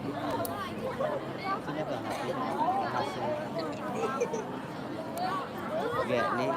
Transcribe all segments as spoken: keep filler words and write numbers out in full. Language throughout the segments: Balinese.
Sini, Bang. Hasil. Oke, ini.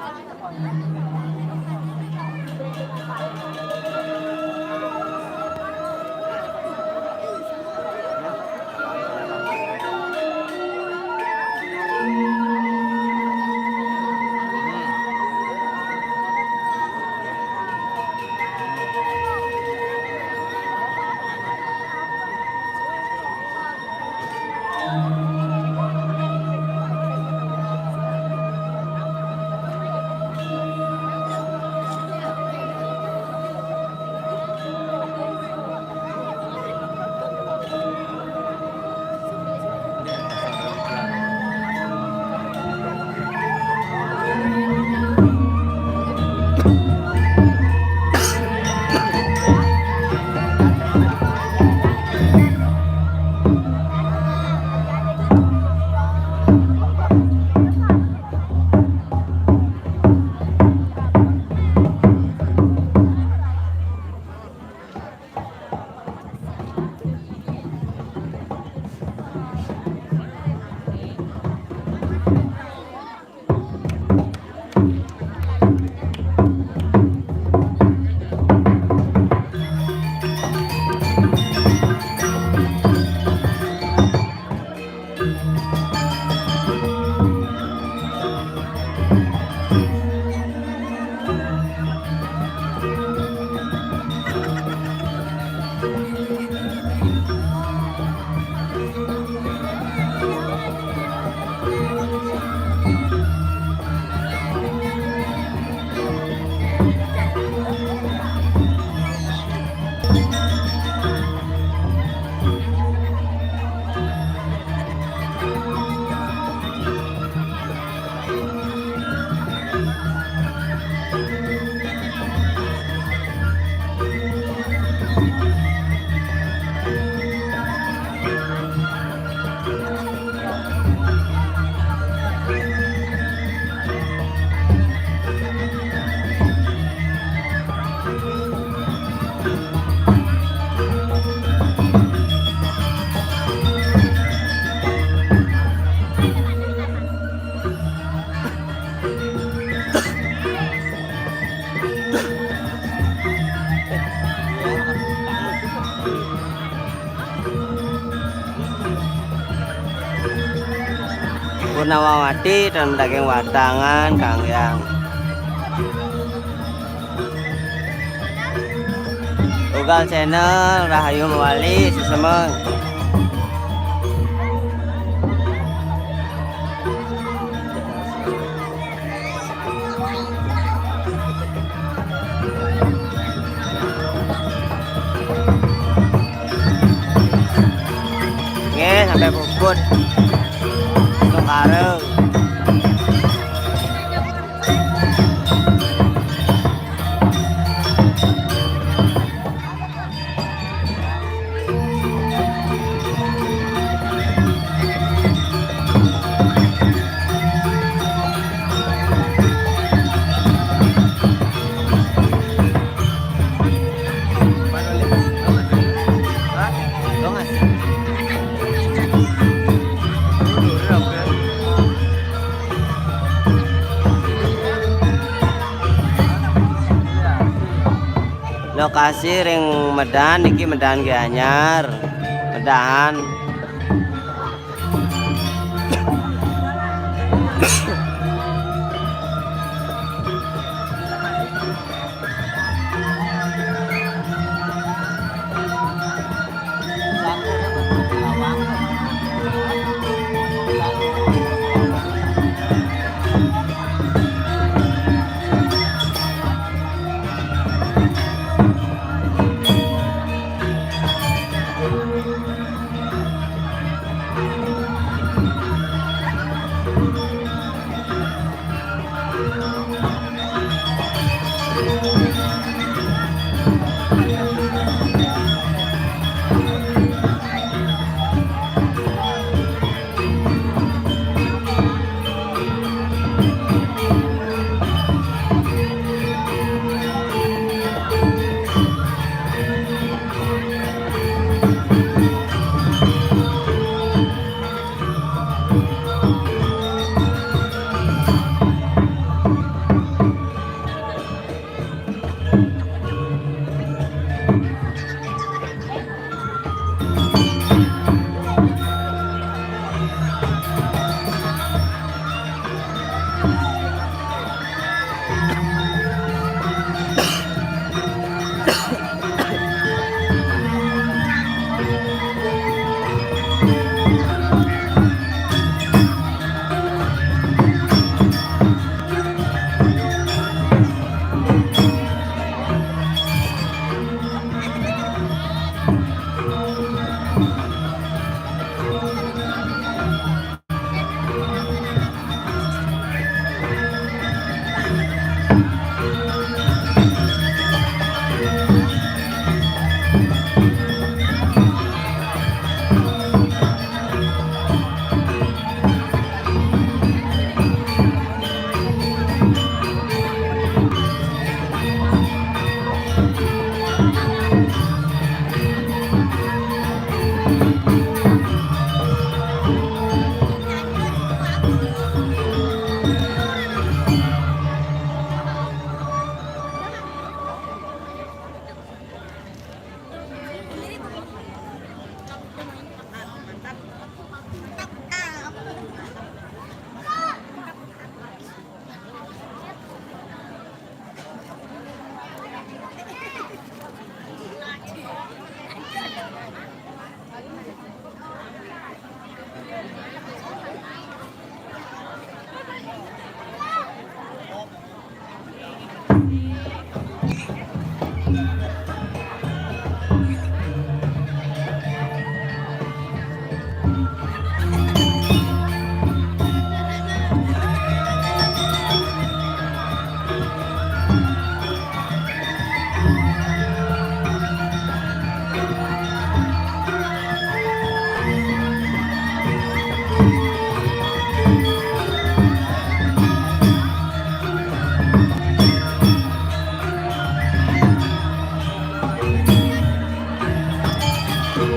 Purnawati dan daging watangan, Kang Yang. Ugal Channel, Rahayu Mawali, sesemeng. Nggih, sampai puput. Tengkareng. Lokasi ring Medan niki, Medan Gianyar. Medan.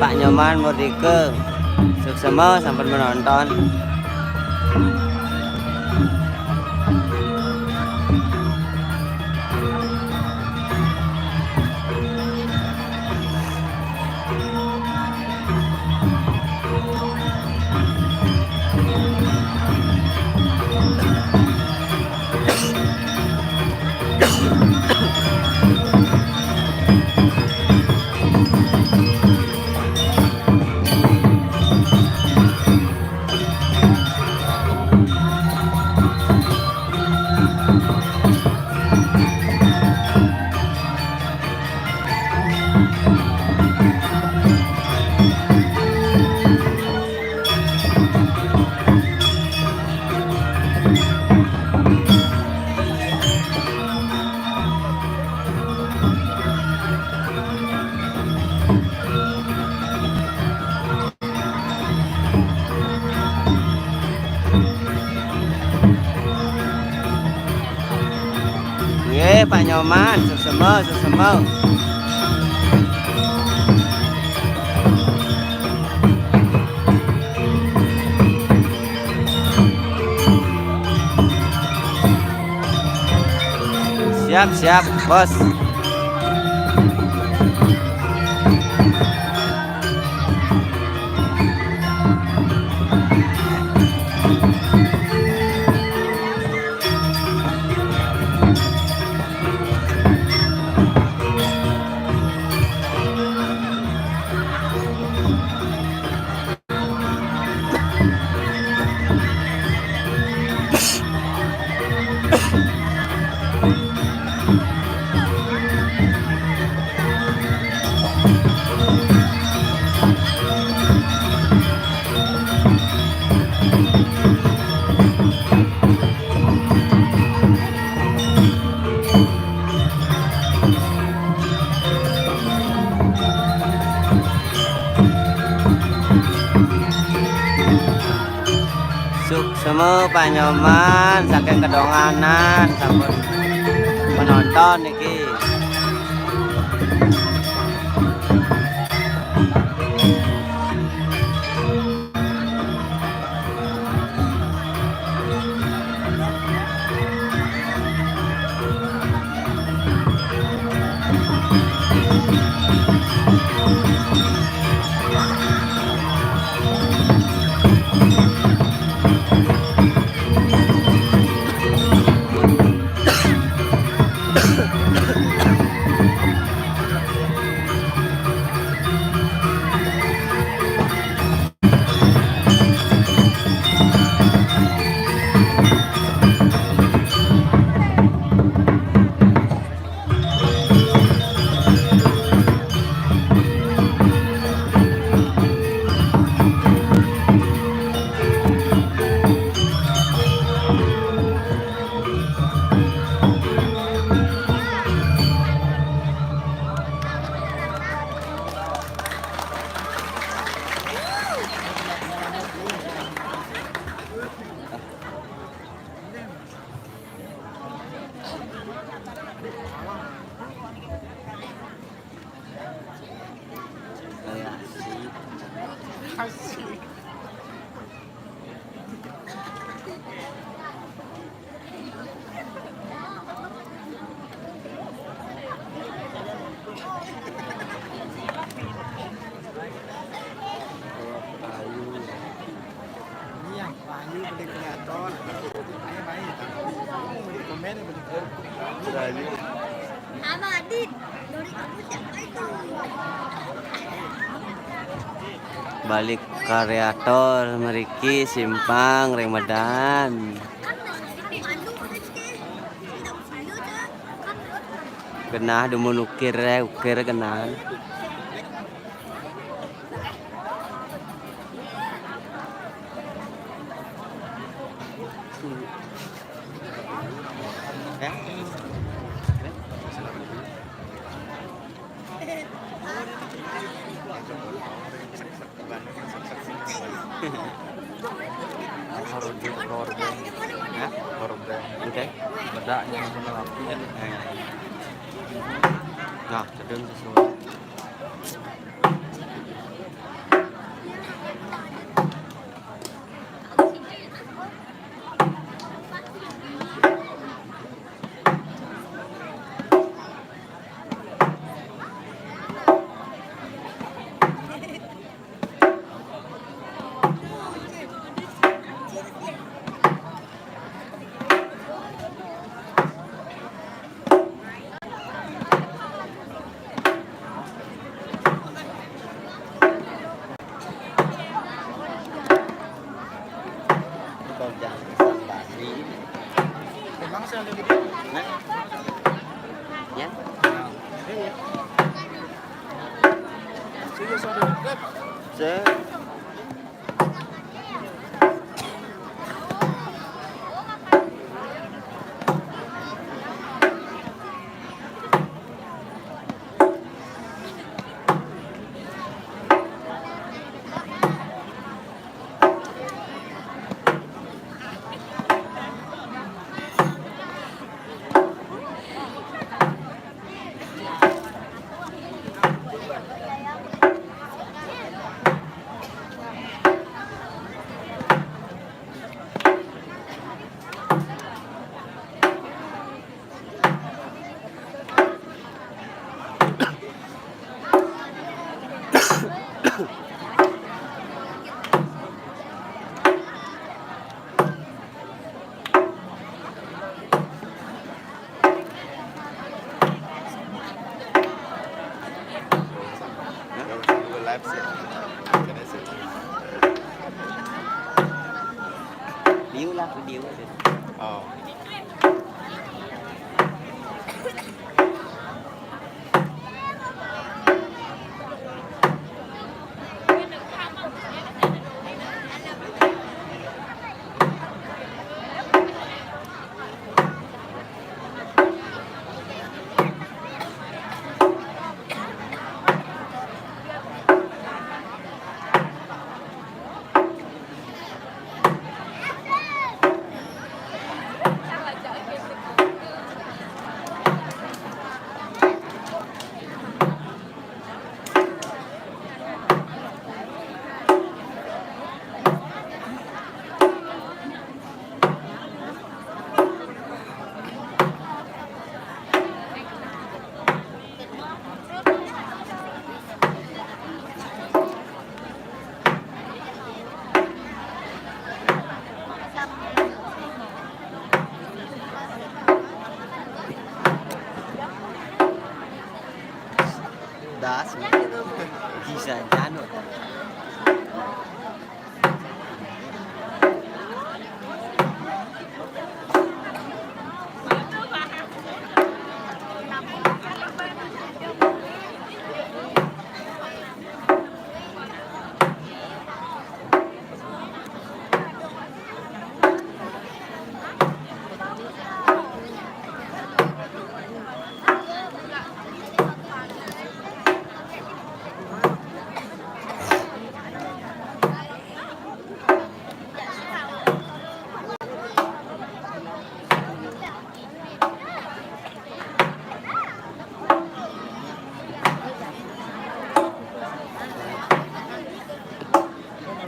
Pak Nyoman Murdike, suksma sampun menonton. Nggih, Pak Nyoman, suksma, suksma. Siap, siap, Bos. Suksma Pak Nyoman saking Kedonganan sampun menonton niki. Ini yang payu, beli kreator. Ayo, ayo. Beli komen, beli komen. Abang Adit, dari kamu siapa itu? Balik kreator mriki Simpang Ramadan. Kan nasi dipandu, Adit, ke. Tidak usah, ya, Cak. Kan Genah dumun ukir, eh, ukir genah. Eh? Horor, horor. Hah? Horor. Oke. Bedaknya bener apinya. Eh. Nah, sedang sesuai. Tukang jam pisang Bali. Emang saya ada di. Hah? Ya? Iya, iya. Saya. Hah? Nggak usah Google Live sih. Kan sih. Video lah, video aja. Oh.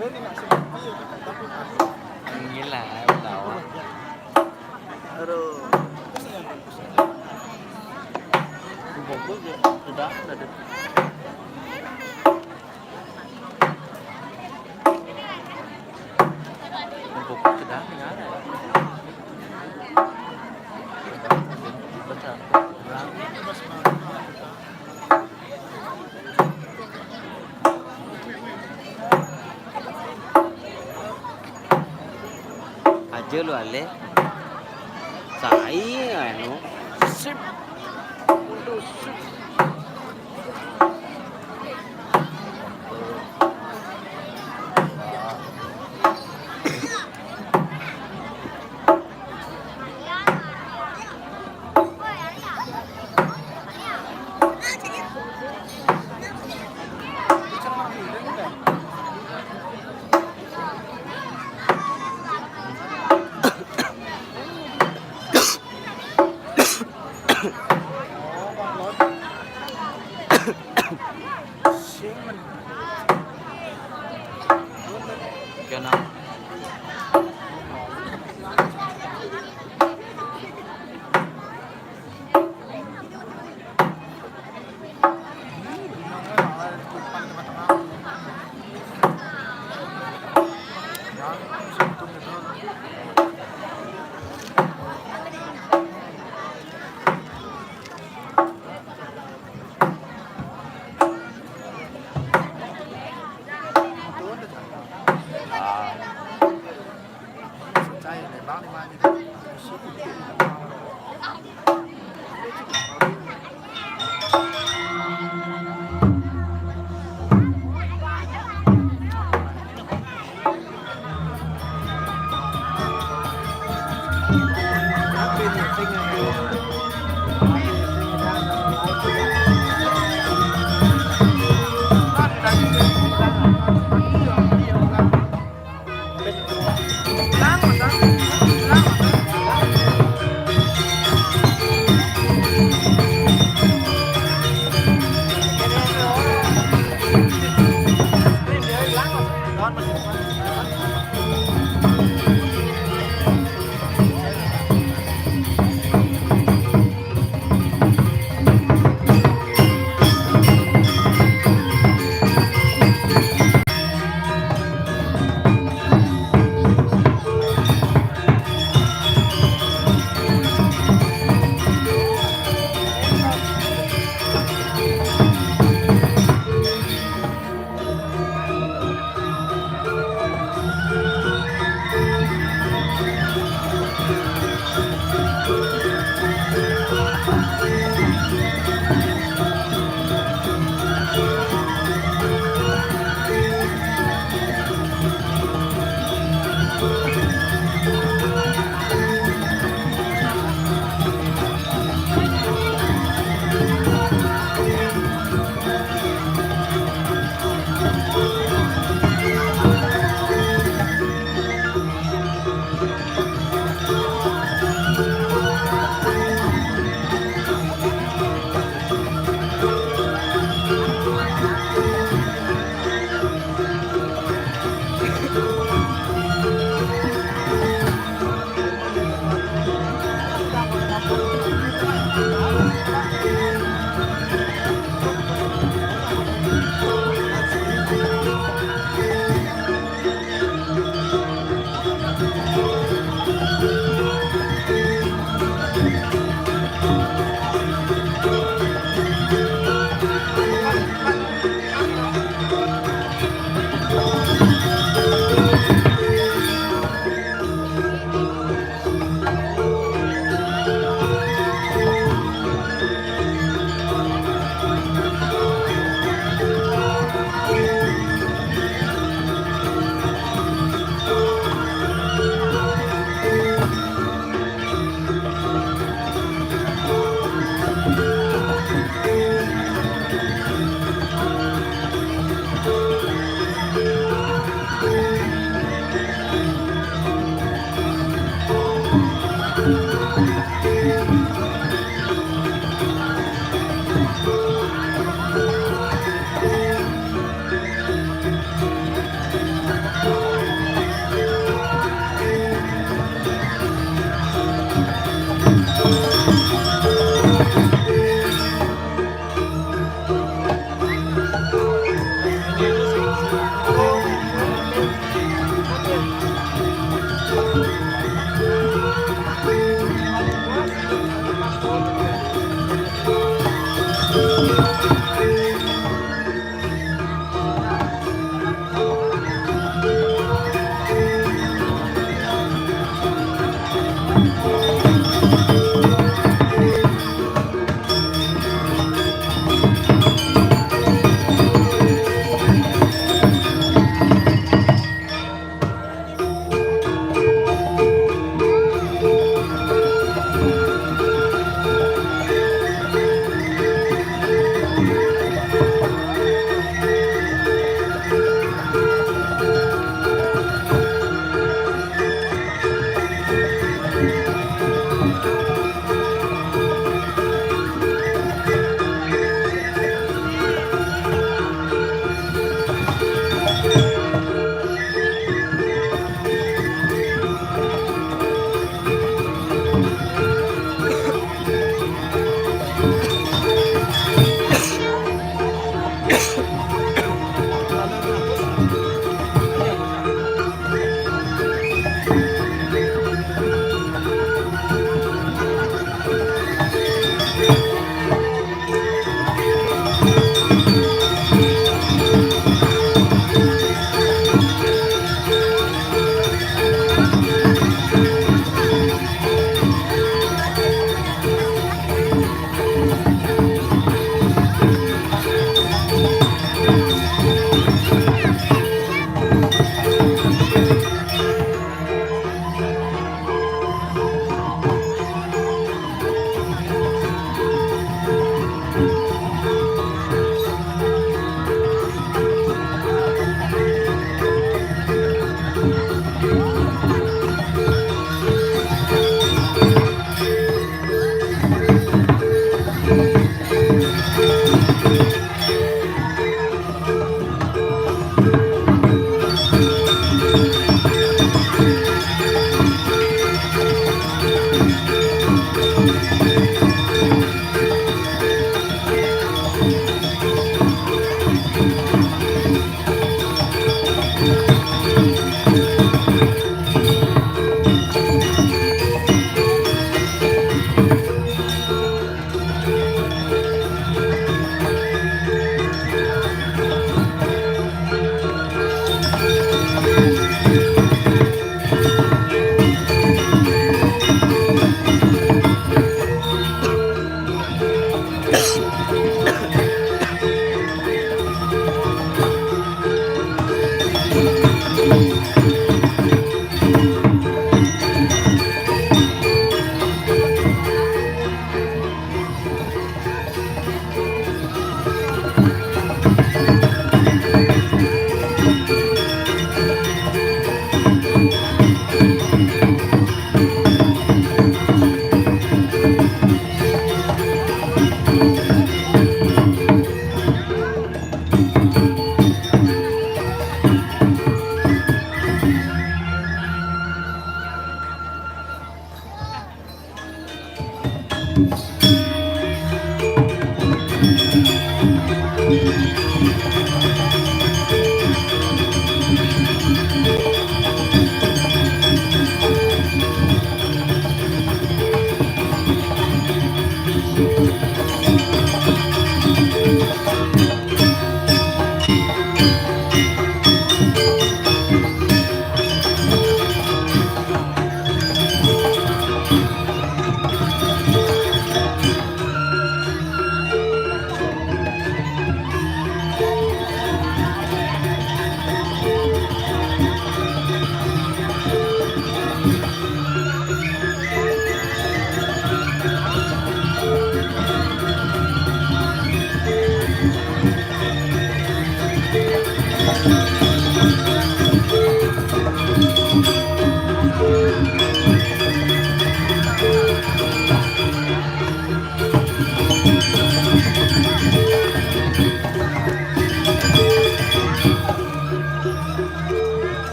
Gila, tahu. Aduh. Bungkus ya, udah, udah deh. Bungkus sudah, nggak ada. Pecah. Aja lu, Ale. Sai, anu. Sip. Waduh, sip. Kenapa?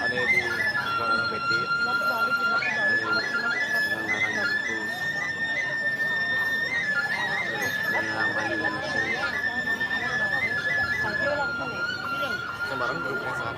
Ada di Lorong Betik. Sembarang grup S R.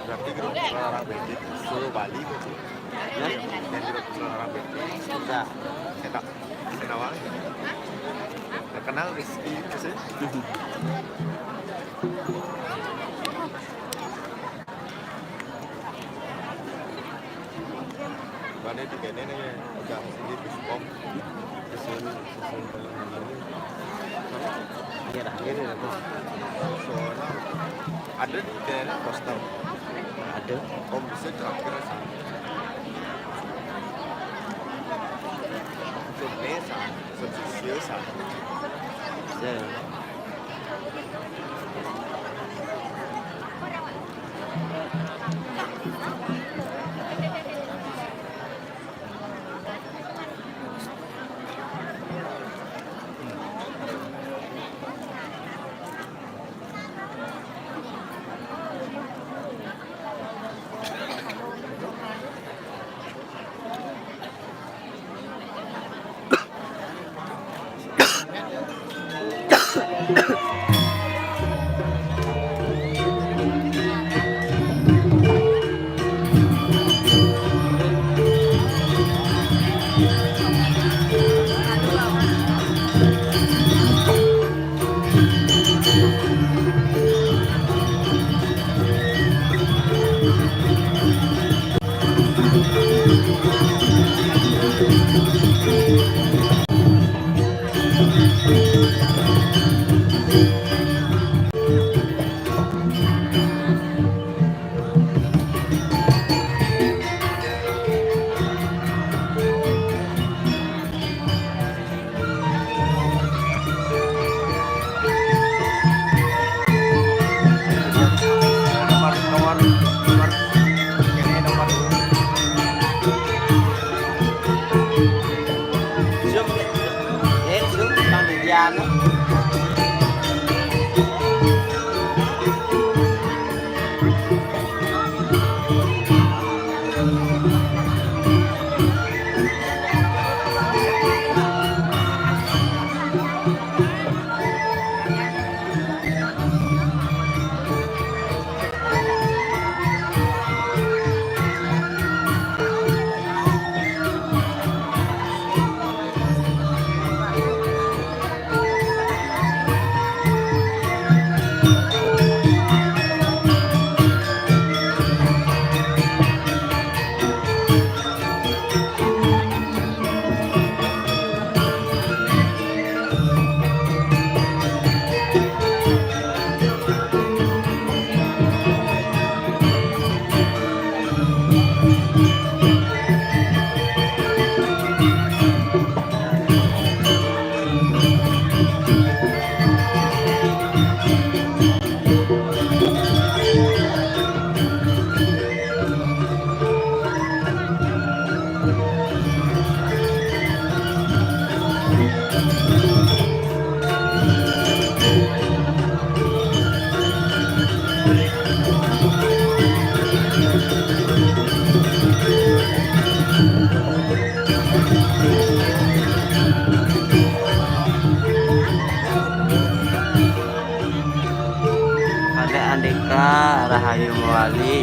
Berarti grup Larang Betik, Solo Bali berarti. Ya? Yang grup Larang Betik. Bisa. Enak. Kenal. Terkenal Rizky itu sih. Mana di kene nih, udah sini, terus pom. Terus ini, terus ini, terus ini. Iya dah, ini dah, tuh. Soalnya ada di kene poster. Ada. Om bisa terakhir sih. Survei sih, survei sih. Ya. Nomor, nomor, nomor. Ini nomor. Zoom. Eh, zoom, panitiaan. Ade Andika, Rahayu Mawali.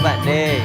Pak Dé.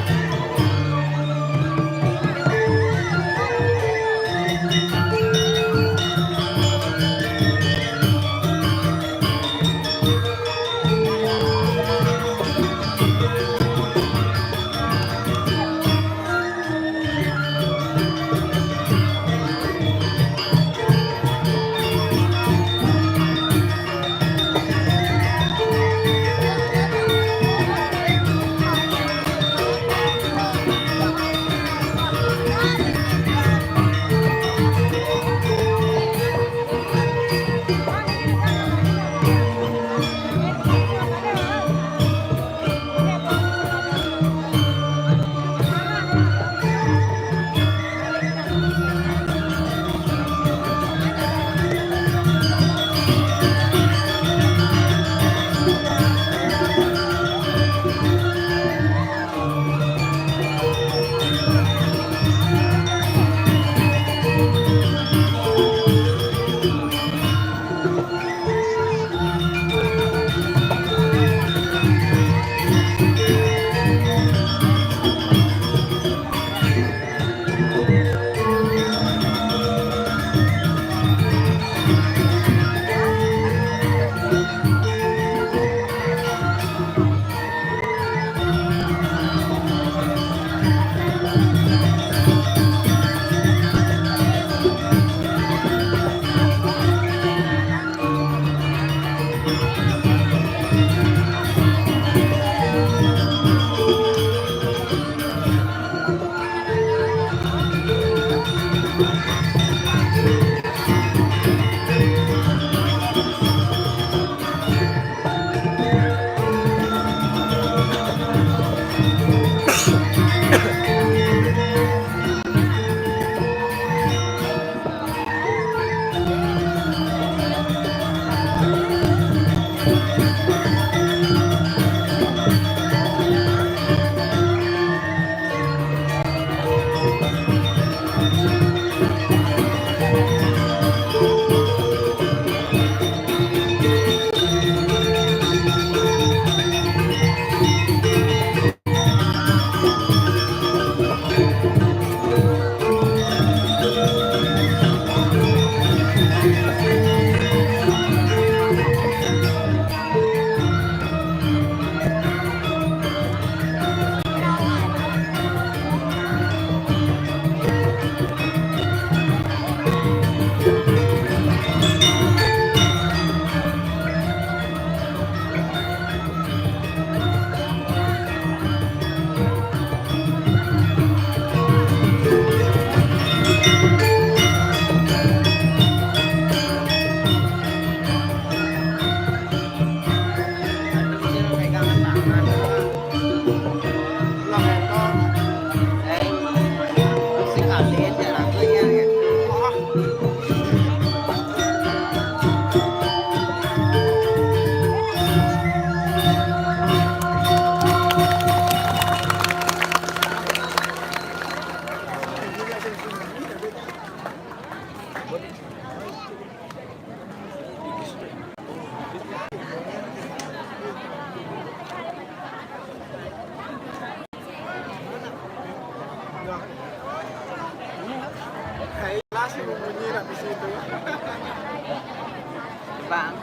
Bang,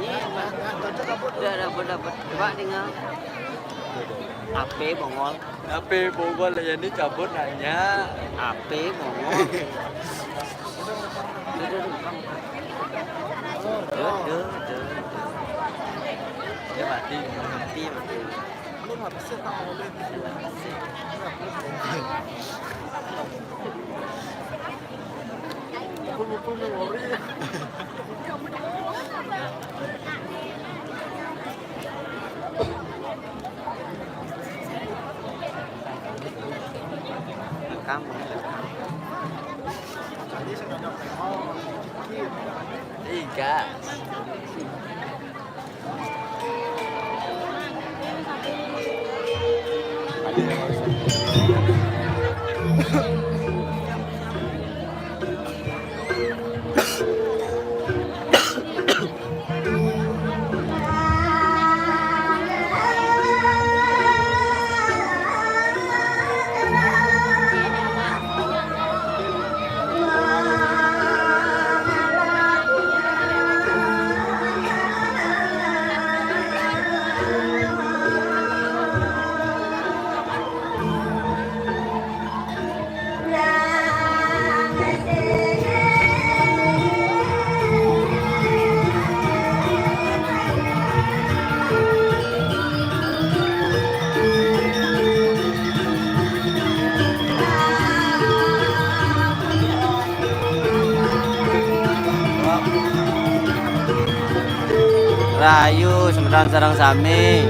ini apa? Udah dapet, dapet. Coba dengar. Ape bongol. Ape bongol ya, ini cabut nanya. Ape bongol. Duh, duh, duh, Bang. Duh, duh, duh, duh. Dia mati. Mati, mati. Rekam, rekam. Tiga. Rahayu semeton sareng sami.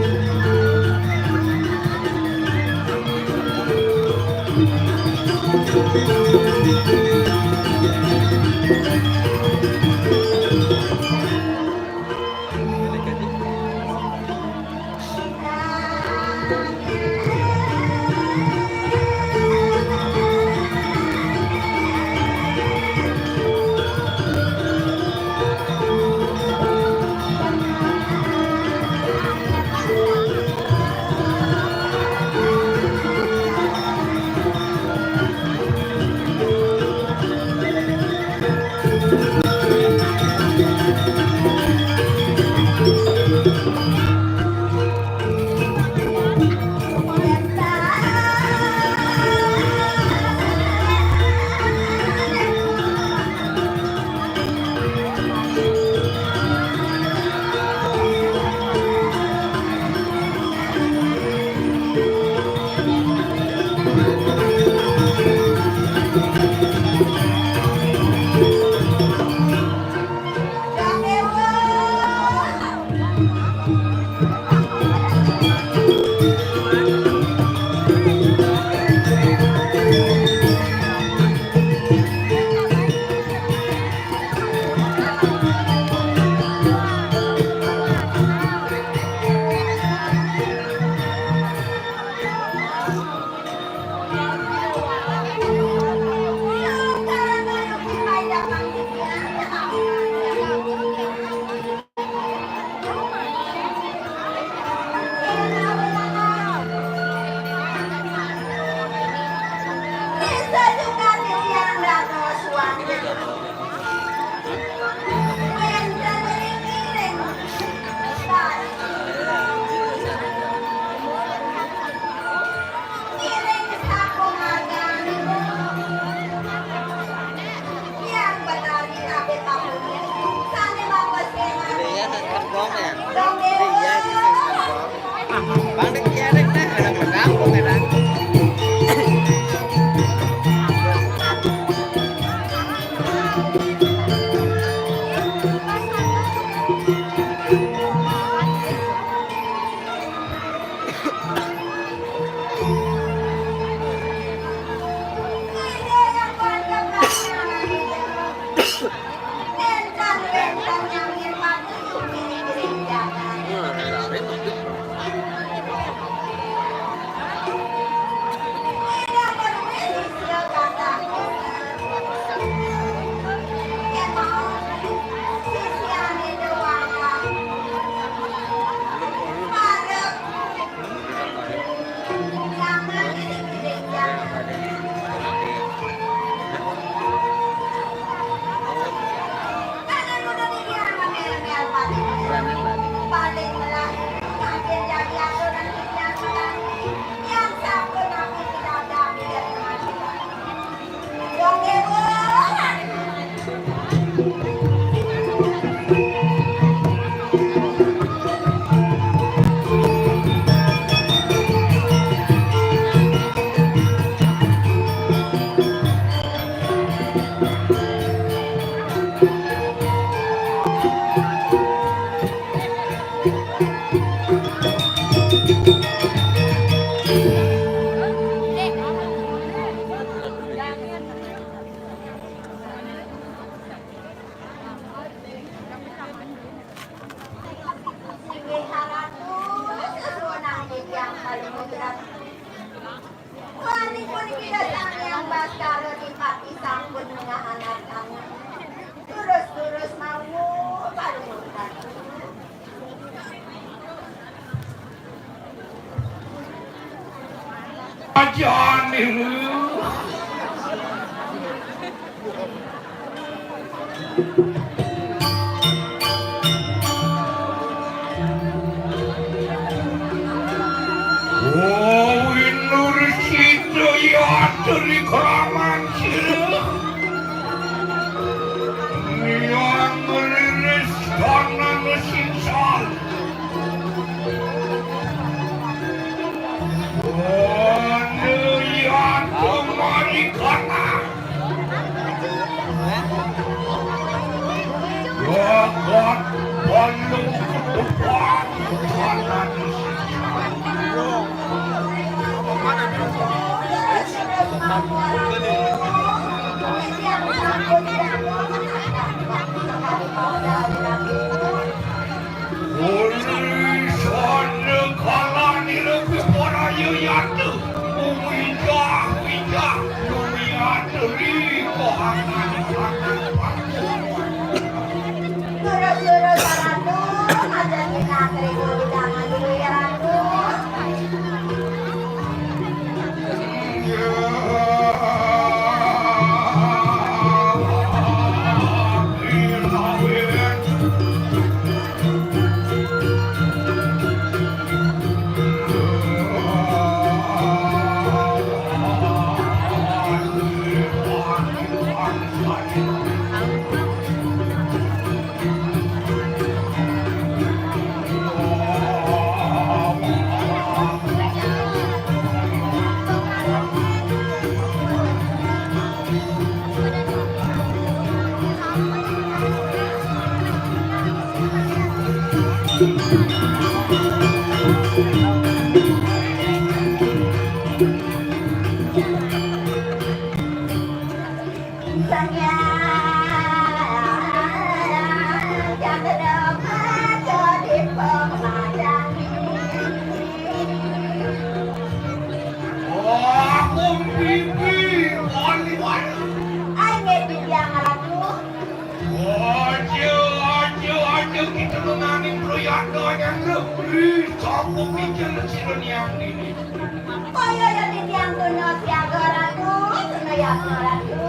Wani puniki datang yang Baskara dipati sampun ngahanakan. Terus-terus mau parutan. Aja niru. Oh, winur sida ya aturi kraman sira. Yang riris kanan singsal. Wanda yang kemari kana. Terus-terus Ratu, aja kita keribu jangan dulu ya Ratu. Aja, aja, aja, kita menangin proyek doang, Bro. Ih, sapa mikir sira niang dini. Kaya ya titiang tuna siaga Ratu, tuna yatna Ratu.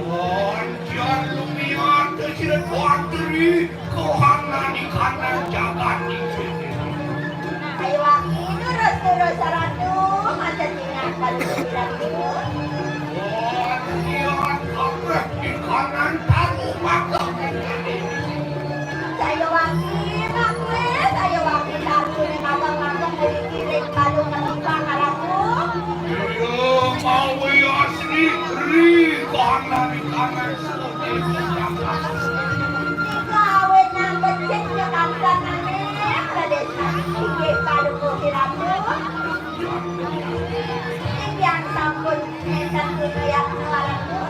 Lancar lumiar sira kuateri, kohanani kana jagat iki. Ayo waki, terus-terus Ratu, aja tinggal Ratu. Lancar kabeh di kanan tamu magang. Saya waki, Pak Wé, saya waki, Pak Wé, magang-magang dari kiri, kalau menimpa kalaku. Iya, mau asli, ri, kanan, kanan, seperti itu. Gawe nang becik ya, Kancan, aneh, Raden, inggih, kalau mau kiraku. Yang sampun, yang sampun, ya, kalaku.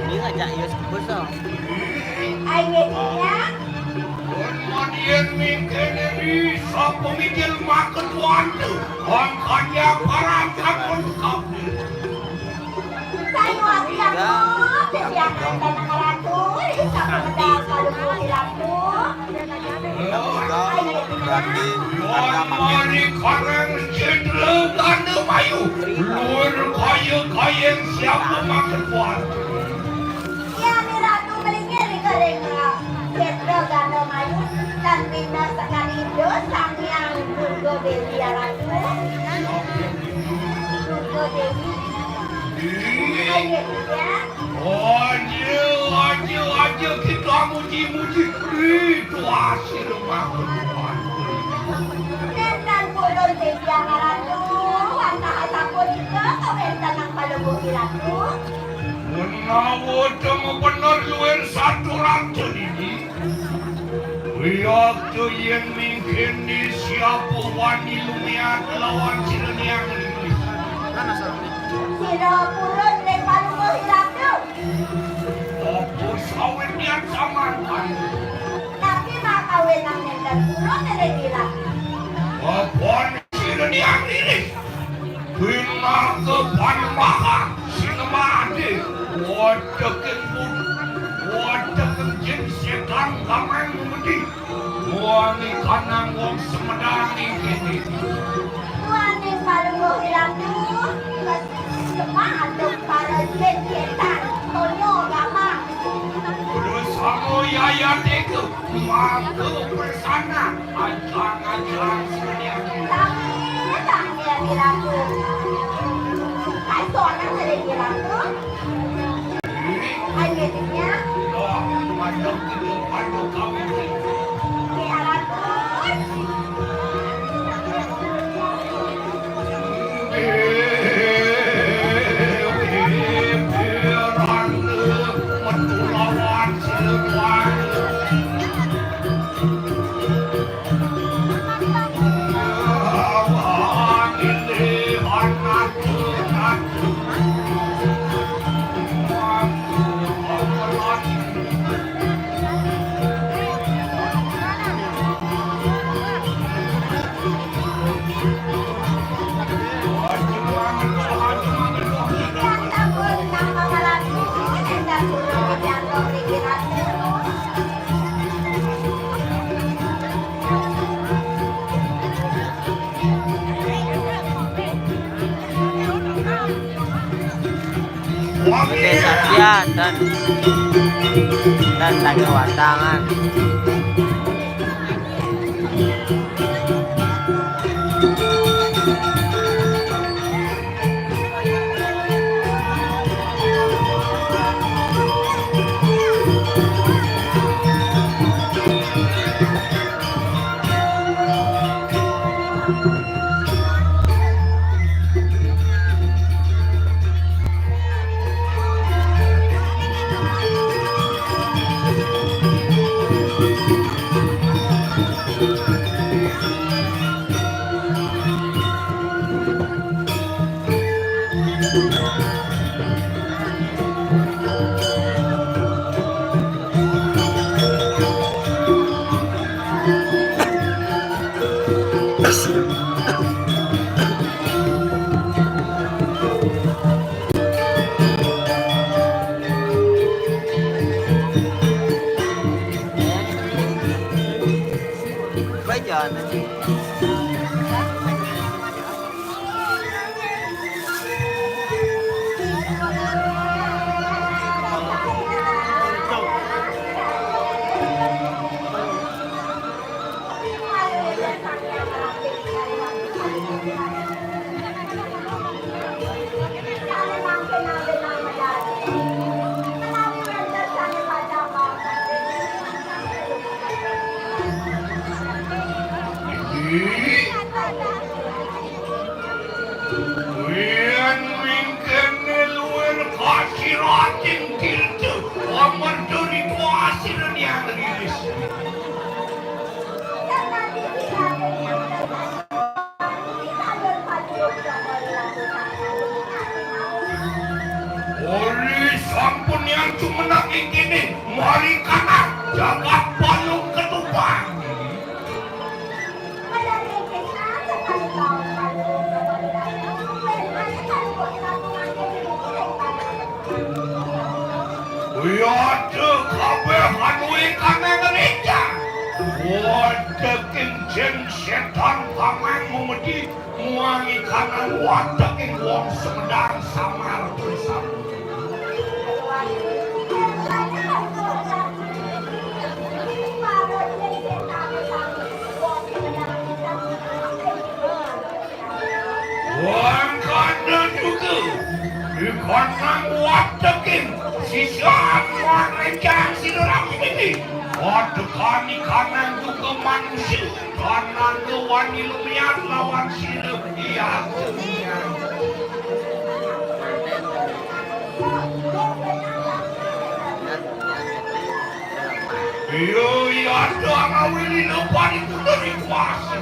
Ini ngajak Yus kebus, oh. Ayo, Nia. Yen mingkene ri, sapa mikir maket wantu? Angkanya para takon kabeh. Saya wasiat, siap, siap, Ratu, sapa medal kalau mau Ratu. Berarti Wan mari karang Jenderal Gandemayu. Luar kaya-kaya siapa maket wantu? Iya, ni Ratu melingkir kering, Ratu. Jenderal Gandemayu, dan bina sekali dos Sang Hyang Durga Dewi, ya, Ratu. Durga Dewi. Ayo, ya. Aja, aja, aja kita muji-muji. Itu hasil makan. Nenten purun sing diangaran tuh, wantah sapunika kawéntenan palungguh Ratu. Menawa temu bener luwih satu ratu niki, wiaktu yén mingkin di siapa wani lumiat lawan sira niang niki. Sira purun ring palungguh Ratu. Apa sawit niat samangkan? Tapi makawinan nénten purun ring Ratu. Apa sira niang niki? Pinaka panembahan sinemadi. Wadeking bun-, wadeking jin Kamang mudi. Wani kanang wong Sumedang ning kene. Wani palungguh Ratu. Lemah aduh para setan. Toyo gamang. Terus sama yaya tega. Maka bersana. Ajang-ajang sedia. Tapi tak dia Ratu. Kasih orang ada Ratu. Gede Sajian dan dan Tanjung Watangan. Yen mingkene luwih kasirating tirta, amarga ritual sira yang rilis. Ori sampun yang jumeneng ing kene, mari kanang jagat Balung Ketuban. Yada kabeh anuhe kanang reca. Wadeking jeng setan kamang mumedi muangi kanang wadeking wong Sumedang samar bersama. Wangkana juga dikanang wadeking sisa marejang sira rampini. Wadekani kanang juga manusia, kanang wani lumiar lawan sira iya. Iya, iya, doa ngawili lepani kuda di kuasa.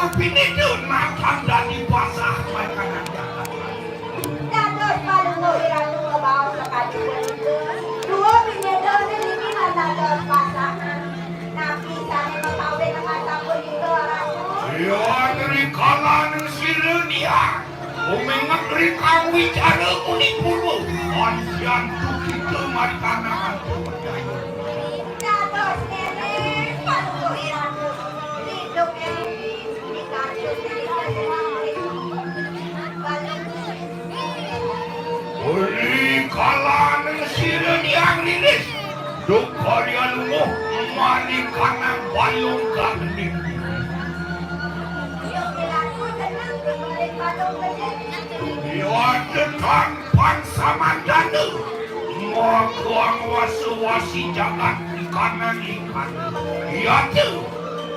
Pinida nangkang dadi basah makanan jagat. Dados Palungguh Iratu kabaos sakadi punika, dua pinida niki dados basah. Napi sane makawin dengan sapunika, Ratu? Yan rikalaning sira niang, uminget rikang wicara muni purwa, ansian duhita marikanang antuk medaya. Dados nene, Palungguh Iratu, ridung Uli kalaning sira niang riris, duk karya lungguh, marikanang balung gagending. Iya, tetan pan samandana, maka angwasa-wasi jagat ikanang ikan. Iya, te.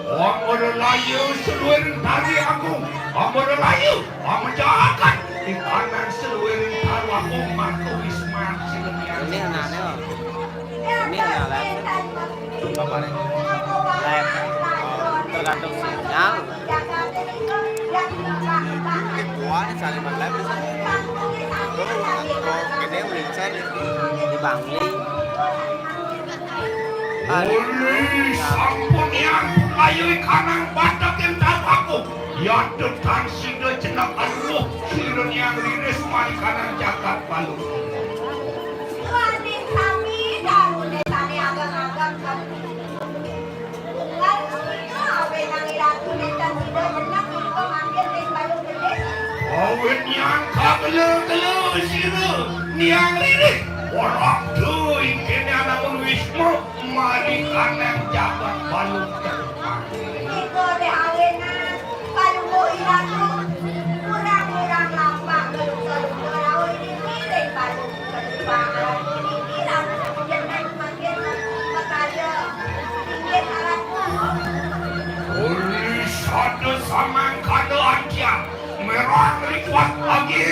Amara laya saluiring tari agung, amara laya, amajahakan, ikanang saluiring tari agung, maka wisman sira niang. Ini anaknya. Ini anaknya. Bapaknya. Live. Tergantung sinyal. Kuat, saling live. Tuh, gede, melincah nih. Di Bangli. Uli sampun yang kayu ikanang batekin tapaku. Yadetan sida cenekan ruh, sira niang riris marikanang jagat balung. Waning sami darune sane ageng-ageng. Unggal punika awenang iratu nenten sida jenek punika mangkin ring balung gedhe. Awit niang kagela-gela sira niang riris. Ora tu ingkene anamun wisma. Marikanang jagat balung tepang. Nika deh awenan, Palungguh Iratu. Kurang-kurang lampah luka-luka rauh niki ring balung tepang. Niki lamun jeneng mangkin makaya. Inggih, Ratu. Uli sada samangkana antian. Merah liwat lagi.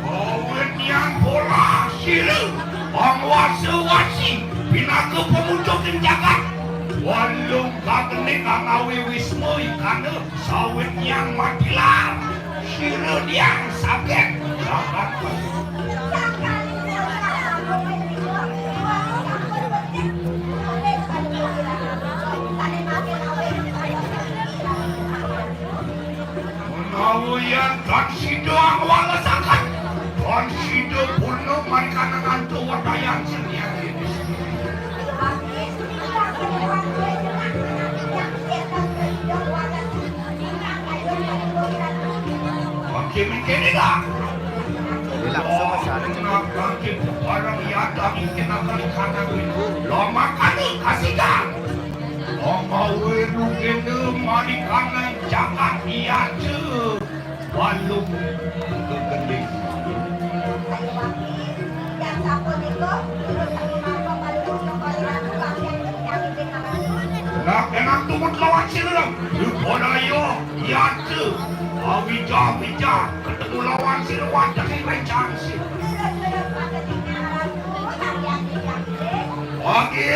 Awit niang polah sira, angwasa-wasi, pinaka pamucuking jagat. Walung gagening anawi wisma ikana. Sawit niang matilar, sira niang saget. Saget. Menawi yen tan sida ngwalesaken, tan sida purna marikanang antuk wedayan senian ini. Mangkin-mangkin ida. Jadi langsung ke sana, cepat. Mangkin barang iya kami kena kali kanan. Lo makan nih, kasih dah. Lo mau weru kena mari kanan jagat iya tuh. Walung gegending. Nak enak tumut lawan sira. Yudhaya, yata, awija, awija, ketemu lawan sira wadah sing rencang sira. Oke.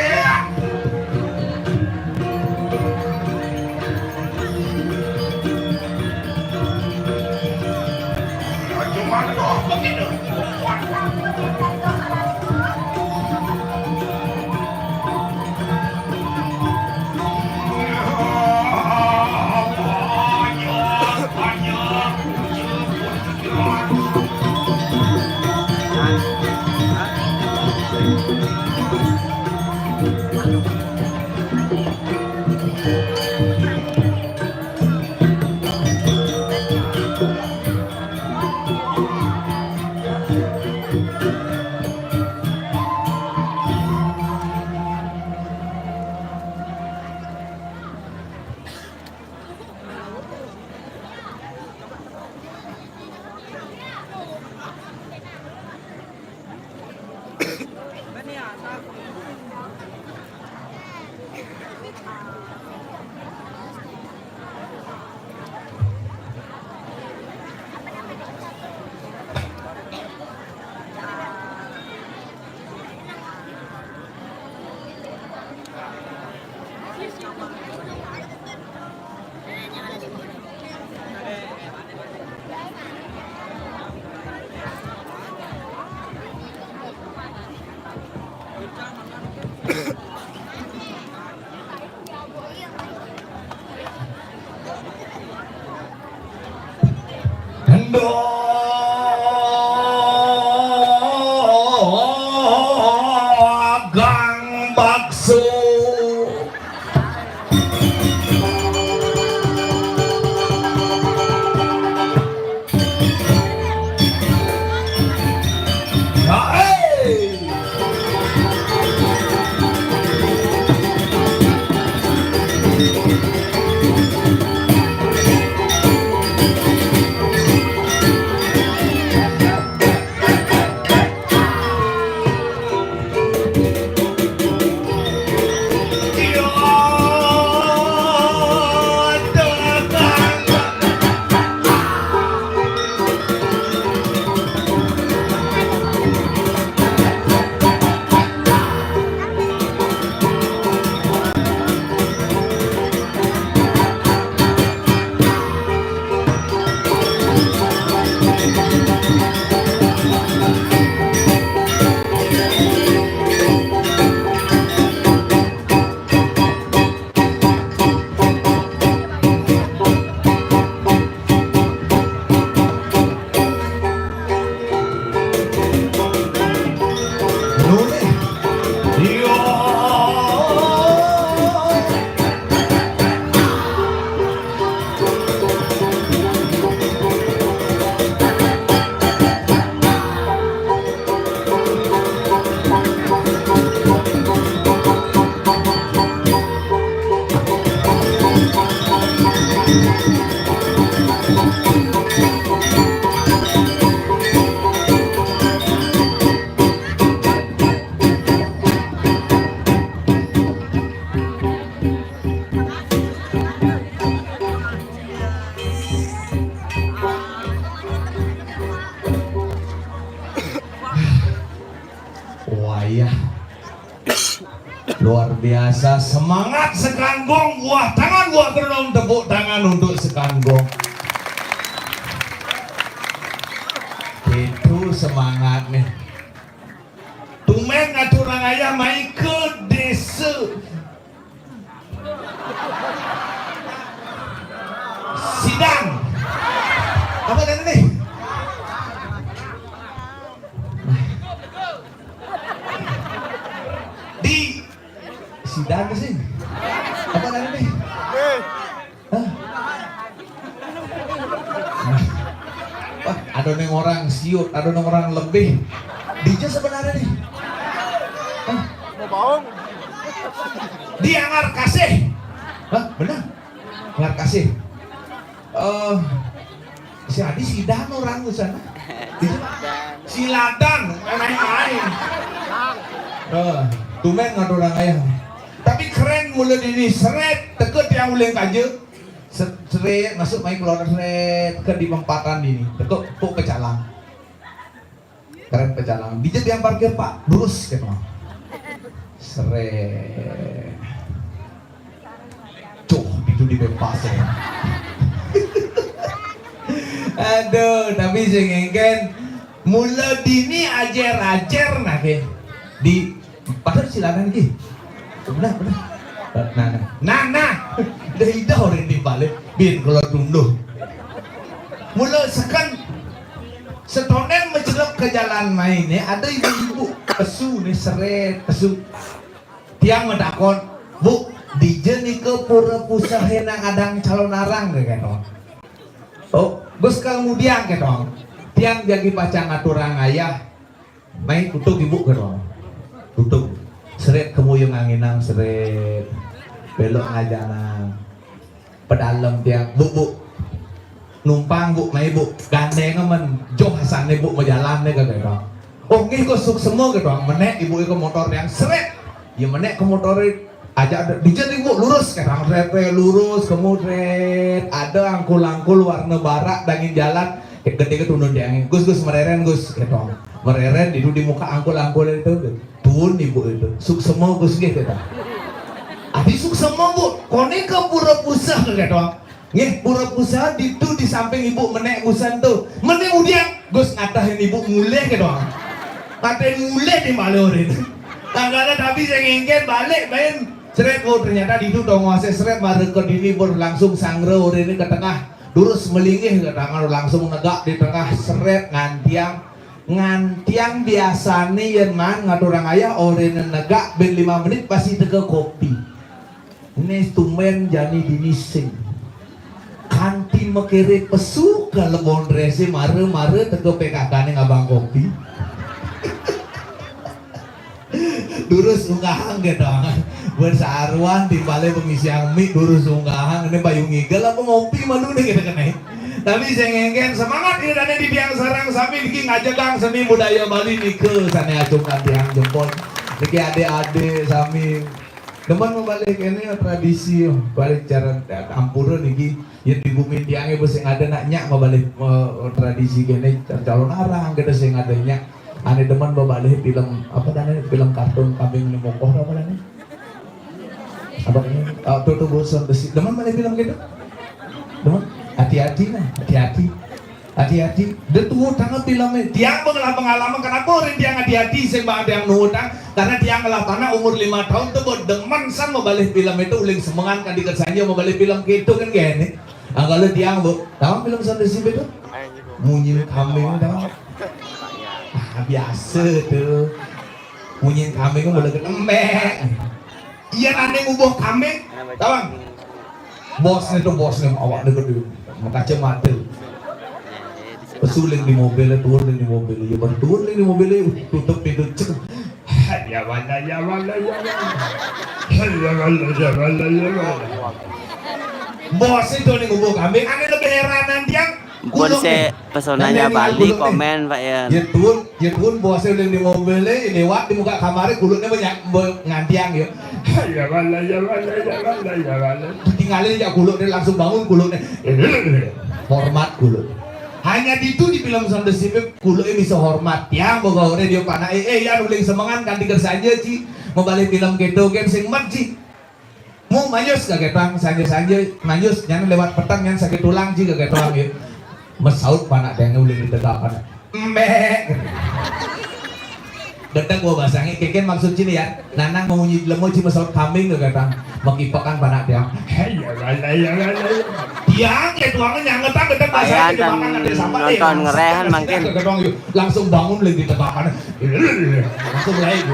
Dagang bakso. Hai. Wayah. Luar biasa, semangat Sekanggong, buah tangan, buah kerenong, tepuk tangan untuk Sekanggong. Itu semangat nih. Tumben ngaturang ayah mai ke desa. Sidan. Apa tadi nih? Di Sidan sih. Apa tadi nih? Hah? Wah, ada nih orang siut, ada nih orang lebih. Dija sebenarnya nih. Hah? Mau bohong? Di Angar Kasih. Hah, benar? Angar Kasih. Eh, si Adi sidan orang di sana. Di sana. Siladan, main-main. Eh, tumben ngaturang ayah. Tapi keren mula dini seret, teka tiang uleng kaja. Seret, masuk main keluar seret, ke di pempatan dini. Teka puk pecalang. Keren pecalang. Dija tiang parkir, Pak. Lurus gitu. Seret. Cuh, itu di bebas ya. Aduh, tapi sing engken mula dini ajer-ajer nah ke. Di padahal silakan ki. Benar, benar. Nah, nah. Nah, nah. Dah idah orang di balik. Bin kalau tunduh. Mula seken setonen mencelok ke jalan main ni, ada ibu-ibu pesu ni seret, pesu. Tiang matakon, "Bu, dija nika pura puseh nang adang calon arang?" keto. "Oh, Gus Kalmudiang," keto. "Tiang jagi pacang ngaturang ayah." "Mai tutug ibu," keto. Tutug. Seret kemuyung anginang, seret. Belok ngajanang. Pedalem tiang, "Bu, bu. Numpang, bu, mai, bu. Gandeng men joh asane, bu, majalan ne," keto. "Oh, nggih, Gus, suksema," keto. Menek ibu ke motor tiang, seret. Ya menek ke motor, aja ada. "Dija ibu, lurus," keto. Seret, lurus, kemudret. Ada angkul-angkul warna barak dangin jalan. Gede ke tunun tiang. "Gus, Gus, mereren, Gus," keto. Mereren itu di muka angkul-angkul itu. Pun ibu itu. "Suksema, Gus, nggih," keto. "Adi suksema, Bu? Kone ke pura puseh," keto. "Nggih, pura puseh ditu di samping ibu menek busan tu." "Mene udiang?" "Gus, ngatahin ibu mulih," keto. Ngatahin mulih di malu urin. Tanggala tapi sing engken balik main. Seret, oh, ternyata ditu dong wase seret, mara ke dini pun langsung sanggra urin ke tengah. Durus melinggih ka tangan, langsung negak di tengah, seret, ngantiang. Ngantiang biasane yen maan ngaturang ayah, orene negak ben lima menit pasti teka kopi. Nih tumben jani dini sing. Kanti makere pesu ka lebon drese, mara-mara teka P K K-ne ngabang kopi. Durus unggahang gitu. Bersaruan timbale pengisian mik durus unggahang. Ini bayu ngigel apa ngopi malu nih kita kene. Tapi sing engken semangat ida dane titiang sareng sami niki ngajegang seni budaya Bali nika sane acungan tiang jempol. Niki ade-ade sami demen mabalih kene tradisi, balik cara ampura niki. Yen di bumi tiange wis sing ada nak nyak mabalih, eh, tradisi kene calon arang kita sing ada nyak. Ane demen mabalih film apa dane, film kartun kambing ni mokoh apa dane? Apa ini? Ah, Toto Boson besi. Demen mabalih film gitu? Demen? Hati-hati nah, hati-hati. Hati-hati. Dia tuh tangan filmnya. Tiang mengelah pengalaman. Kenapa orang tiang hati-hati sing bang tiang nuhutang? Karena tiang ngelah panak umur lima tahun tuh buat demen sama mabalih film itu, uling semengan kan diket sanja mabalih film gitu kan gini. Nah, kalau tiang bu, tahu film Sunrise itu? Munyin Kambing tahu? Ah, biasa tuh. Munyin Kambing boleh kena embek. Iya, nane ngubuh kambing. Tawang. Bosne tuh, bosne awakne gede. Kacamata. Pesuling di mobil, turun di mobil. Ya, baru turun di mobil, tutup pintu, cek. Ya mana, ya mana, ya mana. Ya mana, ya mana, ya mana. Bosne tuh nih ngubuh kambing, ane lebih heranan tiang. Pun se pesonanya Bali komen, Pak Yan. Ya tuh, ya tuh, bosnya udah di mobilnya, lewat di muka kamarnya, kuluknya banyak ngantiang ya. Ya mana, ya mana, ya mana, ya mana. Tinggalin ya kuluknya, langsung bangun kuluknya. Hormat kuluk. Hanya di itu di film Sound the Sipip, kuluknya bisa hormat. Yang bawa dia panak, eh, eh, ya uling semengan kan diker saja, Ci. Mau balik film gitu, game sing mat, Ci. Mu manjus kagak tuang, sanja-sanja manjus, nyan lewat petang, nyan sakit tulang ji kagak tuang ya. Mesaut panak tiang uling di tegak panak. Embek. Dedek gua basangi, keken maksud sini ya. Nanang mau nyi lemo ji mesaut kambing kagak tuang. Makipekan panak tiang. Hei, ya, ya, ya, ya, ya. Tiang ya tuang nyangetang, dedek basangi. Ayan, di makan ada sampah, eh, nonton ngerehan mangkin. Kagak tuang ya. Langsung bangun lagi di tegak panak. Langsung lagi.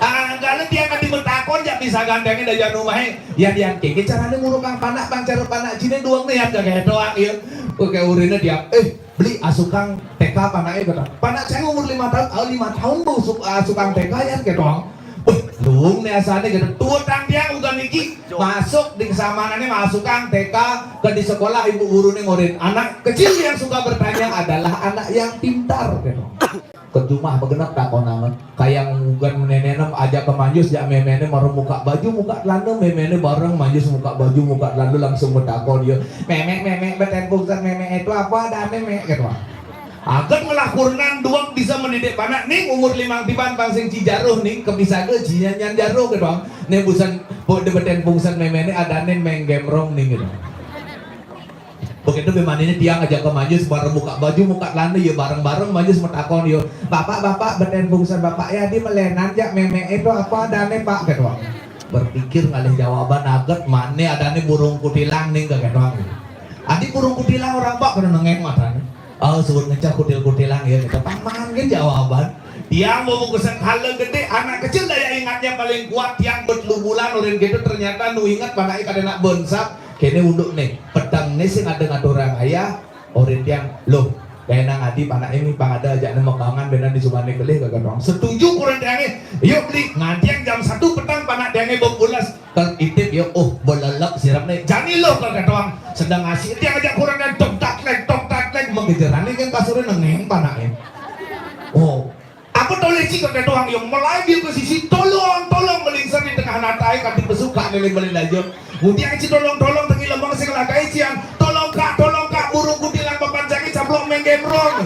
Ah, kalau tiang nanti bertakon, ya bisa gandengin aja rumahnya. Ya, Dian, kiki carane ngurukang panak, Bang, cara panak cine doang nih, ya, kayak doang, ya. Oke, urine dia, eh, beli asukang T K panake, kata. Panak saya umur lima tahun, oh, lima tahun, Bu, suk-, asukang T K, ya, kayak doang. Wah, lung nih asane, gitu. Tuh, tang dia, udah niki, masuk di kesamanannya, masukang T K, ke di sekolah, ibu gurunya ngurin. Anak kecil yang suka bertanya adalah anak yang pintar, gitu. Ke rumah begenep takonangan. Kayang ugan nenenem aja ke manjus, jak memene baru muka baju, muka celana, memene bareng manjus muka baju, muka celana langsung betakon dia. Meme, meme, beten pungsen meme itu apa ada meme? Gitu. Aget ngelah kurenan duang bisa mendidik panak ning umur limang tiban pang sing ci jaruh ning kepisah ke ci nyan jaruh gitu. Ning busan po de beten pungsen memene ada ning menggemrong ning gitu. Begitu bimane tiang aja ke manjus, bareng buka baju, muka celana, ya bareng-bareng manjus metakon, ya. "Bapak, bapak, beten pungsen bapak, ya, di melenan, ya, meme itu apa adane, Pak?" Gitu. Berpikir ngalih jawaban aget, mane adane burung kutilang ning, gitu. "Adi burung kutilang orang, Pak?" Kena nengeng matane. "Oh, suruh ngecah kutil-kutilang, ya," gitu. Paman kan jawaban. Tiang mau buku sekala gede, anak kecil daya ingatnya paling kuat, tiang betelu bulan, orang gitu, ternyata nu ingat, panak kada nak bonsap, Kene unduk nih, petang nih sing ada ngaturang ayah, orin tiang, "Loh, kena ngadi panak ini pang ada ajak nama kangan benan di sumane kelih," kagak doang. Setuju kuran tiangnya, "Yuk beli, ngantiang jam satu petang panak tiangnya bom ulas." Kalau itip ya, "Oh, belelek sirap nih." Jani loh kagak doang. Sedang ngasih tiang ajak kuran dan tok tak lek, tok tak lek, menggejerane kan kasurnya nengeng panaknya. Oh, aku toleh cik kagak doang yang melai dia ke sisi, "Tolong, tolong," melingsan di tengah natai, kati pesuka nilai beli lajur. Mudian cik, "Tolong, tolong," tengi lemong sing lagai cian, "Tolong kak, tolong kak, burung kutilang papan jagi caplok menggemrong."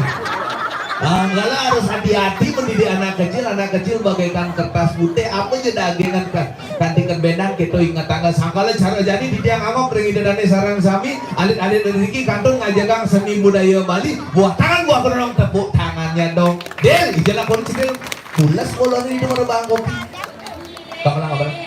Ah, enggak lah, harus hati-hati mendidik anak kecil. Anak kecil bagaikan kertas putih, apa aja dagingan kan. Kanti kebenan kita ingat tanggal sangkala cara jadi di tiang ama peringi dane sarang sami, alit-alit rezeki kantun ngajagang seni budaya Bali. Buah tangan, buah keronong, tepuk tangannya dong. Del, ijela pun cedil. Pulas koloni itu merebang kopi. Kamu lah ngapain?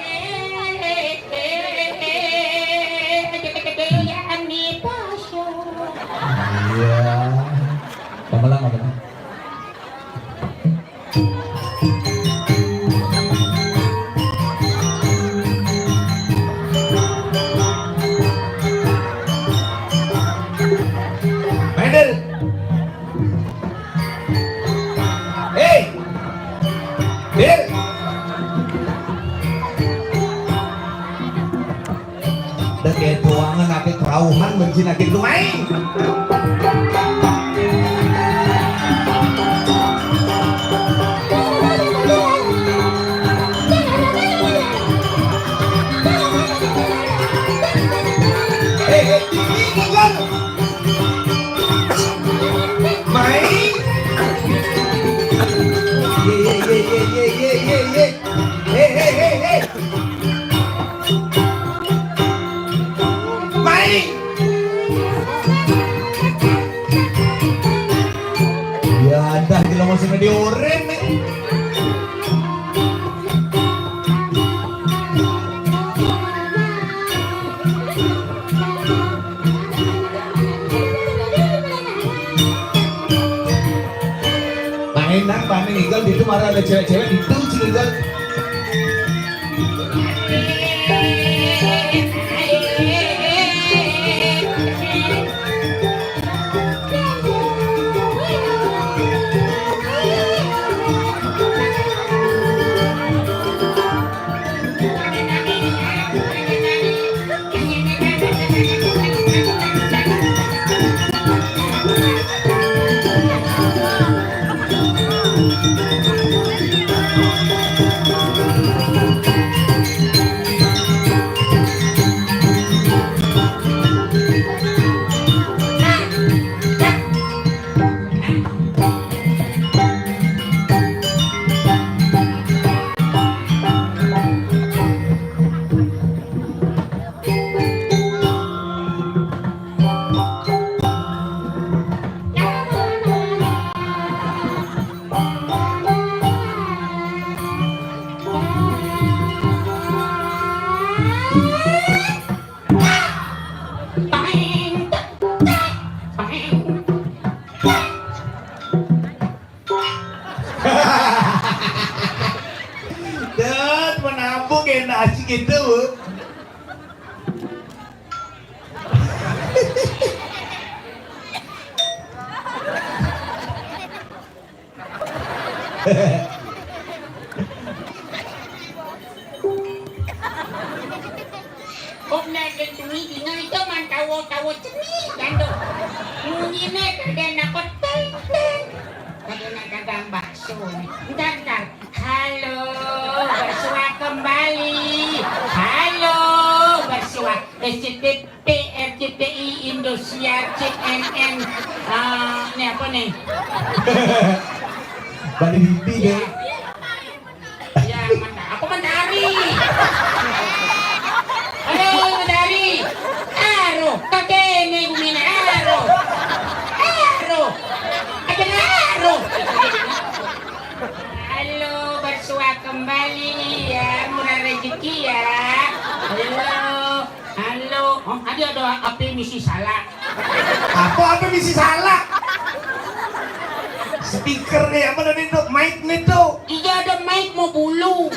Tuhan menjinakit ku, main. Eh, eh, ini bukan. Main. Ye, ye, ye, ye, ye, ye, ye, ye. Hei, hei, hei, hei. Mai. Ya, dah, kalau masih di oren nih. Nah, enak, paling itu marah ada cewek-cewek itu cerita. Dan menampung kayak nasi gitu. Kok nek duit dina itu man tawo-tawo cemil kan tuh. Munyine kada nak teng teng. Kada nak dagang bakso. Ntar, ntar. Halo, bersua kembali. Halo, bersua. S C T V, R C T I, Indosiar, C N N. Ah, ini apa nih? Bali Hipi deh. Ya, mata-, aku mentari. Halo, mentari. Aro, kakene gumina, aro. Aro. Aja aro. Halo, bersua kembali ya, murah rezeki ya. Halo. Halo. Oh, ada, ada apa misi salah? Apa, apa misi salah? Speaker nih, apa tadi tuh? Mic nih tuh. Iya, ada mic mau bulu.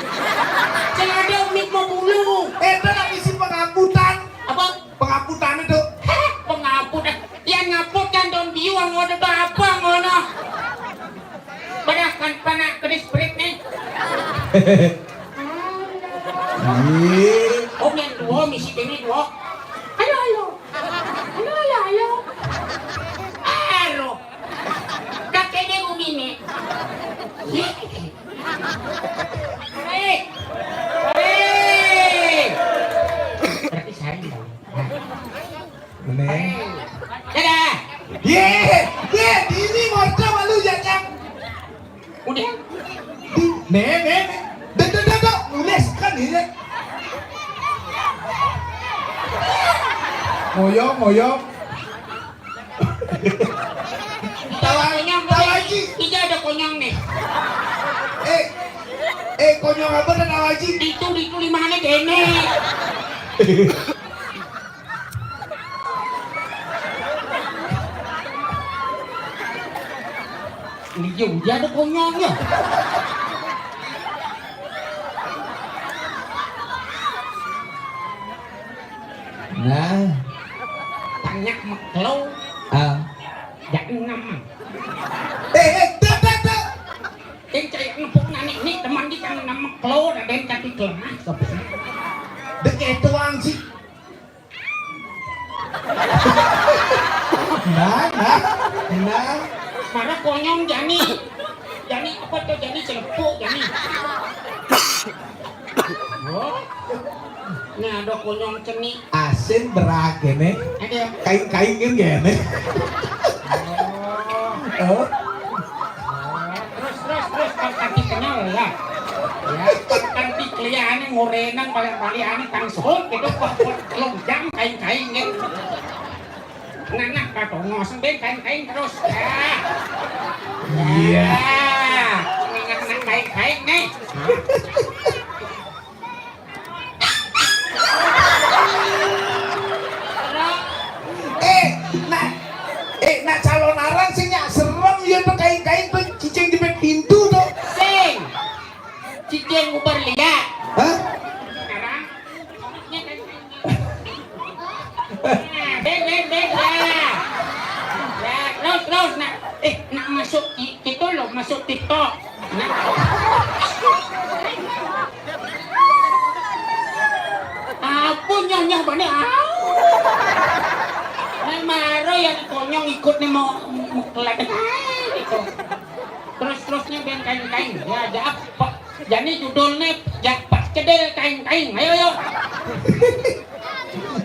Saya ada mic mau bulu. Eh, itu lah misi pengamputan. Apa? Pengamputan itu. Heh, pengamputan. Yang ngaput kan daun biu, ngono apa ngono? Padahal kan panak kedis berit nih. Iya. Oh, yang dua, misi ini dua. Halo, halo. Halo, halo, halo. Aro. Kakeknya Bumine. Hei. Hei. Berarti saya. Meneh. Dadah. Ye, ye, ini motor malu jajang. Udah. Nih, nih, nih. Dek, dek, dek, dek. Nulis kan ini. Ngoyong, ngoyong. Tawa, konyong, tawa, konyong. Iki ada konyong nih. Eh, eh, konyong apa dan tawa, Ji? Itu, itu lima menit ini. Iya, iya, ada konyolnya. Nah. Tanya meklo. Ah. Jangan nama. Eh, eh, tak, tak, tak. Yang cari ngepuk nani ini teman di tangan nama meklo, ada yang kaki kelemah. Dek itu, Ang, sih. Nah, nah, nah. Marah konyong jani. Jani apa tuh jani celepuk jani. Oh. Nah, ada konyong ceni. Asin beragene. Ada. Kain-kain kan gene. Oh. Oh. Terus, terus, terus, kan tadi kenal ya. Ya, kan tadi keliane ngorenang paling-paling ane tang sehut gitu, kok, kok lonjang kain-kain gitu. Nah, nah, kata ngoseng ben kain-kain terus. Ya. Iya. Ya. Ingat nak kain-kain nih. Eh, nak, eh, nak calon arang sing nyak serem ya tuh kain-kain tuh cicing jepit pintu tuh. Sing. Cicing ubar liat. Hah? Sekarang. Nah, ben, ben, ben, ya. Ya, terus, terus, nak. Eh, nak masuk i-, itu loh, masuk TikTok. Nah. Apa nyah-nyah bane? Au. Nah, maro yang konyong ikut nih mau, mau kelihatan. Ah, gitu. Terus-terusnya ben kain-kain. Ya, aja apa? Jani judulnya Japak Cedel Kaing-Kaing. Ayo, ayo.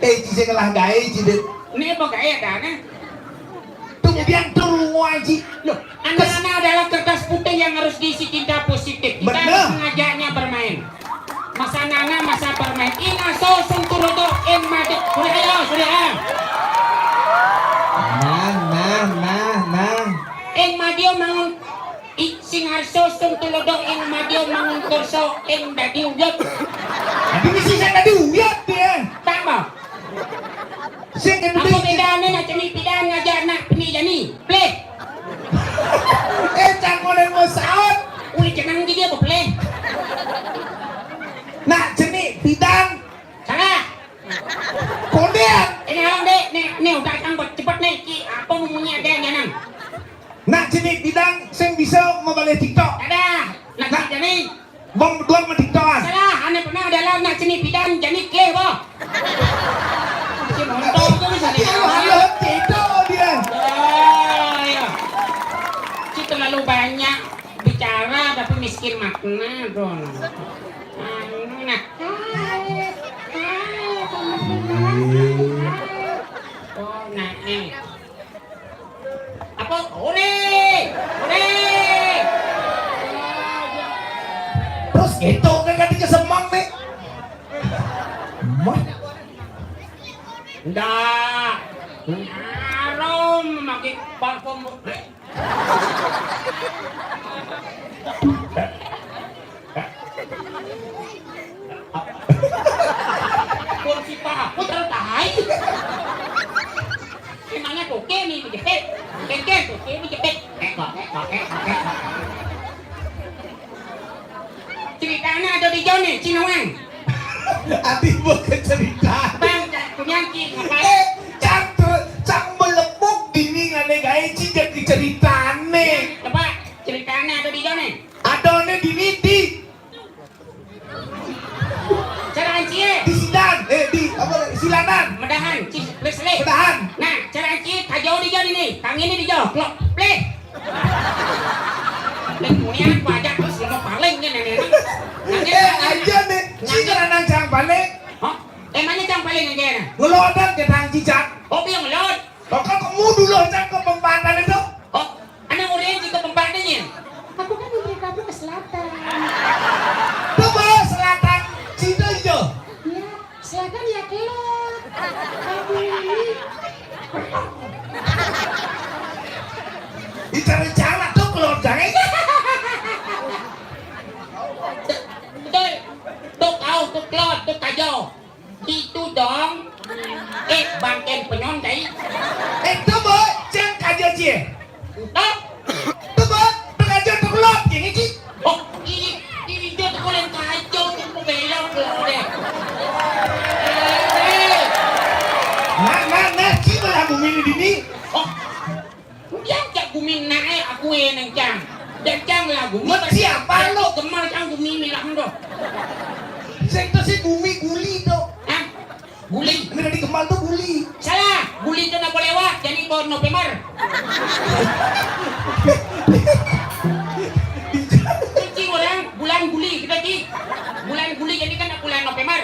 Eh, ci sing ngelah gae, ci, Dit. Ini apa gae ada, nah? Tumbian turu ngaji. Loh, anak-anak adalah kertas putih yang harus diisi tinta positif. Kita harus mengajaknya bermain. Masa nana, masa bermain. Ing aso sung turudo, ing mati. Sudah, ayo, sudah. Nah, nah, nah, nah. Ing mati, mangun. I, sing arsa sung tulodo ing madya mangun karsa ing dadi uyut. Dadi mesti sing dadi uyut ya. Tambah. Sing dadi apa bedane nak ceni pidan ngajak nak peni jani? Pleh. Eh, cangkonan mau saut. Uli jeneng iki apa pleh? Nak ceni pidan. Salah. Kondean. Ini awang dek, nih, nih udah cangkut cepet nih, ki apa munyi ada yang nang. Nak ceni pidan sing bisa mabalih TikTok. Ada. Nak, nak jani. Bang berdua sama TikTokan. Salah, ane pernah adalah nak ceni pidan jani kleh boh. Si montong tuh bisa nih. Iya, halo, TikTok dia. Oh, iya. Ci terlalu banyak bicara tapi miskin makna tuh. Anu, nah. Oh, nah, eh. Apa? Ore! Ore! Terus gitu kan, kan dia semang nih. Mah. Ndak. Harum pakai parfum. Kursi paha, putar tai. Emangnya toke nih menjepit? Kengkeng toke menjepit. Kekok, kekok, kekok, kekok. Ceritanya ada di Jone, Cinoan. Ati bukan cerita. Bang, punya ki, apa? Eh, cang ter-, cang melepuk dini ngane gae ci jadi ceritane. Coba, ceritanya ada di Jone. Adone di midi. Cara ancie. Di sidan, eh, di apa? Silanan. Medahan, ci, pleh, pleh. Medahan. Nah, cara ancie kajau di jauh ini. Tangan ini di jauh. Klok, pleh. Pleh, kemudian aku ajak terus lima paling nih nenek. Eh, aja nih. Ci ngeranang cang paling. Hah? Emangnya cang paling yang kena? Ngelodan ke tang cicak. Oh, dia ngelod. Kok kamu dulu cang ke pempatan itu? Oh, anak murid juga pempatnya. Aku kan lebih kamu ke selatan. Coba selatan, Cina aja. Ya, selatan ya kelot. Kamu ini. Bicara jalan tuh kelot, jangan. Betul. Tuh kau, tuh kelot, tuh kajau. Itu dong. Eh, bangken penyon, cai. Eh, tuh, Boy, cang kaja, cie. Entah. Tuh, Boy, tuh kaja, tuh kelot, gini, ci. Oh, ini, ini dia tuh kulen kacau, tuh belok, tuh deh. Eh, eh. Nah, nah, nah, ci malah bumi ini dini. Oh, Yang cak gumi nae aku e nang cang. Dan cang lagu. Mesti apa lo? Gemal cang gumi milah ndo. Sing to si gumi guli to. Hah? Guli. Ini tadi Gembal tuh guli. Salah. Guli itu nak boleh wak. Jadi bulan November. Cing orang bulan guli kita cing. Bulan guli jadi kan bulan November.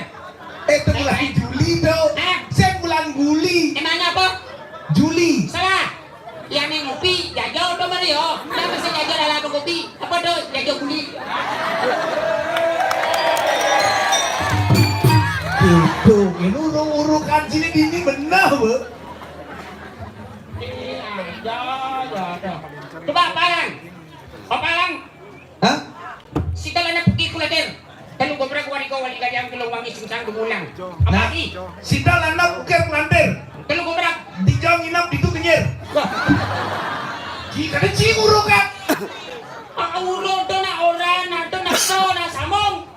Eh, itu bulan Juli tuh. Hah? Saya bulan guli. Emangnya apa? Juli. Salah. Yang ngopi, jajo tuh mana yo? Yang bisa jajo dalam kopi. Apa tuh? Jajo guli. Gitu. Ini uruk-urukan sini dini benar, Bu. Iya, iya, iya. Coba palang. Palang. Hah? Sita lana pergi kulatir. Telu gobrak wali kau wali gajang telu wangi sungsang gumulang. Apa nah, lagi? Sita lana ukir kelantir. Telu gobrak. Dijang inap di tu kenyir. Wah. Ji kada ji uruk kan? Ah, uruk tu nak orang, nak tu nak so, nak sambung.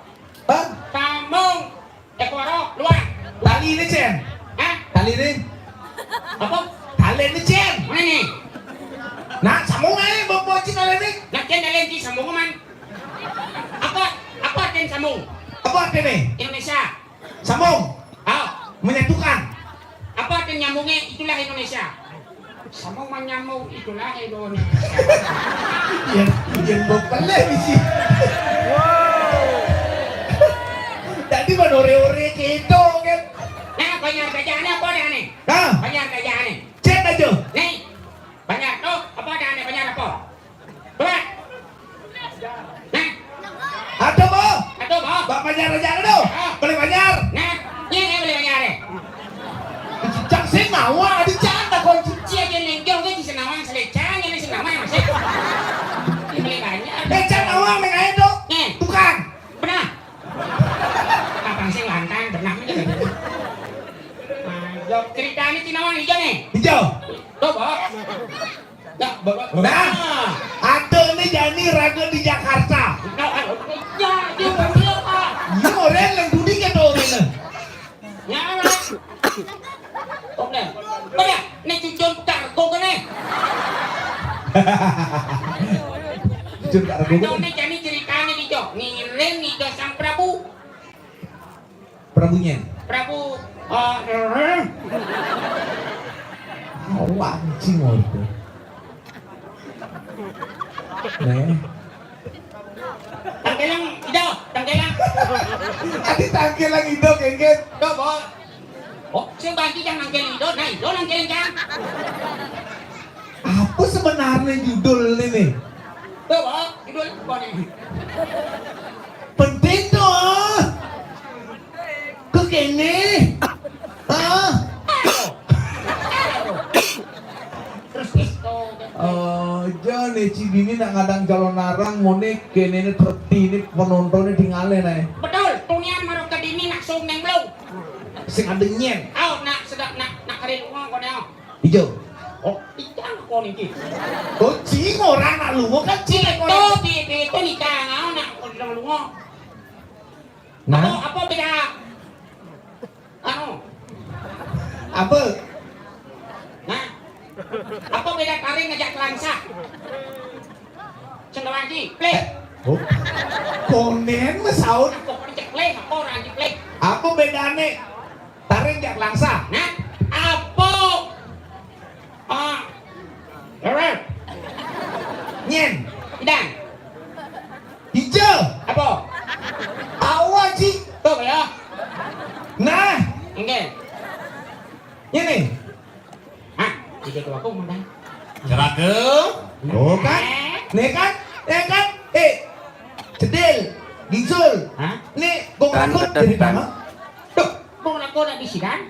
Hah? Sambung. Eko aro, luar. Tali ni, Cen. Hah? Tali ni. Apa? Tali ni, Cen. Mana ni? Nah, sambung aja, bawa cin tali ni. Nak cen tali ni sambung man. Apa? Apa artinya sambung? Apa artinya? Indonesia. Sambung. Ah. Menyatukan. Apa artinya nyambungnya? Itulah Indonesia. Sambung menyambung itulah Indonesia. Iya, iya, bok peleh bisi. Wow. Tadi mah ore-ore gitu kan. Nah, banyak gajahnya apa dah nih? Hah? Banyak gajahnya. Cek aja. Nih, banyak tuh apa dah nih? Banyak apa? Coba. Nah. Ada, Bo? Ada, Bo? Bak Banjar aja ada, tuh. Ah. Beli Banjar. Nah, iya, iya, beli Banjar, ya. Cang sing nawang, ada cang tak kunci. Cia aja nengkong ke di Senawang, selecang, ini Senawang, masih. Beli Banjar. Eh, cang nawang, neng aja, tuh. Nih. Tukang. Benar. Abang sing lantang, benar aja. Nah, yo, ceritanya Cinawang hijau nih. Hijau. Tuh, Bo. Nah, ada nih jani raga di Jakarta. Ya, dia boleh apa? Iya, orang yang duduk ya tuh orang. Nyala. Oke. Pada, nih cucun kargo kene. Cucun kargo. Ada nih jani ceritanya nih, Jo. Ngiring nih, Jo, Sang Prabu. Prabu nyen. Prabu, eh, oh, anjing waktu. Nih. Tangkelang ido, tangkelang. Adi tangkelang ido, kengket. Coba. Oh, sing bagi yang nangkelang ido, nah ido nangkelang kan. Apa sebenarnya judul ini? Coba, judul apa nih? Penting tuh. Kekene. Hah? Terus itu. Oh, jane ci dini nak ngadang calon narang, mone kene ne teti ne penontonnya tinggalin ae. Betul, tunian marok ke dini nak sung neng belum. Sing ada nyen. Oh, nak sedap nak nak kari lunga kau nih. Ijo. Oh, ijo kau nih. Oh, cing orang nak lunga kan cing. Itu, itu nikah nak orang lunga. Nah. Apa, apa beda? Anu. Apa? Nah. Apa beda taring ngajak kelangsa? Sendal anji, plek. Eh, oh. Konen mesaut. Apa ceklek, apa orang anji plek? Apa bedane taring jak kelangsa? Nah, apa? Ah. Nyen. Idang. Hijau. Apa? Awa, Ci. Tuh, ya. Nah. Oke. Ini. Hah? Tiga tua aku mana? Cerake. Oh, kan? Nih, kan? Ya, kan? Eh. Cedil. Gisul. Hah? Nih, gong rambut jadi mana? Tuh. Mau lakukan di sidang?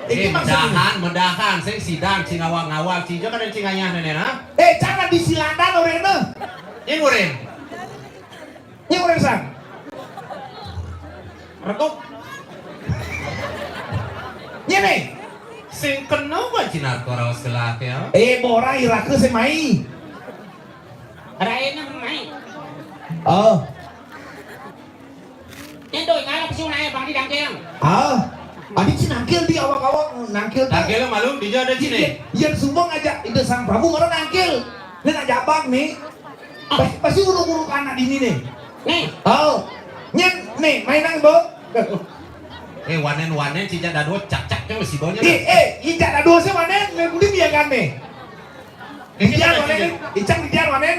Iki eh, maksudnya medahan, medahan, sing sidang, sing ngawal-ngawal, sing jangan sing ngayah nenek nah. Eh, jangan di silandan orangnya. Ini murim. Ini murim sang. Rekuk. Ini nih. Sing kena wajinar kau rawas gelak ya. Eh, bora iraku sing mai. Raina mai. Oh. Yen doi ngalap sing nae bang di dangkeng. Ah. Adi ci nangkil di awak-awak nangkil. Dangkeng malu di jada cine. Yen sumbang aja ide sang Prabu orang nangkil. Nen aja abang nih. Pasti pasti uruk-uruk anak dini nih. Nih. Oh. Nyen nih mainan bo. Eh, wanen-wanen, cicak dadua, cak-cak, kan masih banyak. Eh, eh, icak dadua sih wanen, nang budi biakan nih. Didian wanen, icang didian wanen.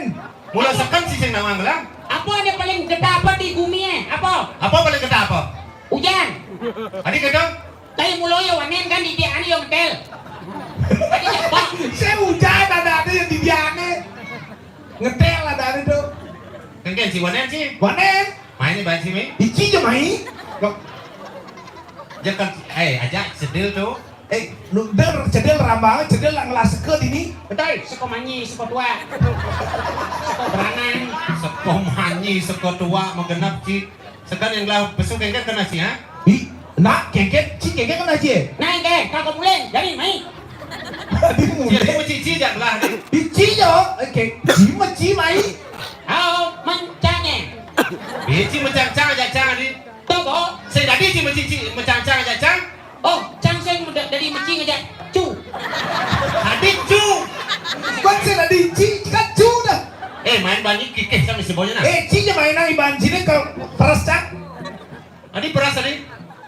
Mula seken sih sing nawang lah. Apa ada paling gede apa di bumi eh? Apa? Apa paling gede apa? Hujan. Adi gede? Tapi mula ya wanen kan didian yo ngetel. Adi cepat. Saya hujan ada ada yang didiannya. Ngetel ada ada tuh. Kan kan si wanen sih. Wanen. Main nih banci mi. Ici je mai. Kok. Jangan, eh, aja sedil tuh. Eh, nu der cedel rambang, cedel ngelas ke dini. Betul, seko manyi, seko tua. Seko beranang. Seko manyi, seko tua, mau genap, Ci. Sekan yang gelah besuk kengket kena, Ci, ha? Ih, nak, kengket, Ci, kengket kena, Ci. Nah, kengket, kagak mulai, jadi mai. Tadi mulai. Jadi mecici jak gelah ni. Ici jo, oke. Ci meci mai. Au, mencangnya. Ici mencang-cang jak cang ni. Tobo. Saya tadi Ci mecici mencang-cang jak cang. Oh, cang saya muda dari meci ngajak cu. Tadi cu. Kan saya tadi Ci, kan cu dah. Eh, main banyi kikeh sama si bonya nah. Eh, Ci je main nang iban Ci ni ke peras cang. Tadi peras tadi.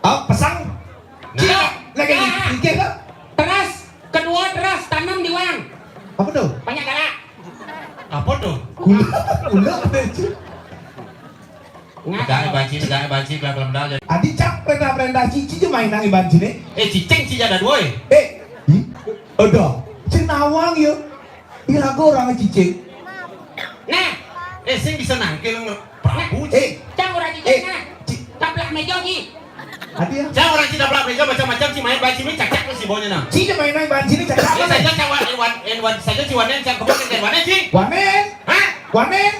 Ah, pesang. Nah. Ci, lagi kikeh lah. Teras, kedua teras tanam di wang. Apa tuh? Banyak galak. Apa tuh? Gula, gula apa itu? Negak banci, negak banci, bla bla bla. Adi cak perintah-perintah cici je main nang iban cine. Eh, cicing ci jada dua, eh. Eh, hmm? Ada. Cing nawang ya. Iraga orang cicing. Nah. Eh, sing bisa nangkil nge-, Prabu, eh, cing. Cang orang cicing, eh, nah. Ci- Taplak meja, Ci. Adi ya. Cang orang ci taplak meja macam-macam, ci main banci mi cacak si bonya nah. Ci je main nang iban cine cacak. Eh, saja cang wan, wan, wan, saja ci wanen, cang kebun, cang wanen, ci. Wanen. Hah? Wanen.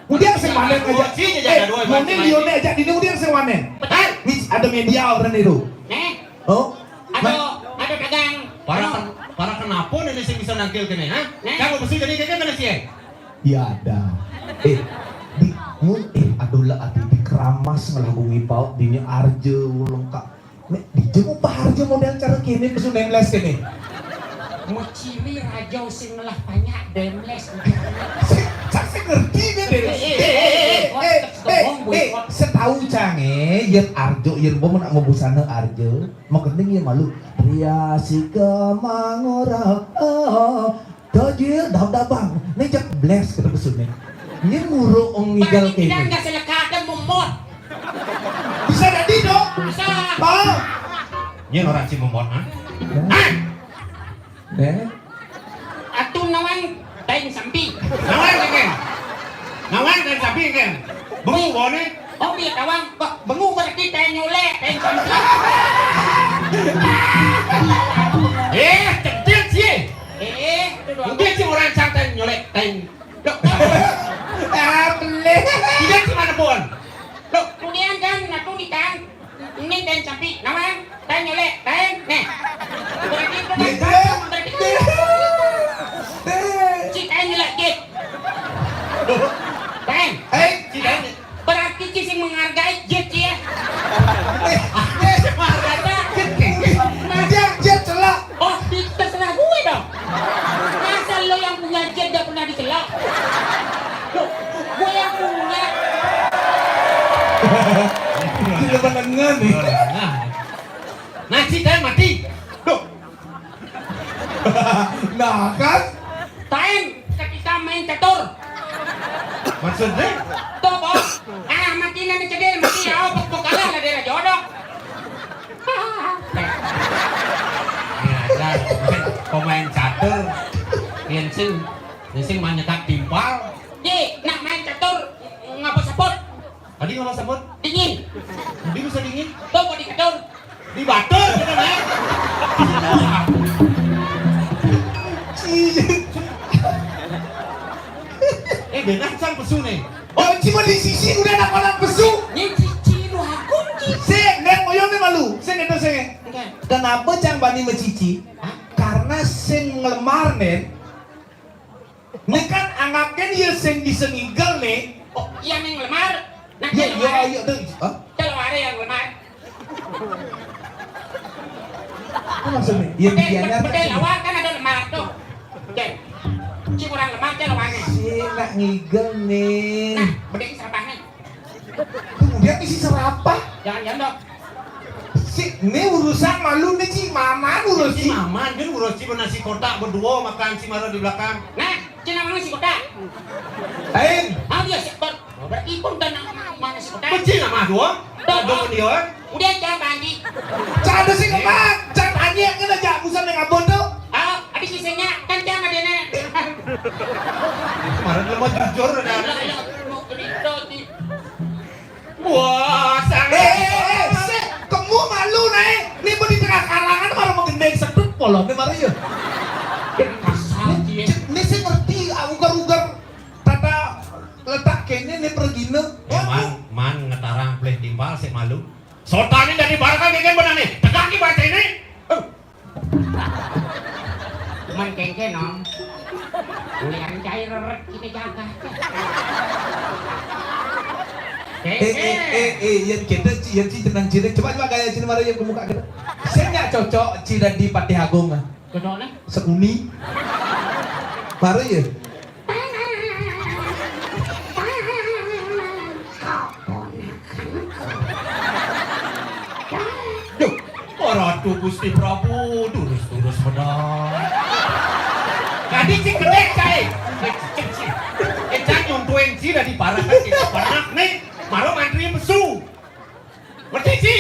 Udiang sing wanen aja. Sini aja, eh, dua, wanen, dua, lione aja, dini udiang sing wanen. Betul. Ini ada media orang itu. Nih. Oh. Ada, ada dagang. Para, para kenapa nih sing bisa nangkil kene, ha? Nih. Kamu mesti jadi kayak mana sih, eh? Ya ada. Eh, di, mun, eh, adola ati di keramas ngelagungi paut dini arja ulung kak. Nek dijenguk paharja model cara kene, pesu nameless kene. Meciri raja sing ngelah banyak nameless. Cak sing ngerti kan, eh, eh, eh, eh, eh, eh, setahu cang, eh, yen arjo, yen bo nak ngobusana arjo, mau kening ya malu. Ria sika mangora, oh, Dojil, dam dabang. Nih jak bles kata pesu nih. Ini muruk ong ngigal kene. Kita nggak selekatan memot. Bisa jadi dong. Bisa. Bang. Ini orang si memot, ha? Ya. Ah! Eh? Atu nawang tain sampi. Nawang kan? Nawang tain sampi kan? Bengu bone. Oh, dia tawang, kok bengu berarti tain nyolek, tain sampi. Eh, cedil sih. Eh, itu doang. Mungkin si orang santai nyolek tain. Loh, ah, boleh. Tidak si mana pun. Loh, kemudian kan, aku di kan. Ini tain sampi, nama? Tain nyolek, tain. Nih. Berarti itu kan, berarti itu. Si tain nyolek, Git. Tain. Eh, si tain. Berarti ci sing menghargai jet ya. Eh, eh, menghargai jet. Nah, dia jet celak. Oh, di-, terserah gue dong. Masa lo yang punya jet gak pernah dicelak? Loh, gue yang punya. Tidak mendengar nih. Nah, si tain mati. Loh. Nah, kan? Tain ketika main catur. Maksudnya? Tuh, Bos. Ah, mati nanti cedil, mati ya, oh, pok-pok kalah lah dia jodoh. Ini aja, pemain catur. Yang sing, yang sing main nyetak timpal. Ji, nak main catur, ngapa seput? Tadi ngapa seput? Dingin. Tadi bisa dingin? Tuh, mau diketur. Di batur, gitu, men. Eh, benar sang pesu nih. Oh, cuma di sisi udah ada kolam pesu. Ini cici lu hakun, Ci. Sing, Nen, oyong nih malu. Sing, itu sing. Oke. Kenapa cang bani mecici? Hah? Karena sing ngelemar, Nen. Nih kan anggapnya dia sing bisa ngigel nih. Oh, iya, ning lemar. Nah, iya, iya, lemar. Iya, tuh. Hah? Kalau ada yang lemar. Apa maksudnya? Iya, betul, iya, betul, ngerti. Lawar kan ada lemar tuh. Oke. Cik orang lemar, cik lawarnya. Si nak ngigel nih. Nah, bedik serapahnya. Kemudian isi serapah. Jangan-jangan dong. Ini urusan malu nih, Ci. Maman urus, Ci. Maman kan urus, Ci, nasi kotak berdua makan, Ci, mara di belakang. Nah, Ci, namanya si kotak. Lain. Ah, dia si kotak. Berarti pun kan namanya si kotak. Benci nama dua. Ada dia. Udah, jangan mandi. Cak ada sih, Mak. Cak tanya kan aja, busan yang abon tuh. Ah, habis isinya kan jangan ada nih. Kemarin lemah jujur, ada. Wah, sangat. Eh, eh, eh, sik, kemu malu nae. Ni mau di tengah kalangan baru mau gendeng sedut polone mari ya. Kasar dia. Cek, ni sih ngerti, ah, ugar-ugar tata letak kene ni pergine. Ya, man, man ngetarang pleh timpal sik malu. Sotane dari barang kan kene benar nih. Tegak ki baca ini. Eh, Cuman kengke, Nom. Ulian cair reret kita jaga. Eh, eh, eh, eh, yang kita, Ci, yang Ci, tenang, Ci. Coba, coba gaya Ci, mari yang ke muka kita. Saya nggak cocok, Ci, dan di Patih Agung, ah. Cocok, nah? Sekuni. Mari ya. Duh, oh, Ratu Gusti Prabu, durus-durus medal. Jadi si gedek, cai. Eh, cai, cai. Eh, cai, nyontoin si dari para kan kita pernah nih, malu mantri pesu. Ngerti, Ci?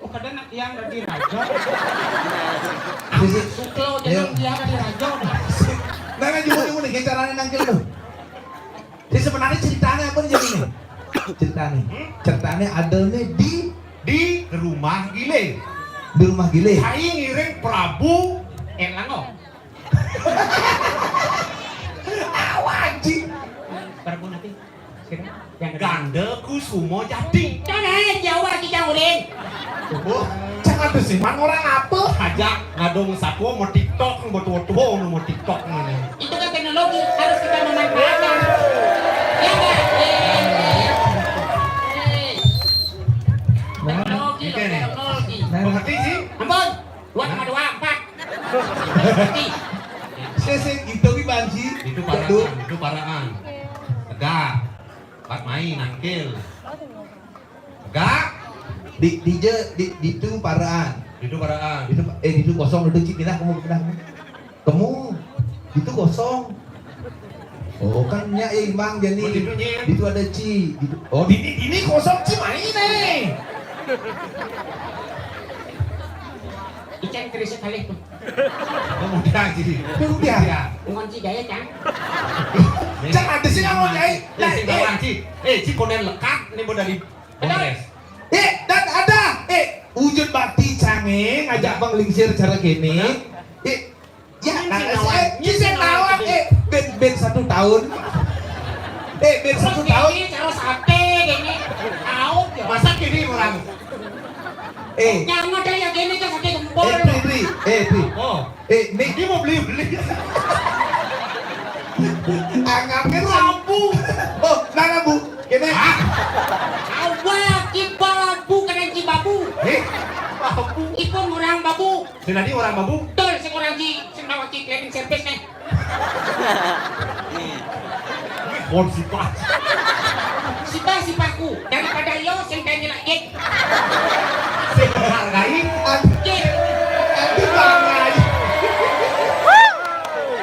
Oh, kada nak yang dari raja. Sisi. Suklo, jadi yang dia dari raja. Nah, nah, jumpa, jumpa nih, kayak caranya nangkil tuh. Jadi sebenarnya ceritanya apa nih jadi nih? Ceritanya. Hmm? Ceritanya ada nih di, di rumah gile. Di rumah gile. Saya ngiring Prabu Erlango. Awaji. Prabu nanti. Ganda Kusumo Jati. Kan ae Jawa kita ulin. Oh, jangan tuh sih, man orang apa? Aja ngadong satwa mau TikTok, mau tua-tua mau TikTok mana. Itu kan teknologi, harus kita memanfaatkan. Ya enggak? Eh, eh. Teknologi, teknologi. Mengerti sih? Ampun. Dua tambah dua, empat. Sesek itu di banci. Itu paraan, itu paraan. Tegak. Empat main, nangkil. Tegak. Di, di je, di, di itu paraan. Itu paraan. Itu, eh, di itu kosong, itu Ci, pindah, kamu pindah. Kamu, itu kosong. Oh, kan nya, eh, Mang, jadi. Oh, di itu nya. Di itu ada Ci. Di itu, oh, di ini, di ini kosong, Ci, main, eh. Ikan terus sekali tuh. Oh, mudah, Ci. Mudah. Iya. Ngon Ci gaya, Cang. Cang, ada sih ngon gaya. Eh, sing bawah, Ci. Eh, Ci, konen lekat, ini mau dari Kongres. Eh, dan ada. Eh, wujud bakti cange, ngajak Bang Lingsir cara kene. Benar. Eh, ya, nah, eh, kisah nawak, eh, ben, ben satu tahun. Eh, ben satu tahun. Ini cara sate, ini. Tahu, ya. Masak ini orang. Eh. Yang ada yang ini kan sate gempol. Eh, Tri, Tri. Eh, Tri. Oh. Eh, nih. Dia mau beli, beli. Anggapnya sabu. Oh, mana, Bu? Kene. Hah? Awak Cibabu, kena Cibabu. Eh? Babu. Ipun orang Babu. Sing tadi orang Babu? Betul, sing orang Ci, sing bawa Ci cleaning service nih. Bon sipah. Sipah, sipahku, daripada yo sing kayak lagi. Sing menghargai. Anjir. Anjir, menghargai.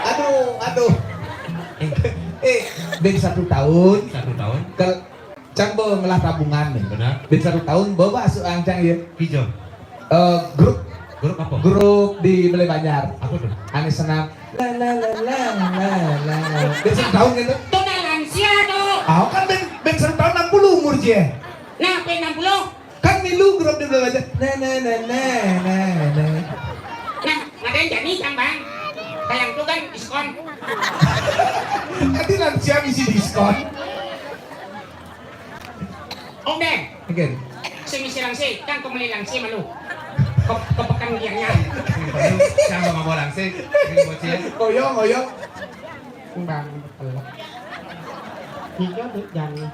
Aduh, aduh. Eh, ben satu tahun. Satu tahun. Kel-, Cang bawa ngelah tabungan nih. Benar. Di satu tahun bawa masuk angcang ya. Hijau. Eh, grup. Grup apa? Grup di Balai Banjar. Apa tuh? Ane senam. La, la, la, la, la, la, la. Di satu tahun gitu. Itu nang lansia tuh. Ah, kan ben, ben satu tahun enam puluh umur dia. Nah, ben enam puluh. Kan milu grup di Balai Banjar. Nah, nah, nah, nah, nah, nah. Nah, ada yang jadi kan, Bang? Kayak itu kan diskon. Nanti lansia bisa diskon. Om Deng. Again. Sing isi langsi, kan pembeli langsi malu. Ke, ke pekan biarnya. Siapa mau bawa langsi? Ini bocil. Oyong, oyong. Bang, pelak. Tiga dek jangan.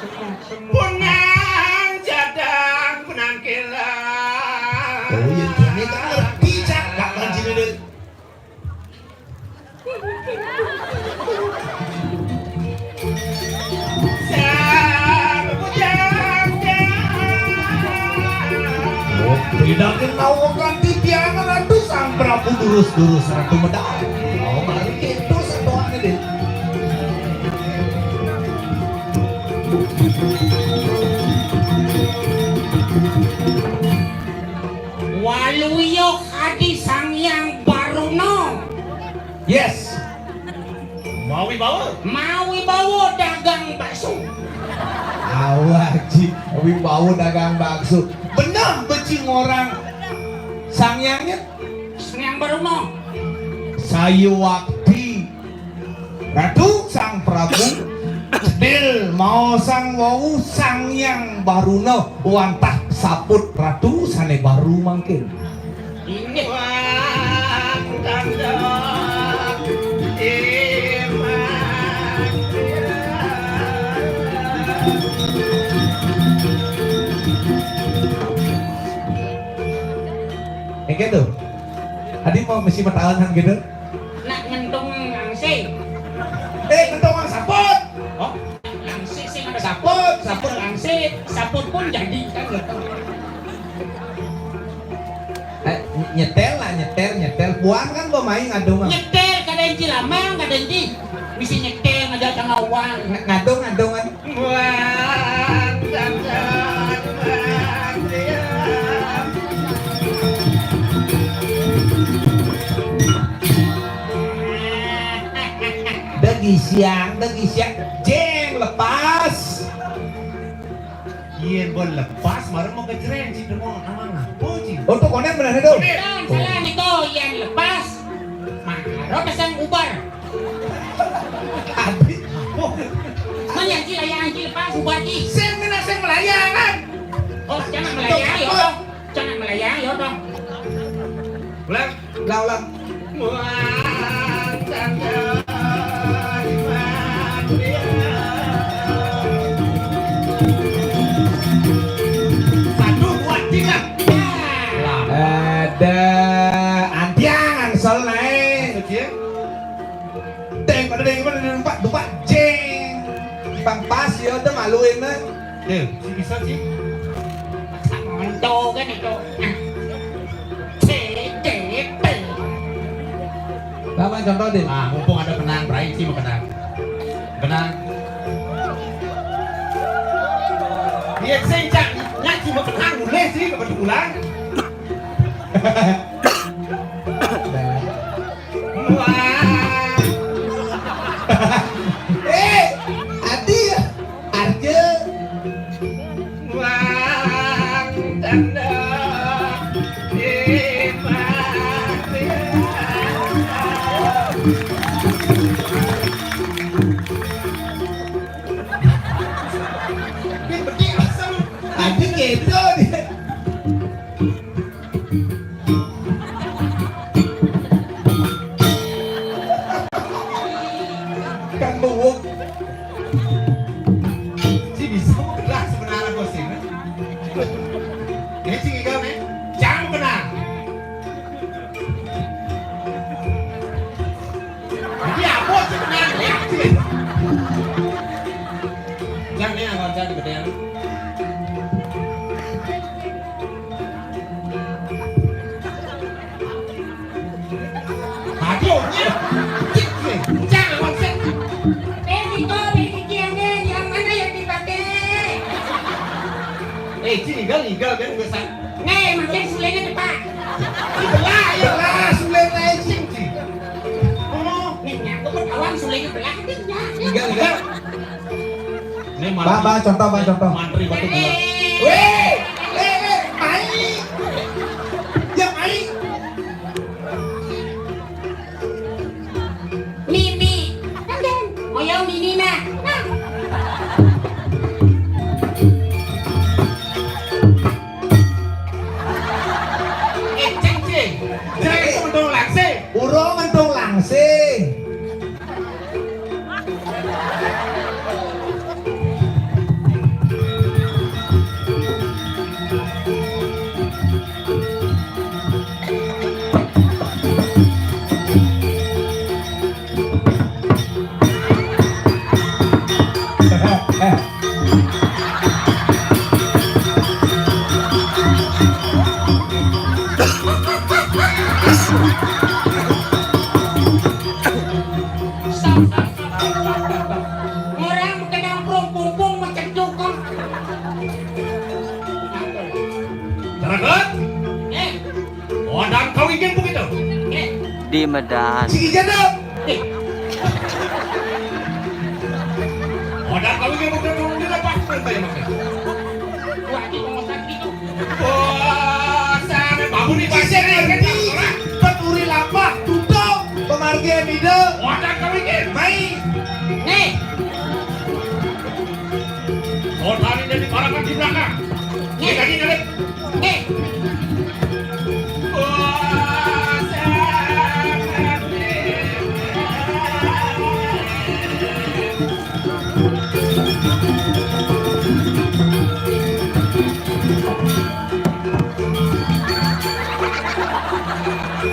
Semua, semua. Punang jadang, punang kela. Oh, yang ini kan ngerti, Cak. Gak banjir ini. Tidak kenal kanthi tiang Ratu Sang Prabu durus-durus Ratu medal. Oh, mari kita satuan ini. Waluya Adi Sang Hyang Baruna. Yes. Mawi bawa. Mawi bawa dagang bakso. Awak ji, mawi bawa dagang bakso. Bener beci ngorang Sang Hyangnya. Sang Hyang Baruna. Sayu wakti Ratu Sang Prabu cedil mau sang wau Sang Hyang Baruna wantah saput ratu sane baru mangkin. Inggih. Engke tuh. Adi mau misi matalan gitu. Nak ngentung angse. Eh, ngentung ang saput. Oh, angse sing ada saput, saput angse, saput pun jadi kan gitu. Eh, nyetel lah, nyetel, nyetel. Puan kan pemain ngadung. Nyetel kada inci lamang, kada inci. Misi nyetel aja tengah uang. Ng-, ngadung, ngadung kan. Degi siang, degi siang. Jeng lepas. Yen bon lepas, mara mau kejreng, cik, demo nama ngapa, cik? Oh, tuh konen bener itu. Konen. Salah niko, yen lepas. Mara pasang ubar. Adi. Oh. Manya ji layang ji lepas ubar ji. Sing kena sing melayangan. Oh, jangan melayang, ya, dong. Jangan melayang, ya, dong. Ulang. Ulang, ulang. Satu, dua, tiga. Ada antiang, angsol naik. Maksudnya? Deng, pada deng, pada deng, empat, empat, jeng. Bang pas, ya, udah maluin, eh. Deh, si bisa sih. Monto kan itu. C D P. Apa contoh, Din? Ah, mumpung ada benang, Bray, sih mau kenang. Benang. Iya, sing, Cak. Nyak cuma kenang, boleh sih, kebetulan. Wah. Eh, Adi ya, Arjo. Wah, tanda di mati. Ini pedih asam. Adi gitu dia. Kan bengong. Si bisa mau gerak sebenarnya bos ini. Ini si Gigal nih. Jangan kena. Ini apa sih kena ya? Jangan nih, jangan gedean. Aduh, ya. Cik, cik. Jangan konsep. Eh, Niko, beli kikiannya, yang mana yang dipakai? Eh, cik, Gigal, Gigal, kan biasa. Nih, makin sulingnya cepat. Belah, ya. Belah, suling naik, cik, cik. Oh, nih, nyatu kan awang sulingnya belah, nih, nyatu. Gigal, Gigal. Ini Bang, mantri. Bang, contoh, Bang, contoh. Mantri batu bulan. Weh, eh, eh, mai. Ya, mai. Mimi. Kan, kan. Moyo Mimi, nah. Nah. Eh, cing, cing. Cing, itu mendung langsing. Urung mendung langsing. Sigi jero. Eh. Modal kawin yang udah turun di lepas pun saya makan. Wah, di rumah sakit itu. Wah, sampai babu di pasir nih, kan? Peturi lapak, tutup, pemargi ide. Modal kawin ini. Mai. Nih. Oh, tadi dari parakan di belakang. Nih. Nih, lagi, nih. Nih.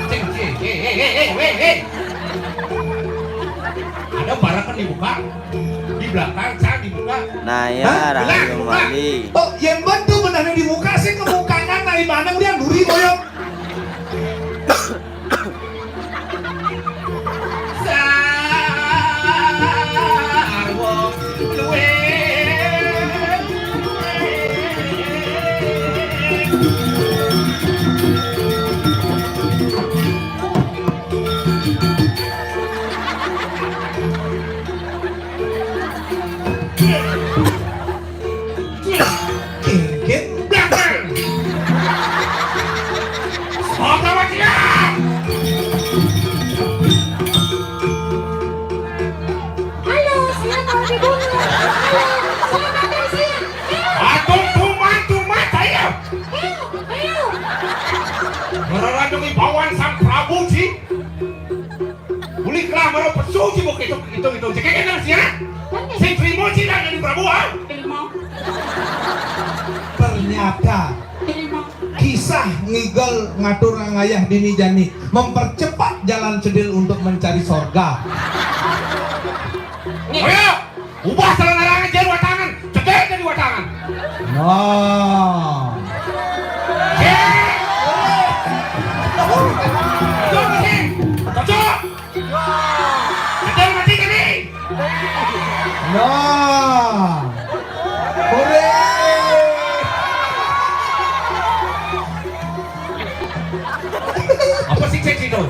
Cek, cek, hei, hei, hei, hei, hei, hei. Ada parakan dibuka, di belakang, cang dibuka. Nah, ya, hah? Rahayu Mali. Oh, yang betul benarnya dibuka sih, kebukaan dari mana udah duri boyong. Kengkeng belakang. Sopo wae? Halo, saya mau dibunuh. Halo, saya mati, saya. Aduh, tuman, tuman, saya. Ayo, ayo. Merarandungi bawan Sang Prabu, Ci. Uli kelamar pesu, Ci, buk itu, itu, itu. Cek, cek, cek, ya. Sing trimo, Ci, dari Prabu, ah. Terima. Ternyata kisah ngigel ngatur ngayah dini jani mempercepat jalan cedil untuk mencari sorga. Ayo, ubah salah ngarangan jadi watangan, cedil jadi watangan. Nah. Cek. Cocok, Ci. Cocok. Cedil mati kami. Nah. Hore. Apa sih cek itu?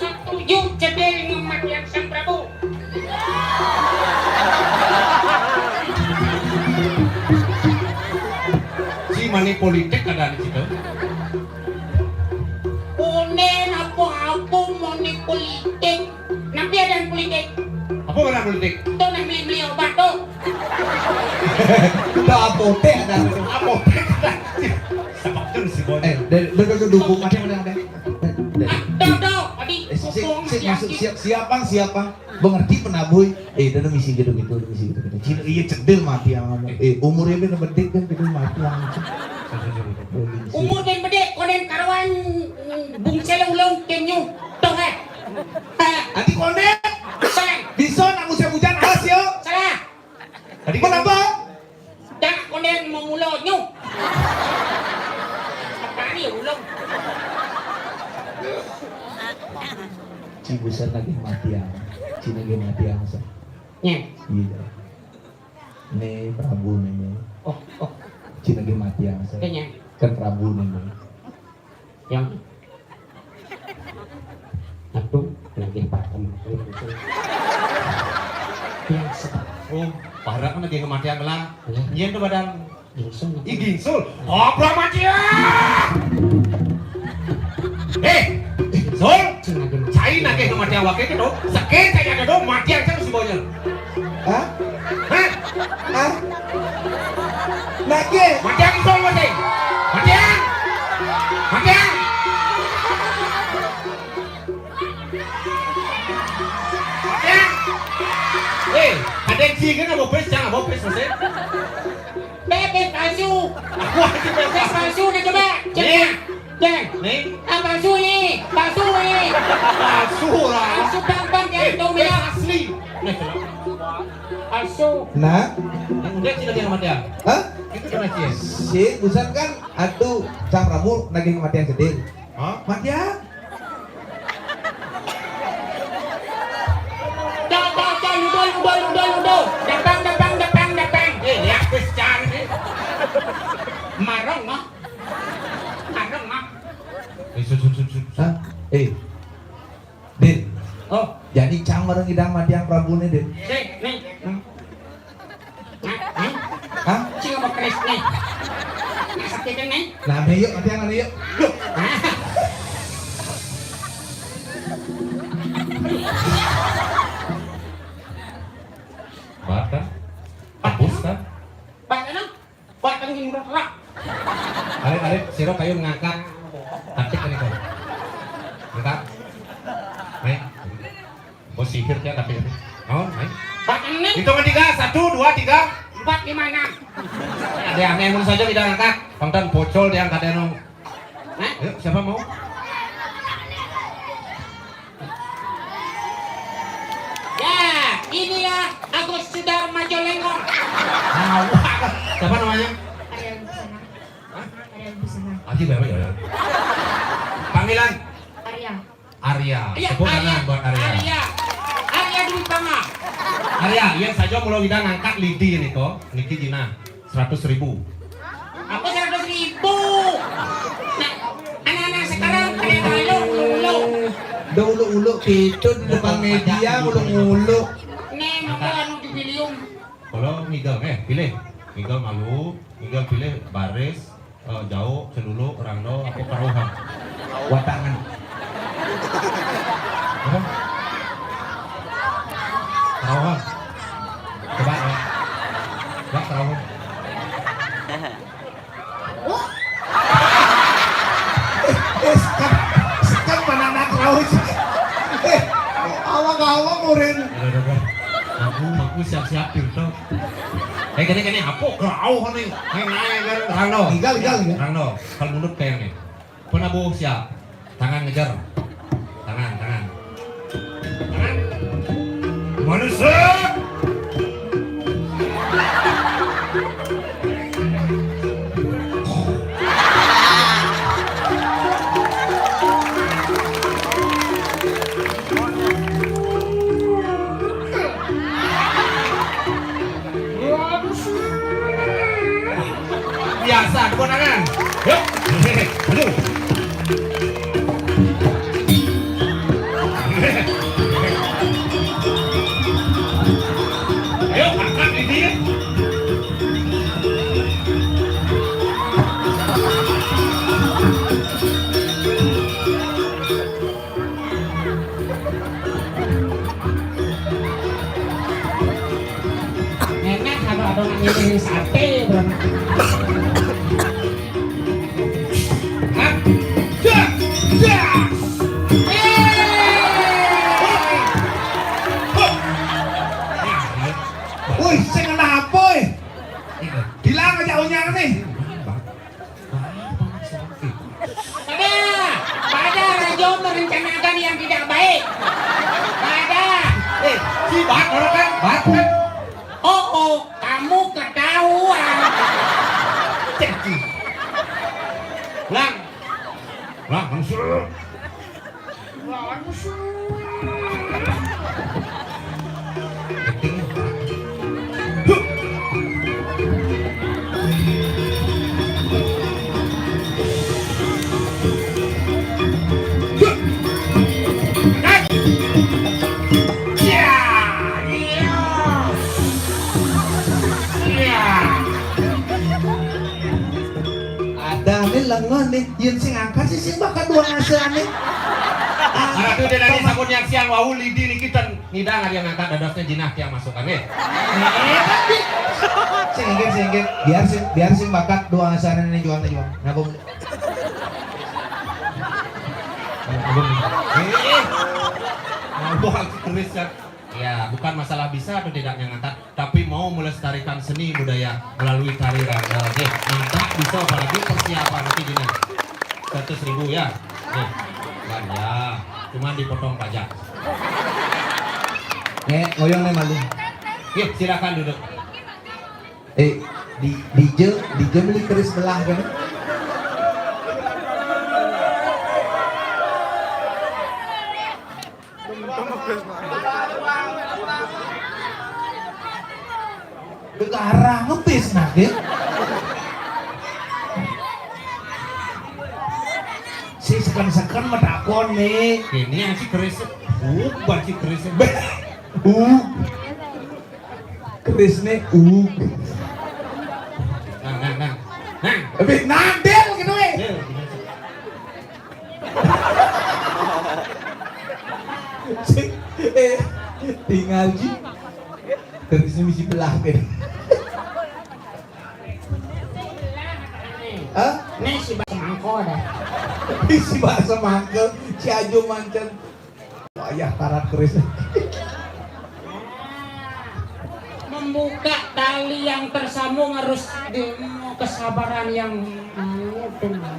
Setuju cedil ngematian Sang Prabu. Si money politik ada di situ. Kunen apa-apa money politik. Napi ada politik? Apa ada politik? Tuh, nak beli-beli obat tuh. Itu apotek ada. Apotek ada. Sebab tu si boy. Eh, dari, dari, dari dukung ada, ada, ada. Dari. Ah, tuh, tuh. Tadi. Eh, si, si, masuk, siap, siapa, siapa? Mengerti penabui? Eh, dah misi gitu-gitu, misi gitu-gitu. Cina, iya, cedil mati yang mana? Eh, umurnya udah bedik kan, gitu mati yang mana? Umur dan bedik, konen karuan, mm, bungsel ulung, kenyu. Tuh, eh. Eh. Nanti konen. Sen. Bisa nak musim hujan, awas, yo. Salah. Tadi kenapa? Dah, konen mau mulo, nyu. Apa ni, ulung? Ci busan lagi mati yang. Ci lagi mati yang, sa. Nya. Iya. Ni Prabu ni, ni. Oh, oh. Ci lagi mati yang, sa. Kayaknya. Kan Prabu ni, ni. Yang satu lagi pakem. Yang satu. Oh, parah kan lagi kematian lah. Iya. Nyen tu badan. Gingsul. Ih, gingsul. Apa mati ya? Eh, gingsul. Cai nagih kematian wakil itu. Sakit saya ada dong, mati aja si bonyol. Hah? Hah? Hah? Nagih. Matian itu mati. Matian. Matian. Matian. Eh, ada yang sih kan, apa pes, jangan apa pes, masih. Bebek palsu. Wah, itu bebek. Bebek palsu nih, coba. Coba. Nih. Nih. Ah, palsu ni. Palsu ni. Palsu lah. Palsu, bang, bang, jangan tahu, eh, ya. Asli. Nih, coba. Palsu. Nah. Yang udah sih lagi sama dia. Hah? Itu kena sih. Si, busan kan, atuh, Cang Prabu nagih kematian gede. Hah? Matian. Cang, cang, cang, Orang ngidang matiang Prabu nih, Dit. Sih, nih. Hmm. Nah, nih. Hah? Sing apa keris nih? Nah, sakitnya nih. Nah, nih yuk, matiang nih yuk. Duh. Nah. Bakat. Hapus kan? Bakat, nah. Bakat yang murah lah. Arif, Arif, sira kayun ngangkat. Cantik kan itu. Ngangkat. Nih. Oh, sihir ya tapi ini. Oh, nih. Bakat ini. Hitungan tiga, satu, dua, tiga. Empat, lima, enam. Ada aneh mun saja tidak ngangkat. Pangtan bocol dia angkat anu. Hah? Ayo, siapa mau? Ya, ini ya Agus Sudarmajo Lengkong. Nah, siapa namanya? Arya Busana. Hah? Arya Busana. Aji berapa ya? Panggilan? Arya. Arya. Iya, tepuk tangan Arya. Buat Arya. Arya. Arya Dwi Pama. Arya, yang saja mulai kita ngangkat lidi ini kok. Niki Jina. Seratus ribu. Apa seratus ribu? Nah, anak-anak sekarang pada malu, ulu-ulu. Udah ulu-ulu gitu di depan media, ulu-ulu. Nih, maka anu jubilium. Kalau ngigel, eh, pilih. Ngigel malu, ngigel pilih baris, eh, jauh, selulu, rando, apa kerohan. Watangan. Apa? Kerohan. Coba, ya. Coba kerohan. Eh, sekat, sekat mana anak raus? Eh, awak-awak murin. Aku, aku siap-siap pintu. Eh, kene, kene, apa? Kerauh nih. Main naik kan, Rando. Tinggal, tinggal, ya. Rando, kalau menurut kayak nih. Penabuh siap. Tangan ngejar. Tangan, tangan. Tangan. Manusia. Biasa, tepuk tangan. Yuk. Aduh. Ayo, angkat gigi. Enak kalau ada yang ngirim sate, bro. Hah? Dah! Dah! Eh! Woi, sing kenapa, eh? Bilang aja unyar nih. Pada, pada Rajo merencanakan yang tidak baik. Pada. Eh, si Bat, orang kan? Bat, kan? Oh, oh, kamu ketahuan. Cekci. Lang. Lang, manusia. Ada nih lengoh nih, yen sing angkat sih sing bakal dua ngasuh nih. Aduh, dia nanya sabun yang siang wau lidi nih kita ngidang ada yang ngangkat dadosnya jinah tiang masukan nih. Sing inggir, sing inggir. Biar sing, biar sing bakat dua ngasuh nih jual nih jual. Nabung. Nabung. Eh, nabung tulis ya. Ya, bukan masalah bisa atau tidaknya ngangkat, tapi mau melestarikan seni budaya melalui tari randal. Nih, mantap bisa apalagi persiapan nanti gini. Seratus ribu ya. Nih, belanja. Cuman dipotong pajak. Nih, oyong nih malu. Yuk, silakan duduk. Eh, di di je, di je beli keris belah kan? Negara ngepis nah, Dit. Si seken-seken metakon nih. Ini yang si keris, bukan si keris. Kerisné ug. Nah, nah, nah. Nah. Tapi nadel gitu, wéh. Iya, iya. Sing, eh, tinggal ji. Kerisné misi belah, gitu. Hah? Nih si Bak Semangko dah. Si Bak Semangko, si Ajo mancén. Wayah parat keris. Membuka tali yang tersambung harus di, kesabaran yang, anu, benar.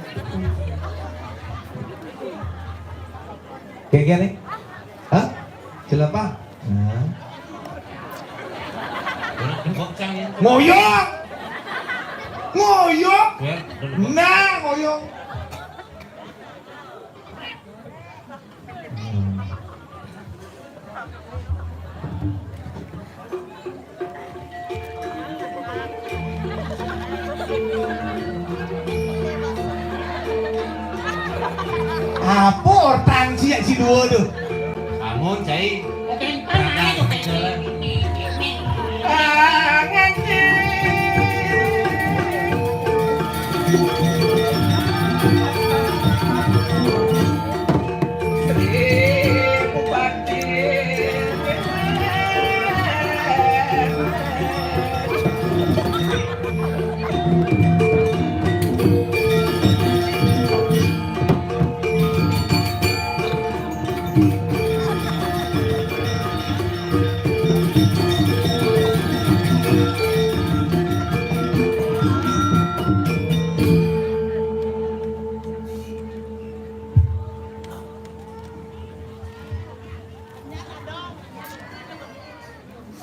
Kayak gini? Hah? Jelapa? Nah. Ngoyong! Ngoyong! Nah, ngoyong. Apa ortang ciek si dua tu? Amun, Cai. Oke, entar aja, Cai. Jalan.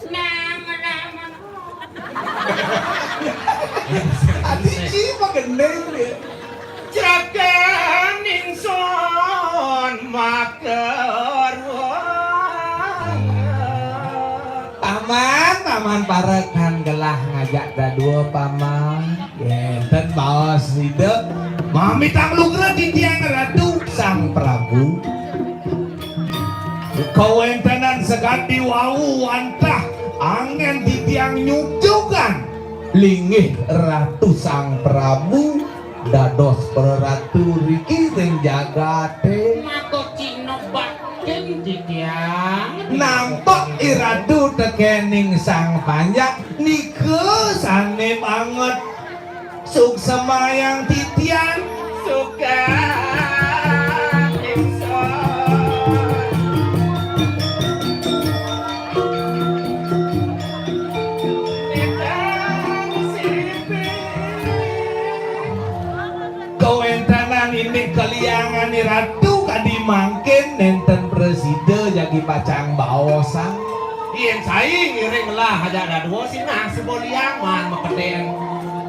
Nah, ngelamun. Adi ci magending dia. Jaganing sun makeruang. Paman, paman parekan gelah ngajak dadua, paman. Yén ten baos sida mamitang lugra titiang Ratu Sang Prabu. Kawéntenan sakadi wau wantah anggén titiang nyujugang linggih Ratu Sang Prabu dados praratu riki ring jagaté. Maka cihna baktin titiang. Nampek iratu tekéning Sang Panjak nika sané banget. Suksemayang titiang. Suka ingsun. Titiang siripin. Kawéntenan indik kaliangan iratu kadi mangkin nénten prasida jagi pacang baosang. Yén cai ngiring gelah ajak dadua sinah suba liang maan maketén.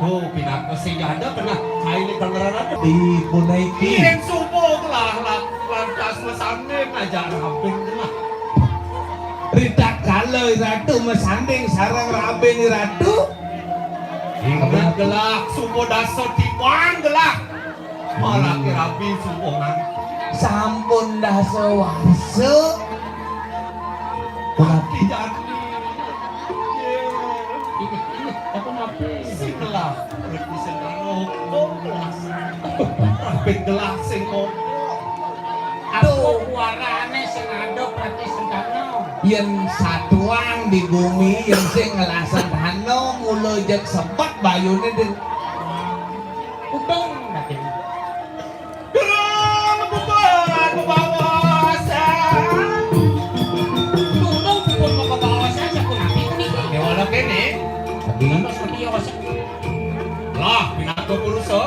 Tuh, pinaka sing janda keneh cai né kelengeran. Di punaiki. Yén suba gelah lan-, lantas masanding ajak rabin gelah. Ritatkala iratu masanding sareng rabin iratu. Inget gelah, suba dasa tiban gelah. Malaki rabi suba nganti. Sampun dasa warsa. Punapi? Jani. Ini, ini, apa napi? Sing gelah, Reti Sentano, kok gelas. Rabin gelah sing kok. Apa kuarané sing ada Reti Sentano? Yén satuang di gumi, yén sing ngelah sentano, mula jeg sebet bayuné, Din. Udung, Raden. Durung puput bebaosan, bebaosan. Durung puput bebaosan, sapunapi puniki? Déwa kéné. Tadi. Dados ngerti ya, Mas. Lah, pinaka purusa.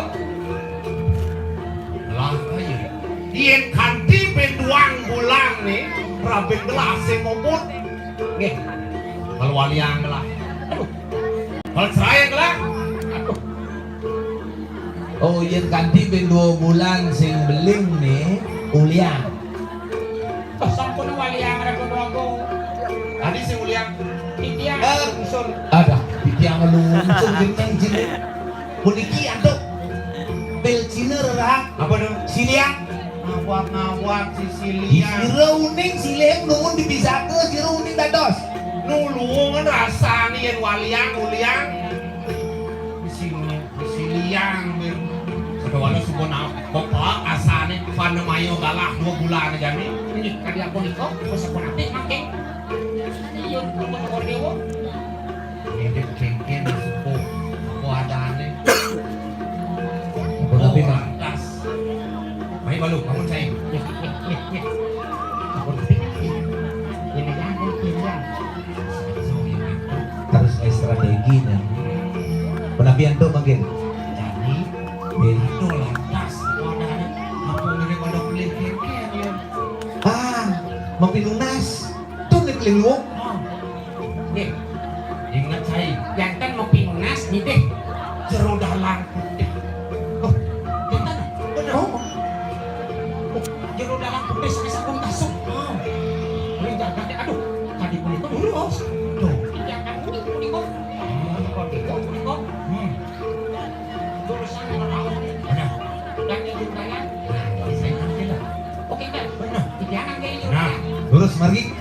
Lah, ayo. Yén kanti ping duang bulan né, rabin gelah sing muput. Nggih. Kal waliang gelah. Aduh. Kal serayan gelah. Aduh. Oh, yén kanti ping dua bulan sing beling né, uliang. Toh sampun waliang raga-raga. Tadi sing uliang. Titiang. Eh, lungsur. Ada, titiang lungsur jeneng jeneng. Puniki antuk. Pil Cina rerahang. Apa to? Siliang. Ngawag-ngawag, sisilian. Sira uning silih nuwun dipisake, sira uning dados. Nulungan rasane yen walian, ulian. Sisilian, sisilian, ben. Sedawala sumpun apa, Pak? Asane panemayo galah dua bulan jani. Nggih, kadi ampun iko, wis sampun apik mangke. Iya, nuwun dewa. Ini kengken sepuh, apa adane? Apa tapi, Pak? Lantas. Mai balu, bangun saya. Ini kan, ini kan. Harus ada strategi nih. Penapian tuh makin. Jadi, eh, itu lantas, apa adane? Apa ngene pada beli kengken, ya? Ah, makin lunas. Tuh nih keliling. Oh. Nggih. Inget saya. Janten mau pingunas nitih jero dalang putih. Oh, janten. Bener. Oh. Oh, jero dalang putih sami sampun kasuk. Oh. Ini jagat ya. Aduh, tadi punika lurus. Tuh. Janten punika. Hmm, kok gitu punika. Hmm. Lurus sana, Pak. Bener. Dan yang jutaan. Nah, saya ngerti lah. Oke, Kak. Bener. Tidak ada yang. Nah, lurus margi.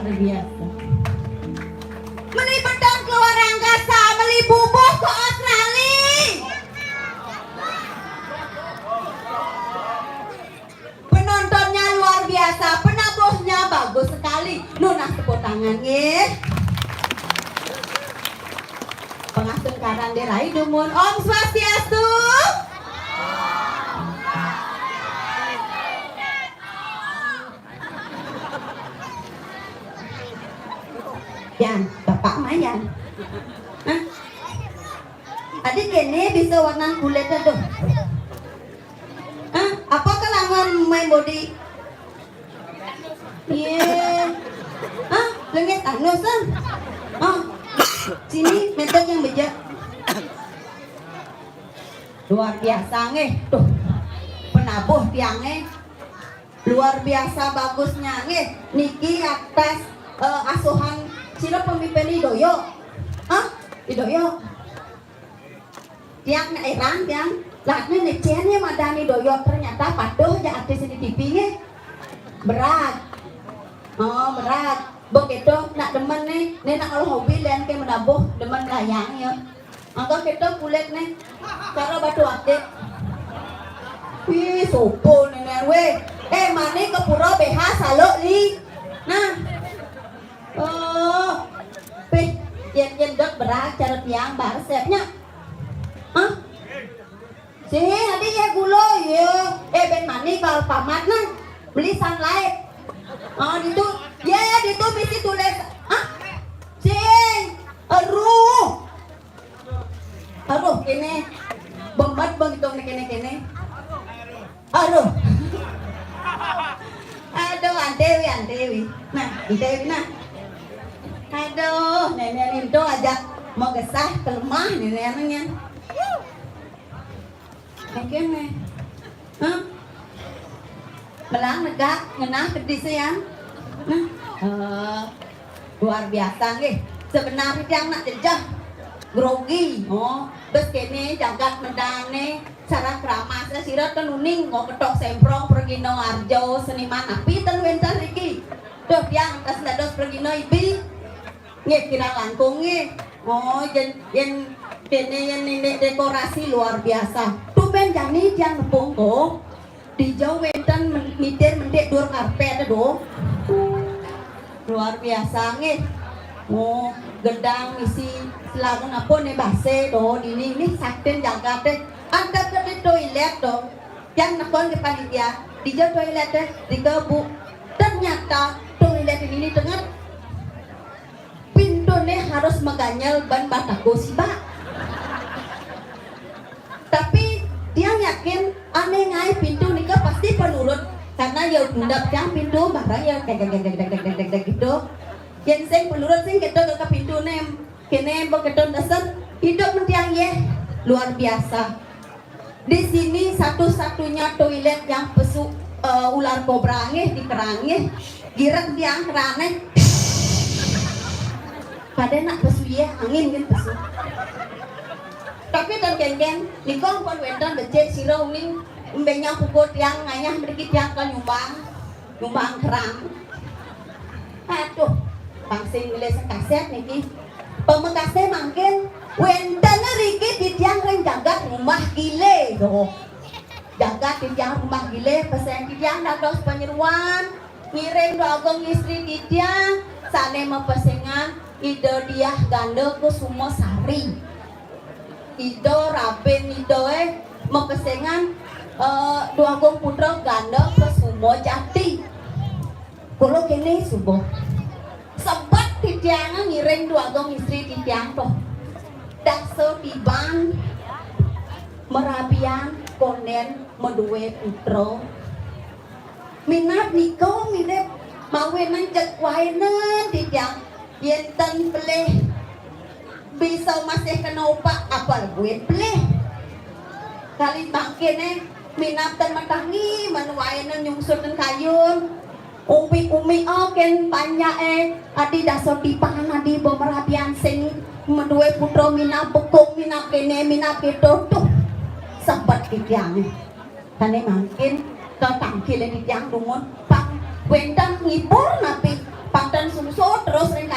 Biasa. Meli pedang keluar angkasa, meli bubuh ke Australia. Penontonnya luar biasa, penabuhnya bagus sekali. Nunas tepuk tangan, nggih. Pangastungkaran dherai dumun. Om Swastiastu. Yan, bapak mayan. Hah? Adi kene bisa warna kulit aduh. Hah? Apa kelangan main body? Iya. Hah? Lengit anus ah. Hah? Sini metode yang bejak. Luar biasa nggih. Tuh. Penabuh tiangnya. Luar biasa bagusnya nggih. Niki atas eh, asuhan sira pemimpin Idoyo. Hah? Idoyo. Tiang nak erang tiang. Lah ne necen ya madani Doyo ternyata patuh aja artis di T V nggih. Berat. Oh, berat. Begitu nak demen nih, nih nak kalau hobi lian ke menabuh demen layang ya. Angka kita kulit nih, cara batu akik. Wih, sopo nenek weh. Eh, mani ke pura B H saluk li. Nah. Oh. Pih, yen yen dot berat cara tiang barsepnya. Hah? Sih, adi ya gulo ya. Eh, ben mani kalau pamat nah. Beli sunlight. Oh, ditu. Ya, ya, ditu mesti tulis. Hah? Sih. Aduh. Aduh, kene bemat bang itu kene kene. Aduh. Aduh, antewi, antewi. Nah, antewi nah. Aduh, nenek itu aja mau gesah kelemah nenek anaknya. Oke nih. Hah? Melang negak ngenah kedis ya. Nah, eh, luar biasa nggih. Sebenarnya tiang nak jejah grogi. Oh, bes kene jagat medane cara keramas sira ten uning kok ketok semprong pergino arjo seniman api ten wenten iki. Duh tiang atas dados pergino ibi. Nggih, kirang langkung nggih. Oh, yen yen kene yen nenek dekorasi luar biasa. Tumben jani tiang nepung kok. Dijau wenten men- mitir mentik dur karpet do. Luar biasa nggih. Oh, gedang misi selagun apa ne base do dini ini sakten jagat deh. Ada ke toilet do. Yang nekon ke panitia, dijau toilet deh, dikebu. Ternyata toilet ini tengah pintu nih harus meganyel ban batako sibak. Tapi tiang yakin ane ngai pintu nika pasti penurut karena ya undap tiang pintu barang ya deg deg deg deg deg deg deg gitu. Yen sing penurut sing ketok ke pintu nem kene beketon desen hidup mentiang ye luar biasa. Di sini satu-satunya toilet yang pesu eh, ular kobra nggih di kerang nggih. Girek tiang kerane. Pada nak pesu ye angin kan pesu. Tapi dan geng-geng nikong pun wenten becik sira uning embe nyang pukul tiang ngayah mriki tiang ke nyumbang. Nyumbang kerang. Aduh, bang sing milih sekaset niki. Pamekase mangkin wenten riki titiang ring jagat rumah gile doh. Jagat titiang rumah gile pesen titiang dados panyeruan ngiring Dwagung Istri titiang sane mapesengan Ida Diah Ganda Kusuma Sari. Ida rabin Ida eh mapesengan eh, Dwagung Putra Ganda Kusuma Jati. Kula kene subuh. Sebet titiang ngiring Dwagung Istri titiang toh. Daksa tiban merabian konden maduwe putra. Minat nika mirip mawinan jeg waenen titiang yen ten pelih bisa masih kena upak apal buin pelih. Kali mangkene minat ten matangi men waenen nyungsut ten kayun. Umi-umi oken panjake adi daso tipangan adi bemerabian sing maduwe putra minat bekung minat kene minat keto tuh sebet titiang. Kane mangkin ketangkile titiang dumun pang wenten ngibur napi panten sungsu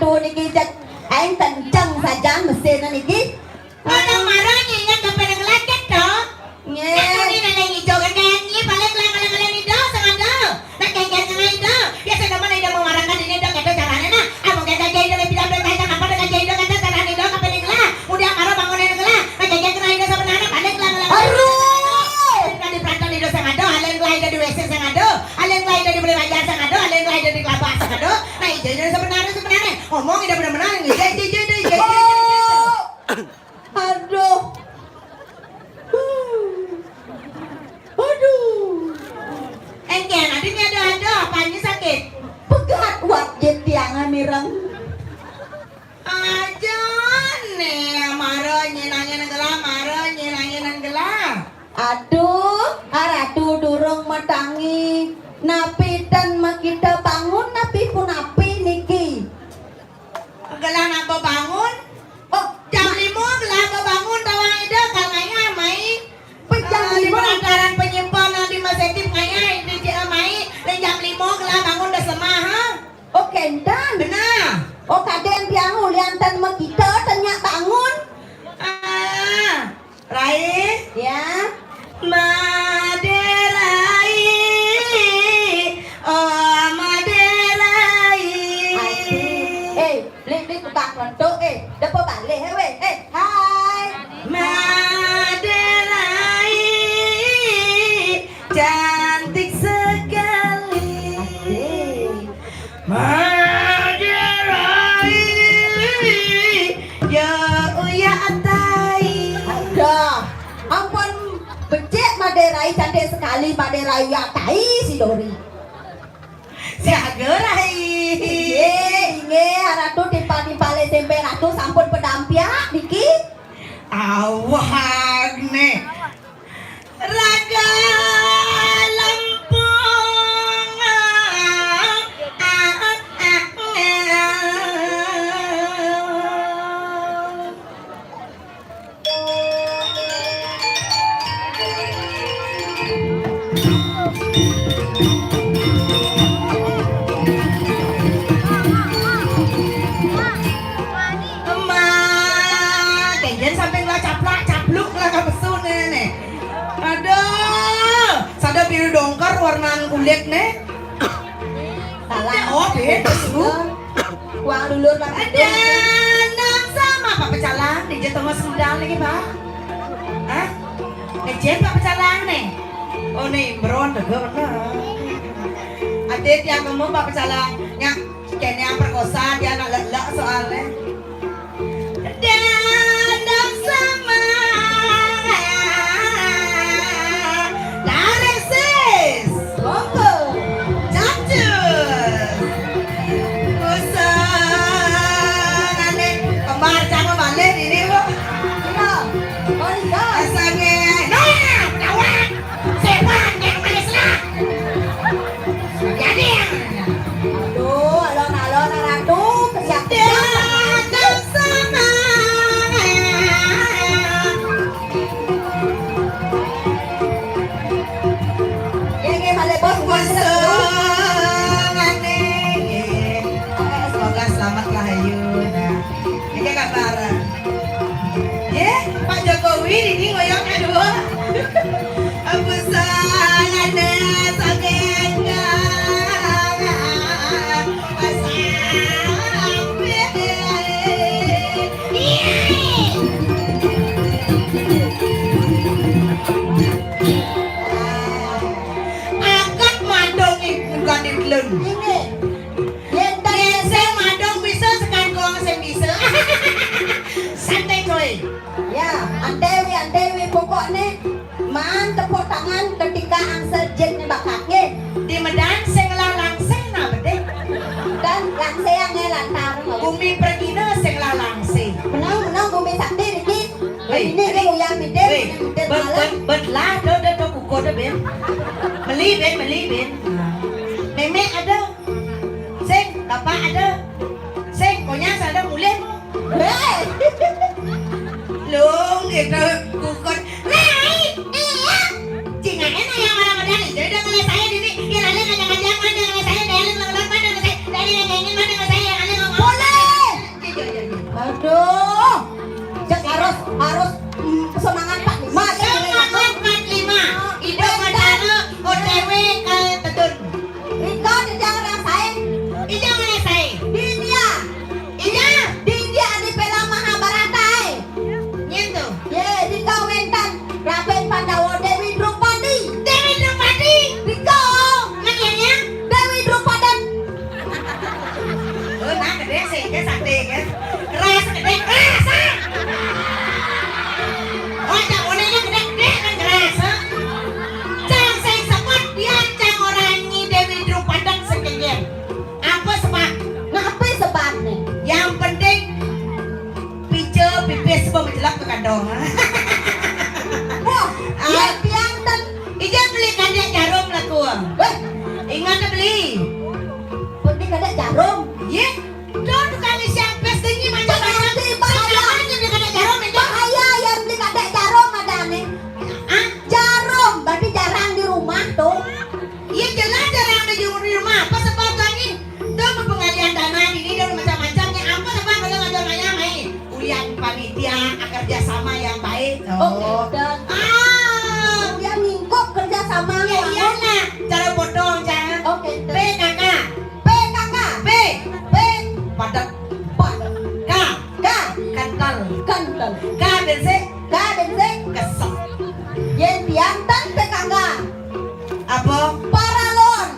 Ratu niki, cek aing kenceng sajan mesin niki. Ana mara nyi nya kapereng leket to. Nggih. Aku ni nenek ijo kan kayak nyi paling kelang-kelang ido sangado. Nak kayak kayak ngai ido. Ya saya mana ido mau marahkan ini ido kata caranya nah. Amun kayak kayak ido lebih dapat kayak apa kayak ido kata caranya ido kapereng lah. Mudah mara bangunin lah. Nak kayak kayak ido sebenarnya paling kelang-kelang. Aduh. Kan di perantauan ido sangado, aleng lah ido di W C sangado, aleng lah ido di beli raja sangado, aleng lah ido di kelapa sangado. Nah, ijo ido sebenarnya sebenarnya. Ngomong ido benar-benar ijo ijo ijo ijo ijo ijo. Aduh. Aduh. Engke, nanti ada ada apa ini sakit? Pegat wat jet tiangan mireng. Aja nih, mara nyenangin gelah, mara nyenangin gelah. Aduh, aratu durung matangi. Napi ten makita bangun, napi punapi niki? Gelah nak bebangun? Oh, jam lima gelah bebangun tawang ida kal ngayah mai. Pe jam lima? Di penataran penyimpan di Masjid ngayah di mai. Lain jam lima gelah bangun dah semah ha. Oh, kenten. Benar. Oh, kadang tiang ulian ten makita ten nyak bangun. Ah. Rai. Ya. Made Rai, oh Made Rai. Aduh. Eh, beli beli tukang kontok eh. Depo balik eh weh. Eh, hai. Made Rai, cantik sekali. Aduh. Made Rai, ya uya atai. Aduh, ampun becik Made Rai cantik sekali Made Rai ya atai si Dori. Siaga Rai. Inggih, inggih, Ratu timpal-timpal S M P Ratu sampun pedampiak niki. Awag nih. Raga Lampung. Emak, kenjen sampai ngelah caplak capluk lah ka pesu nih, nih. Aduh, sada biru dongker warnaan kulit nih. Salah. Oh, beda, Su. Kuang dulur Pak Ada Kidul. Anak sama Pak Pecalang, di Jatoma Sendal lagi, Pak. Hah? Ngejen Pak Pecalang nih. Oh, nih, Imron, dege bener. Ade tiang nemu Pak Pecalang. Nya, kene yang perkosa, dia nak lelak soalnya. Dandang sama. Tarik sis. Monggo. Cacus. Kusang ane kembar sama balik ini, Bu. Iya. Oh, iya. Asange. Nah, kawan. Sepan yang manis lah. Jadi yang. Aduh, alon-alon Ratu, kesiap-siap. Datang sama. Ya, ya, balik, Bos. Bos, eh, semoga selamat lah, ayo. Nah, ini kabar. Ya, Pak Jokowi ini ngoyongnya dua. Aku sangat sakit. Akad madong ing bukan ing telun. Inggih. Yen ta- Yen sing madong bisa sekangkung sing bisa. Santai, coy. Ya, antewi, antewi, pokokne maan tepuk tangan ketika angsel jin bakatne. Di medan sing lah langsing nah bedeh. Dan langsing yang lantar. Gumi pragina sing lalang sih. Menang, menang gumi sakti niki. Wéh, ini wéh, ki uyang midin, wéh, uyang midin bet, malam. Bet, bet lah, do, do, do, kukur do, Bin. Meli, Bin, meli, Bin. Nah. Mémé ada. Sing, bapak ada. Sing, konyang ada mulih. Wéh. Lung, gitu, kukur. Wéh, iya. Cingakan ayam malam ada nih. Jadi udah ngeliat saya di sini. Dia lari ngajak-ngajak, mana ngeliat saya, dia lari ngeliat, mana ngeliat saya, dia lari ngajak-ngajak, mana ngeliat saya, yang ada ngomong. Boleh. Iya, iya, iya. Aduh. Cek harus, harus, mm, semangat Pak Lima. Semangat Pak Lima. Ibu Madara O T W ke Tetun. Riko dijang rasain. Ijang rasain. Di India. Ijang. Di India di film Mahabharata, eh. Nyen tuh. Ye, riko wénten Raden Pandawa, Dewi Drupadi. Dewi Drupadi. Riko. Nang ya, ya? Dewi Drupadan. Oh, nah, gedé sih, gedé sate, kan? Keras, gedé, keras, ah! Oh, cang onenya gedé, gedé, kan keras, ah? Cang sing sepet, dia cang orang nyi Dewi Drupadan sekalian. Apa sebab? Ngapa sebab nih? Yang penting, pica, pipis, semua menjelap ke kantong. Wah, ah, iya, pianten. Ijang beli kadék jarum laku. Wéh, ingat beli. Beli kadék jarum. Yé, tuh tukang isi ampés dengi macam-macam. Berarti bahaya. Sekarang yang beli kadék jarum itu. Bahaya yang beli kadék jarum ada nih. Ah? Jarum, berarti jarang di rumah tuh. Iya, jelas jarang ada di rumah. Apa sebab lagi? Tuh pengalian dana ini dan macam-macamnya. Apa sebab kalau nggak ada nanya main? Ulian panitia kerja sama yang baik. Oke, oh, dan ah, ulian lingkup kerja sama. Ya, iya, nah. Cara potong, cara. Oke, P K K. P K K. P. P. Padat. Padat. K. K. Kental. Kental. K, bensik. K, bensik. Kesel. Yén pianten P K K. Apa? Paralon.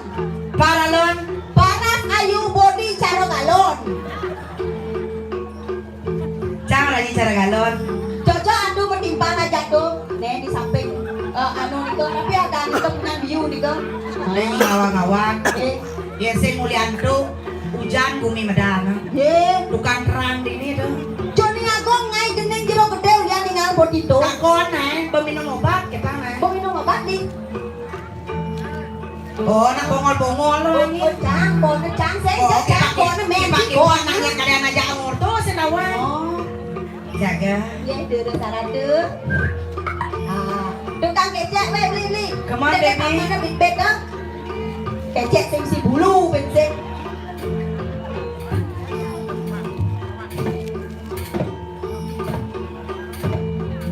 Paralon. Paras ayu bodi cara galon. Cang lagi cara galon. Cocok anu metimpal aja tuh. Nih di samping, eh, anu nika, tapi ada anu punan biu nika. Ada yang ngawang-ngawang. Eh. Ya sing mulian tuh hujan bumi medan. Ye. Tukang terang di ini tuh. Joni Agung ngai dening jero gedé ulian ningal bodi tuh. Takon, eh, peminum obat kita, eh. Peminum obat di. Oh, nak bongol-bongol lo ini. Oh, cang, kono cang, saya. Oh, cang, kono men, dipakai kono. Anaknya kadang aja ngorto senawan. Oh. Jaga. Nggih, durus saratu. Ah, tukang kecek wé beli-beli. Come on, baby. Mana bibit, ah? Kecek sing si bulu, bensik.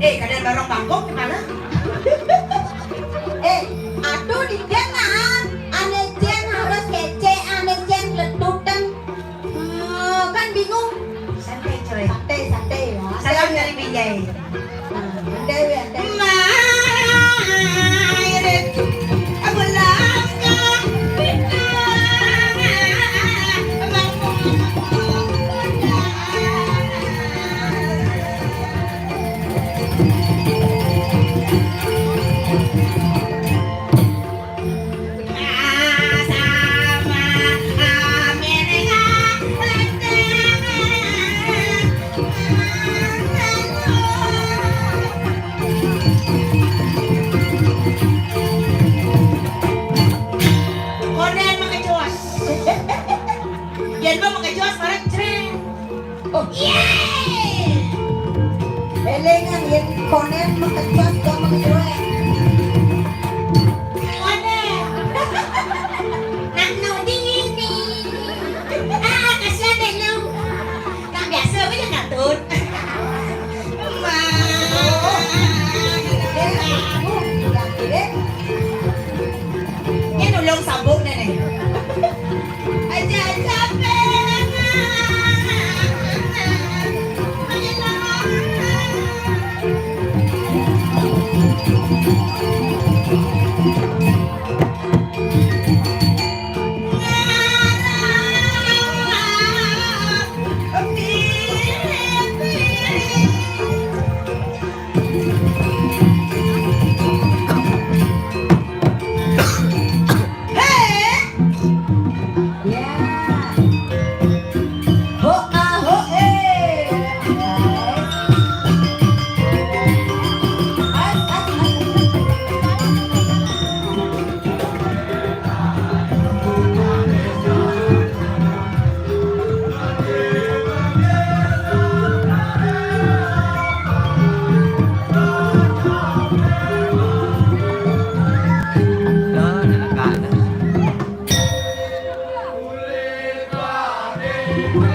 Eh, kadang barang bangkok di mana? Eh, aduh, di dia nah. Ane cen harus kecek, ane cen letutan. Eh, kan bingung. Santai, coy. Santai, santai, ya. Salam dari Binjai. Nah, santai, santai. Mai, Rit. Aku langkah. Konden makejos. Yén mah makejos, marang jreng. Oh, yé! Élingan yén konen mah kejos gua mah cuek. Konen. Nak nu dingin nih. Ah, kasihan deh lu. Nak biasa aja kartun. Emak. Éh, kamu, ya, deh. Ini nulung sabuk nih, nih. Aja-aja pengen.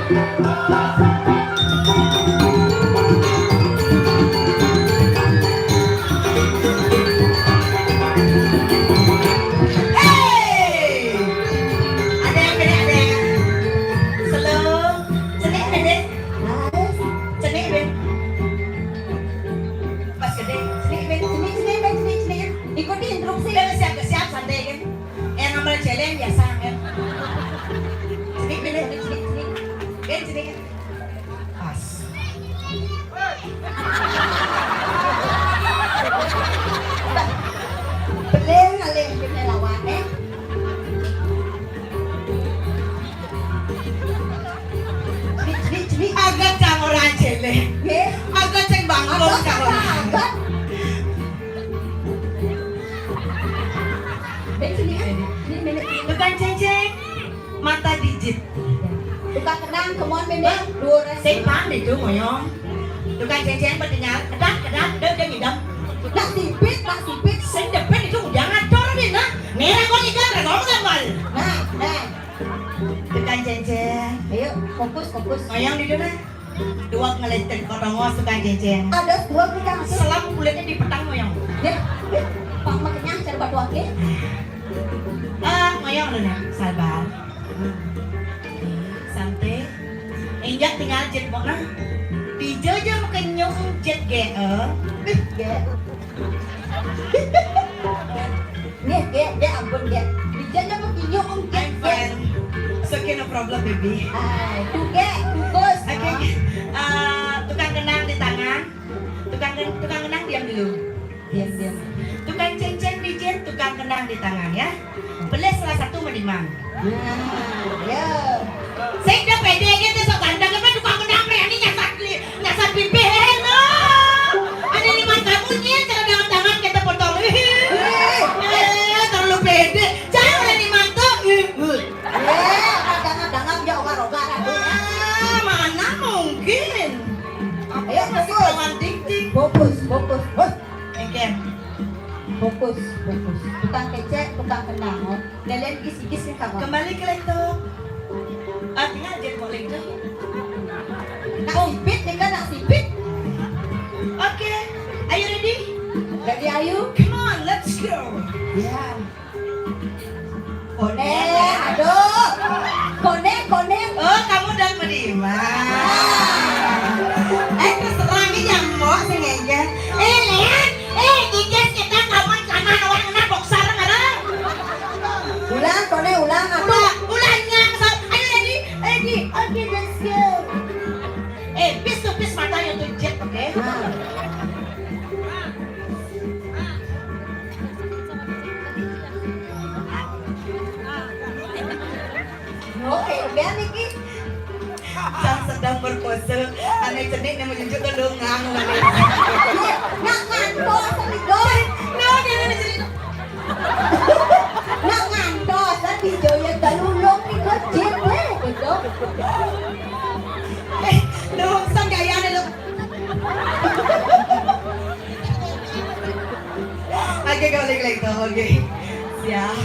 Hei! Ada yang kena, ada yang kena. Slow. Cenik, Dek. Cenik, Dek. Pas gede. Cenik, Dek. Cenik, cenik, Dek. Cenik, cenik. Ikuti instruksi. Udah siap, siap, santai, kan? Yang namanya jalan biasa, kan? Cenik, Dek. Cenik, cenik. Kan, cenik, kan? Pas. Belum ngalih kene lawane. Jeli, jeli, jeli. Agak cang ora jele. Nggih. Agak ceng bangun cang ora. Agak. Ben sini, ah. Ini nenek. Tukang ceng-ceng. Mata dijit. Tukang kenang, come on, Bebe. Wah, dua orang. Sing pan itu ngoyong. Tukang ceng-ceng pendengar, kedak, kedak, kedak, kedak, ngidam. Nak sipit, nak sipit. Sing depet itu udah ngatur nih, nah. Merah kok ngidam, rasa apa sambal? Nah, nah. Tukang ceng-ceng. Ayo, fokus, fokus. Ngoyong di mana? Dua ngeletek kotong tukang ceng-ceng. Ada dua tukang. Selam kulitnya di petang ngoyong. Ya, Pak, makanya cara batu ake. Ah, ngoyong lu, nah. Sabar. Santai. Injak tinggal jet pok nah. Dijo jo kenyung jet ge, eh. Ge. Nih, ge, ge ampun, ge. Dijo jo kenyung jet ge. I'm fine. It's okay, no problem, baby. Hai, tuh, ge, bungkus. Oke. Ah, tukang kenang di tangan. Tukang ken-, tukang kenang diam dulu. Diam, diam. Tukang ceng-ceng pijit, tukang kenang di tangan ya. Pilih salah satu meniman. Nah, ya. Sing dah pede gitu sok ganteng apa tukang kenang berani nyasar li-, nyasar pipi, eh, no. Ada lima kamu nyet, cara dengan tangan kita potong. Eh, terlalu pede. Jangan berani mantu. Eh, jangan-jangan ya ogar-ogar. Ah, mana mungkin? Ayo, masih fokus. Kawan ding-ding. Fokus, fokus. Wah. Engke. Fokus, fokus. Tukang kecek, tukang kenang, oh. Lelen gis-gis nih, Kak. Kembali ke laptop. Ah, tinggal aja mau laptop. Nak sipit, nih kan, nak sipit. Oke. Are you ready? Ready, ayo. Come on, let's go. Ya. Koneng, aduh. Koneng, koneng. Oh, kamu udah menerima. Eh, terserah nih nyamuk sing ngengge. Eh, Lean, eh, Kikis, kita kamu celana awak kena boxer, ada. Ulang, koneng, ulang, aduh. Ulang, ulang, nyang, so-, ayo, Edi, Edi, oke, let's go. Eh, pis to pis mata yang tuh jet, oke? Nah. Oke, udah niki. Sang sedang berpose, aneh cenik yang menunjuk ke lengang. Nak ngantos, nih, Doi. No, dia ada cerita. Nak ngantos, kan, di Joya Galulung, nih, Doi, jet, weh, gitu. Eh, no, sang gaya nih, lo. Oke, kalau like, like, oke. Siap.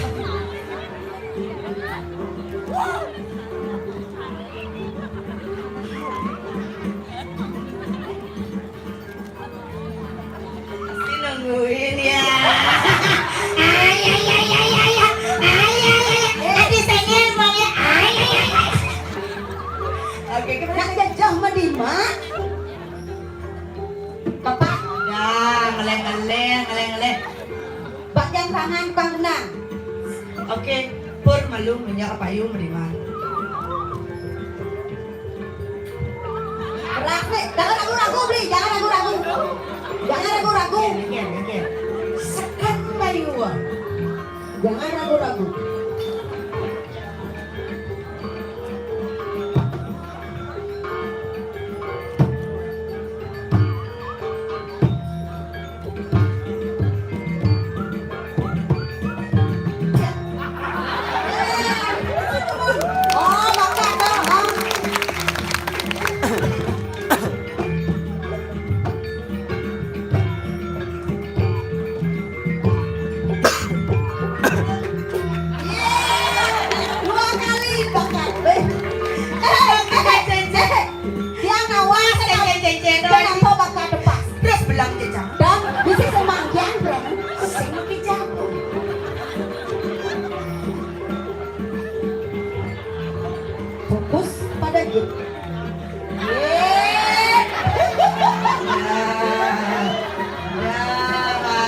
Pasti nungguin ya. Ay, ay, ay, ay, ay, ay. Ay, ay, ay, ay. Tadi saya ngomong ya. Ay, ay, ay, ay. Oke, kemana? Nak gajah mah di mak. Kepak. Dah, ngeleng-ngeleng, ngeleng-ngeleng. Bak jam tangan tukang kenang. Oke, pur malu menyak apa ayu menerima. Rafe, jangan ragu-ragu, Bli, jangan ragu-ragu. Jangan ragu-ragu. Oke, oke, oke. Sekan mayu. Jangan ragu-ragu. Fokus pada game. Yeay. Ya, ya,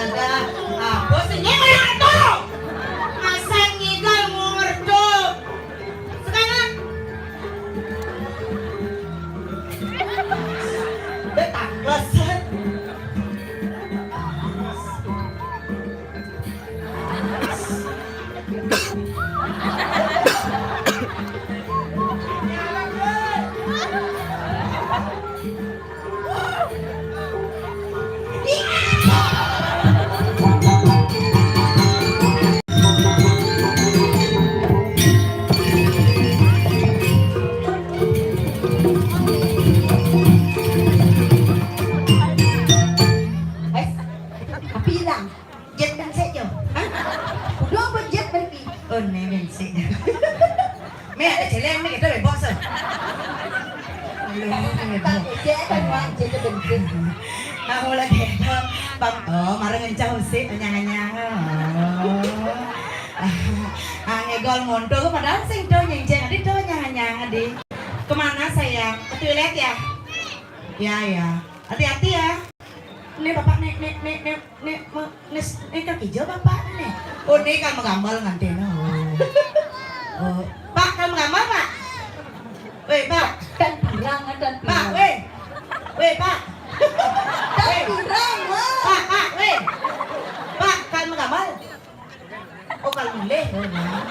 ada. Apa sih? Ini kayak itu. Masa ngidol mau ngerti? Sekarang. Udah tangkles. Wes, api hilang. Jet kan sik yo. Hah? Udah apa jet pergi? Oh, nenen sik. Me ada celeng me kita bebok se. Aduh, bebok. Jet kan wajib itu bentuk. Aku lagi itu, Bang. Oh, marang ngencang sik, anyang-anyang. Oh. Ah, ngegol monto, padahal sing do nyenceng, adi do nyang-nyang, adi. Kemana sayang? Ke toilet ya? Ya, ya. Hati-hati ya. Nih, Bapak, nih, nih, nih, nih, nih, me- nih, nih, kan hijau, Bapak, nih. Oh, nih kan menggambal nganti, no. Oh. Oh. Pak, kan menggambal, Pak? Weh, Pak. Kan bilang, kan Pak, bilang. Weh. Weh, Pak. Kan Weh. Bilang, weh. Pak, Pak, weh. Pak, kan menggambal. Oh, kalau milih, oh, nah.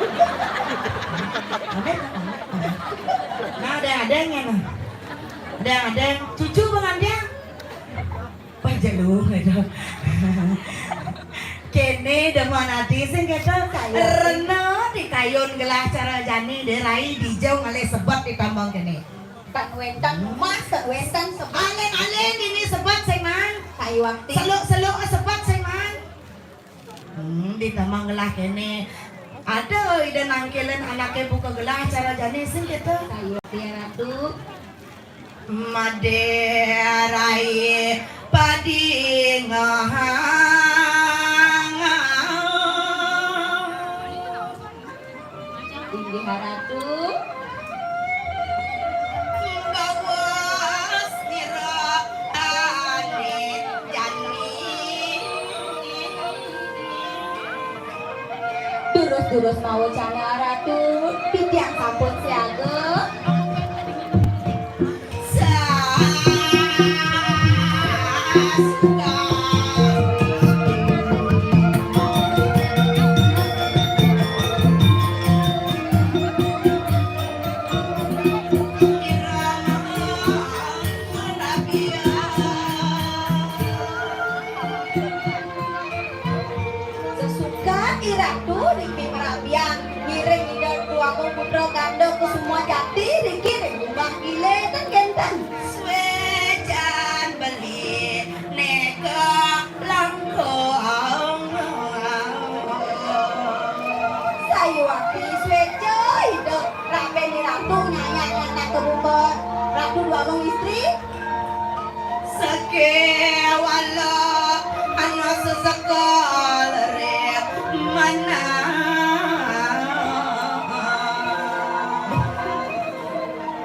Amin, amin, amin. Nah, ada-ada yang, nah. Ada-ada yang cucu pengantin. Wah, jauh, gitu. Kene demen ati sing gitu. Rena di kayun gelah cara jani de rai dijau ngalih sebet di tambang kene. Tak wenten emas, tak wenten sebet. Alen-alen ini sebet sing man. Kayu aktif. Seluk-seluk sebet sing man. Hmm, di tambang gelah kene. Ada ida nangkilin anake buka gelah cara jani sing gitu. Kayu aktif, Ratu. Made rai padingehang. Inggih Ratu. Bawas nira ane jani. Durus-durus mawacana Ratu, titiang sampun siaga. Sesukat I Ratu niki merabian ngiring Ida Déwa Agung Putra Ganda Kusuma Jati niki ring Lembah Gile ten kenten. Suecan beli neka langkong. Sayuwakti sueca Ida rabi I Ratu nyayang nata kebuka Ratu Déwa Agung Istri. Sakewala ana sesekal ring manah.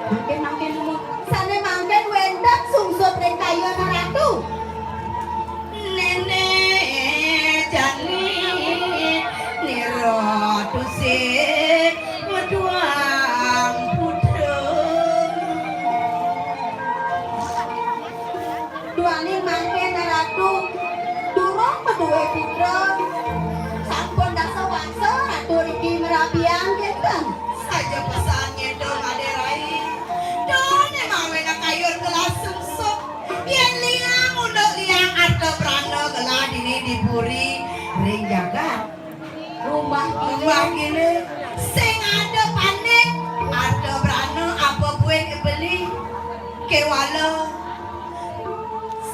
Mangkin, mangkin, mangkin. Sane mangkin wenten sungsut ring kayun Ratu. Nene jani nira tusing maduang putra. Duaning mangkin Ratu durung madué putra, sampun dasa warsa Ratu niki merabian kenten. Saja pesan ngéto Madé Rai. Dané mawinan kayun gelah sungsut. Yén liang unduk liang arta brana gelah dini di puri ring jagat. Rumah Rumah kile. Kile sing ada panik, arta brana apa buin beli. Kéwala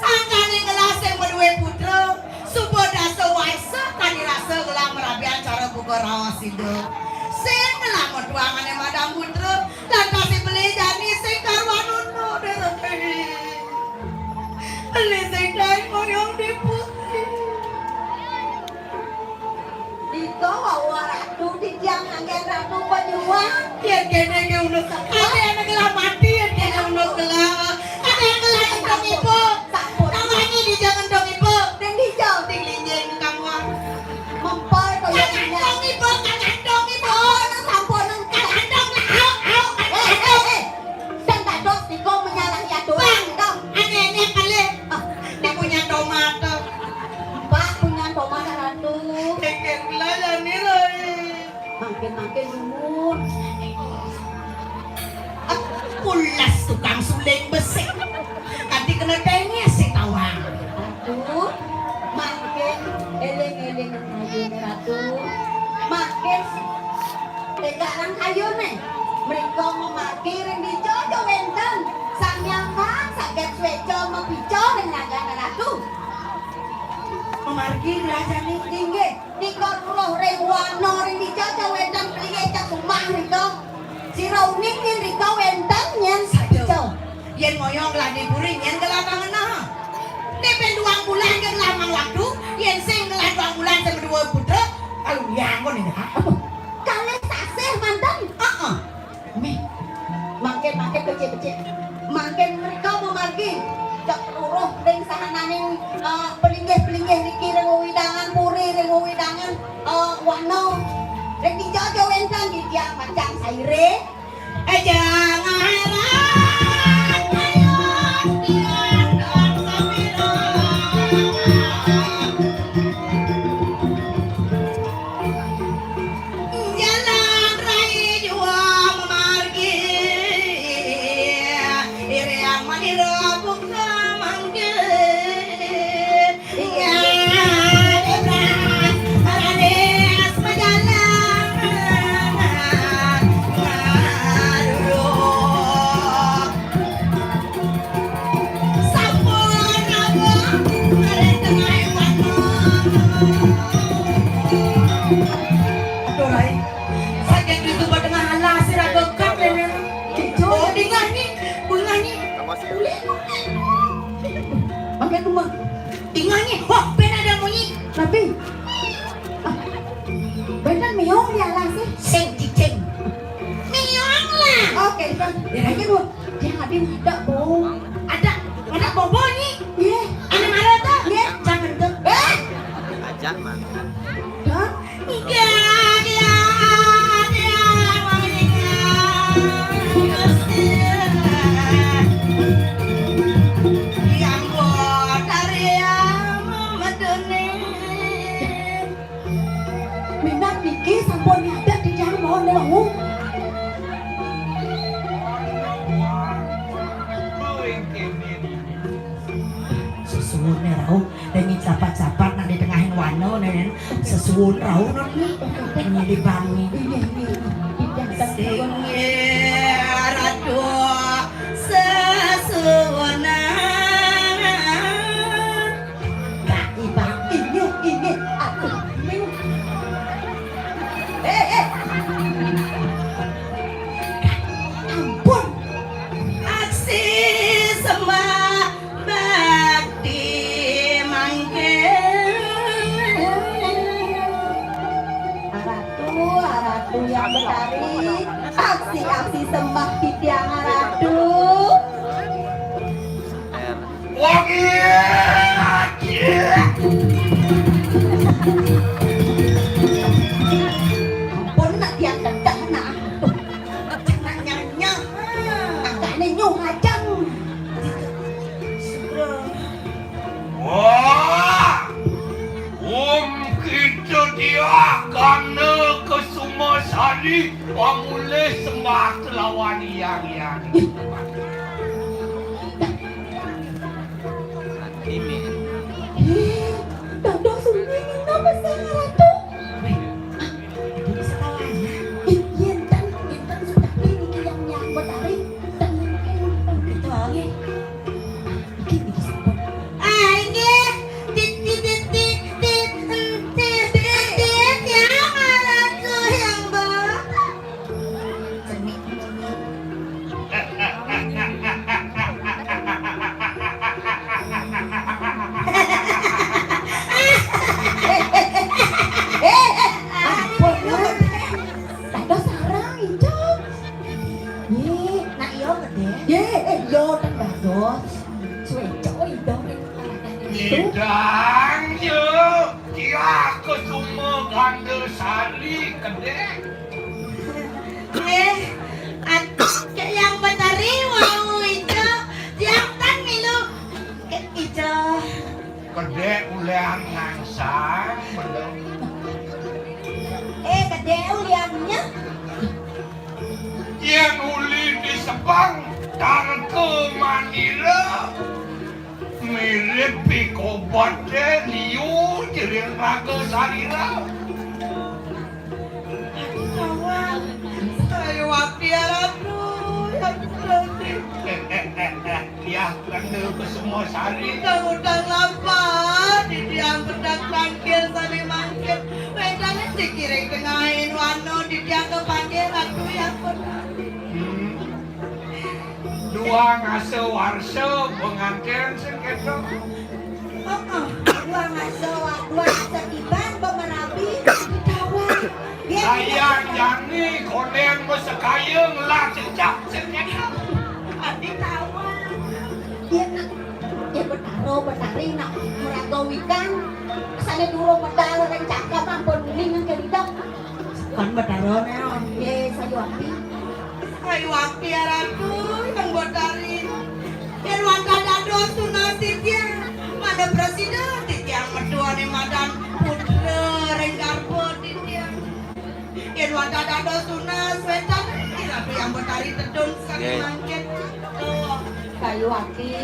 sangkaning gelah sing madué putra, suba dasa warsa kadi rasa gelah merabian cara buka raos sida. Sing gelah maduang ané madang putra, lantas beli jani sing karuan unduk, Déwa. Beli sing dai ngoyong di puri. Ito wawa Ratu titiang nganggén Ratu panyuwang. Yén kéné ké unduk. Ulas tukang suling besik. Kanti kena tenyes si tawang. Ratu, mangkin eling-eling kayune, Ratu. Mangkin tegarang kayune. Mriko mamargi ring dija ja wenten Sang Hyang Kang saget sweja mapica ring ragane, Ratu. Mamargi rajane? Inggih. Nika ruruh ring wana ring dija ja wenten pliye cak umah nika. Sira uning yen rika wenten nyen saja. Yen moyong ngladi puri nyen gelah mangenah. Nek pen duang bulan ke gelah mang waktu, yen sing gelah duang bulan sing duwe putra, kalau yang kok ning. Kalih sasih manten? Heeh. Mih, mangkin-mangkin becik-becik. Mangkin mrika mamargi cak ruruh ring sahananing, eh, pelinggih-pelinggih niki ring wewidangan puri, ring wewidangan, eh, wana. Ring dija ja wenten titiang pacang saire. Aja ngaran ayo tiang dong samira. Jalan rai jua mamargi, iriang manira buka mangke. Iya, dibras, manis majalan. Aduh. Sampun, Abah, mereka hewan. Aduh, Rai. Saking itu ba tengah alas, sira geget, Nenek. Oh, dingah ni, bungah ni. Boleh, boleh. Makan rumah. Dingah ni. Wah, ben ada munyi. Tapi, ah, bener miong di alas, eh. Sing cicing. Miong lah. Oke, Bang. Ya, aja, Bu. Dia ada, Bu. Ada, ada bobo ni. Iya. Ada mana tu? Iya. Jangan tu. Eh? Aja, Man. Dah. Enggak, dia, dia, Gusti. Yang botar ya, Mama Doni. Minat niki sampun ngadeg titiang mawon wau. Sesuwune rauh, dene capat-capat nak di tengahing wana, nene. Sesuwun rauh, nene. Ini di bangi. Inggih, inggih, inggih. Inggih, Ratu, sesuwunan. Kak Ibang, inggih, inggih. Aduh, inggih. Eh, eh. Ampun. Aksi sembah bakti mangke. Aratu, aratu yang betari. Aksi-aksi sembah titiang aratu. Wah, iya, iya. Ampun, nak tiang dedah, nak. Jangan nyanyi. Angkane nyuh ajeng. Wah, um, kita dia kana kesuma sari pamulih sembah kelawan yang yang. Ini. Ih, dados sami napa, Sang Ratu? Weh, ah, ibu bisa tahu ya? Ih, yen ten, yen ten sudah ini yang nyambut hari, ten, ten, ten, gitu, nggih. Ah, iki, iki sampun. Ah, inggih. Tit, tit, tit, tit, tit, tit, tit, ya, Ratu yang bawa. Cenik, cenik. Eh, eh, eh, eh, ampun, Nur. Dados sarang, Ijo. Ye, nak iya gedhe. Ye, eh, iya, ten dados. Suwe, Ijo, Ijo. Idang, yo. Dia kesuma ganda sari kedek. Eh, aduh, kayak yang betari wau ijo. Tiang tan milu. Kayak ijo. Kedek ulian ngangsang, belum. Eh, kedek uliannya. Yen uli di Sepang, Tangke manira mirip pikobet liu jering raga sarira. Aduh, kawan. Ayo, wakti ya, Ratu. Ya, Ratu. Ya, Ratu Kesuma Sari. Utang-utang lapar, titiang pedak tangkil sane mangkin. Wedane dikiring tengahin wanu, titiang kepanggih Ratu ya, Ratu. Hmm. Dua ngasa warsa penganten sengketa. Heeh, dua ngasa wa-, dua ngasa tiban pemerabi ditawa. Yen sayang jani koneng besekaya ngelah cecak sengketa. Ditawa. Yen nak, yen Betara Betari nak meraga wikan, sane durung medal ring cakep ampun uning nang kedidek. Kan Betara ne, nggih, sayuwakti. Sayuwakti, ya Ratu, Hyang Betari. Yen wantah dados tunas titiang, mangda prasida titiang metuane madan putra ring garba titiang. Yen wantah dados tunas, wenten Ratu Hyang Betari tedun sakadi mangkin. Tuh. Sayuwakti.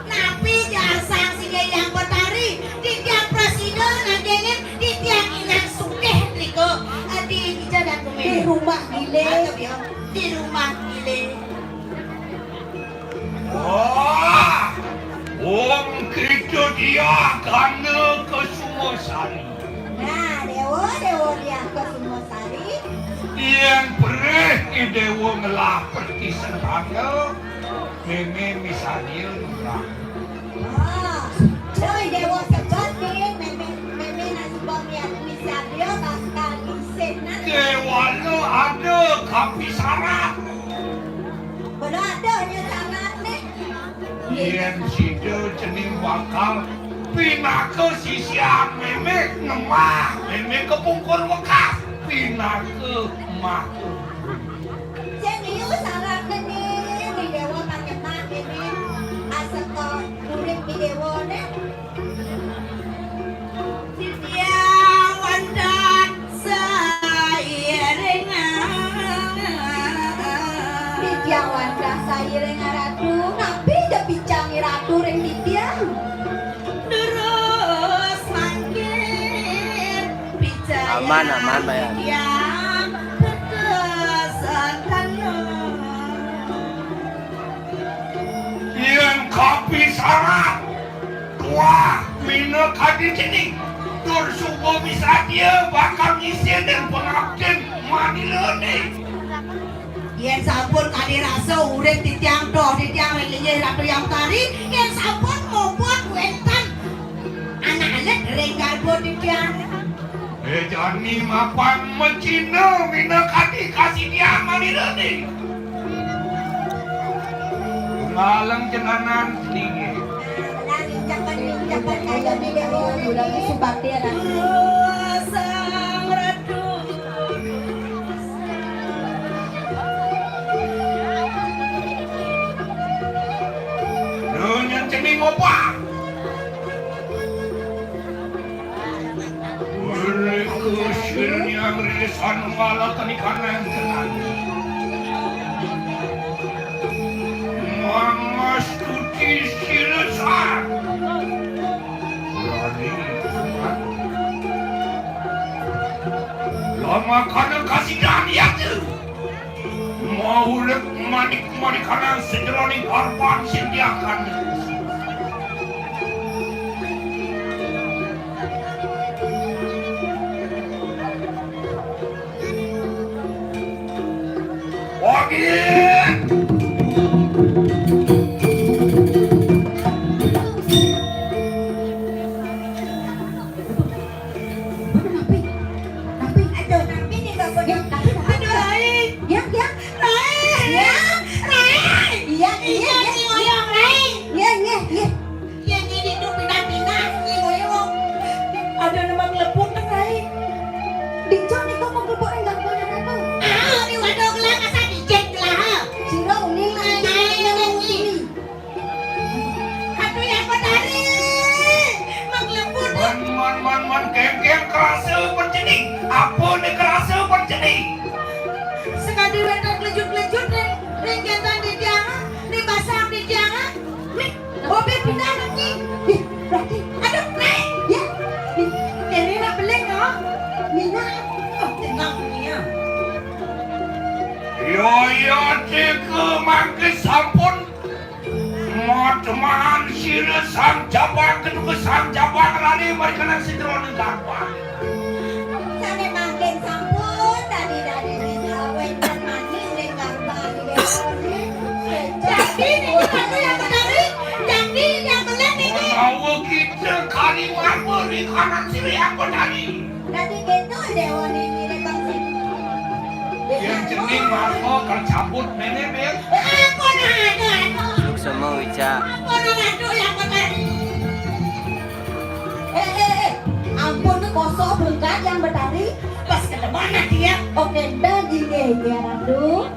Napi jarsang singgih Hyang Betari? Titiang prasida nangkengin titiang inang sugih nika. Adi ijadat kumi. Di rumah gile. Atau dia di rumah gile. Wah, wong kita dia kana ke semua sari. Nah, Dewa, Dewa Diah Kesuma Sari. Yen perih I Dewa ngelah perti sentana, meme misadia lurah. Ah, coy Dewa sebut nih, meme, meme nak sebut niat misadia bakal isin, nah. Dewala ada kapisarat. Bala ada nya syarat nih. Yen sida cening bakal pinaka sisian meme ngemah, meme kepungkur wekas, pinaka mah. Sing iu syarat nih, di Dewa panyembah ini, aseka urip di Dewa nih. Titiang wantah sairing. Titiang wantah sairing, Ratu. Napi ja picang Ratu ring titiang? Terus mangkin picayang. Aman, aman, Bayan. Titiang bekesan tanah. Yen kapisarat, tuah minakadi cening, tur suba misadia bakal ngisinin pangaptin manirane. Yen sampun kadi rasa urip titiang toh, titiang ring linggih Ratu Hyang Betari, yen sampun muput wenten anak alit ring garba titiang. Eh, jani mapan macina minakadi kasidian manirane. Ngaleng cenanan sedinge. Sang Ratu. Dunyan cening opah. Mereka sirnya merisan malah kenikan tenan. Mangastuti siresan. Berani. Lama kana kasidan yatu. Maurip manik-manikanan sajeroning arpan sing diakan. Wagit! Napi? Napi? Aduh, napi nih, Bapak? Ya, napi, napi? Aduh, Rai. Ya, ya. Rai. Ya. Rai. Iya, iya, iya. Iya, iya, Rai. Iya, iya, iya. Iya, iya, iya, pindah-pindah, iya, iya. Ada nama ngelepon, Rai. Dicok nih, kok mau ngelepon enggak boleh, Ratu? Ah, ini waduh, gelah, masa dicek, gelah? Sira uning, Rai. Rai, Rai, Rai. Aduh, Hyang Betari. Maglebur. Man, man, man, man, kengkeng kerasa bercening. Apa ni kerasa bercening? Sekadi wénten klejut-klejut ring, Jantan di tiang, ni basang di tiang, ni hobi pindah ni. Ih, berarti, aduh, naik, ya. Ih, ini nak beling, no. Minah. Oh, tenang, ni, ya. Yo, yo, teka mangke sampun. Mateman sira sang jabang ketuka sang jabang rare marikanan sejeroning garbah. Sane mangkin sampun dadi-dadi wénten manik ring garbah Ida Déwa. Jati niki Ratu Hyang Betari, jati Hyang Belén niki. Menawa kita kari marma ring kanan sira Hyang Betari. Dadi gitu Déwa niki ring bangsin. Yang cening marma kal cabut mémé, Bil. Ampun, ampun, ampun. Suksema wicak. Ampun, Ratu Hyang Betari. Eh, eh, eh. Ampun, koso berkat Hyang Betari. Pas ke depan, Nadia. Oke, dah, inggih, inggih, Ratu.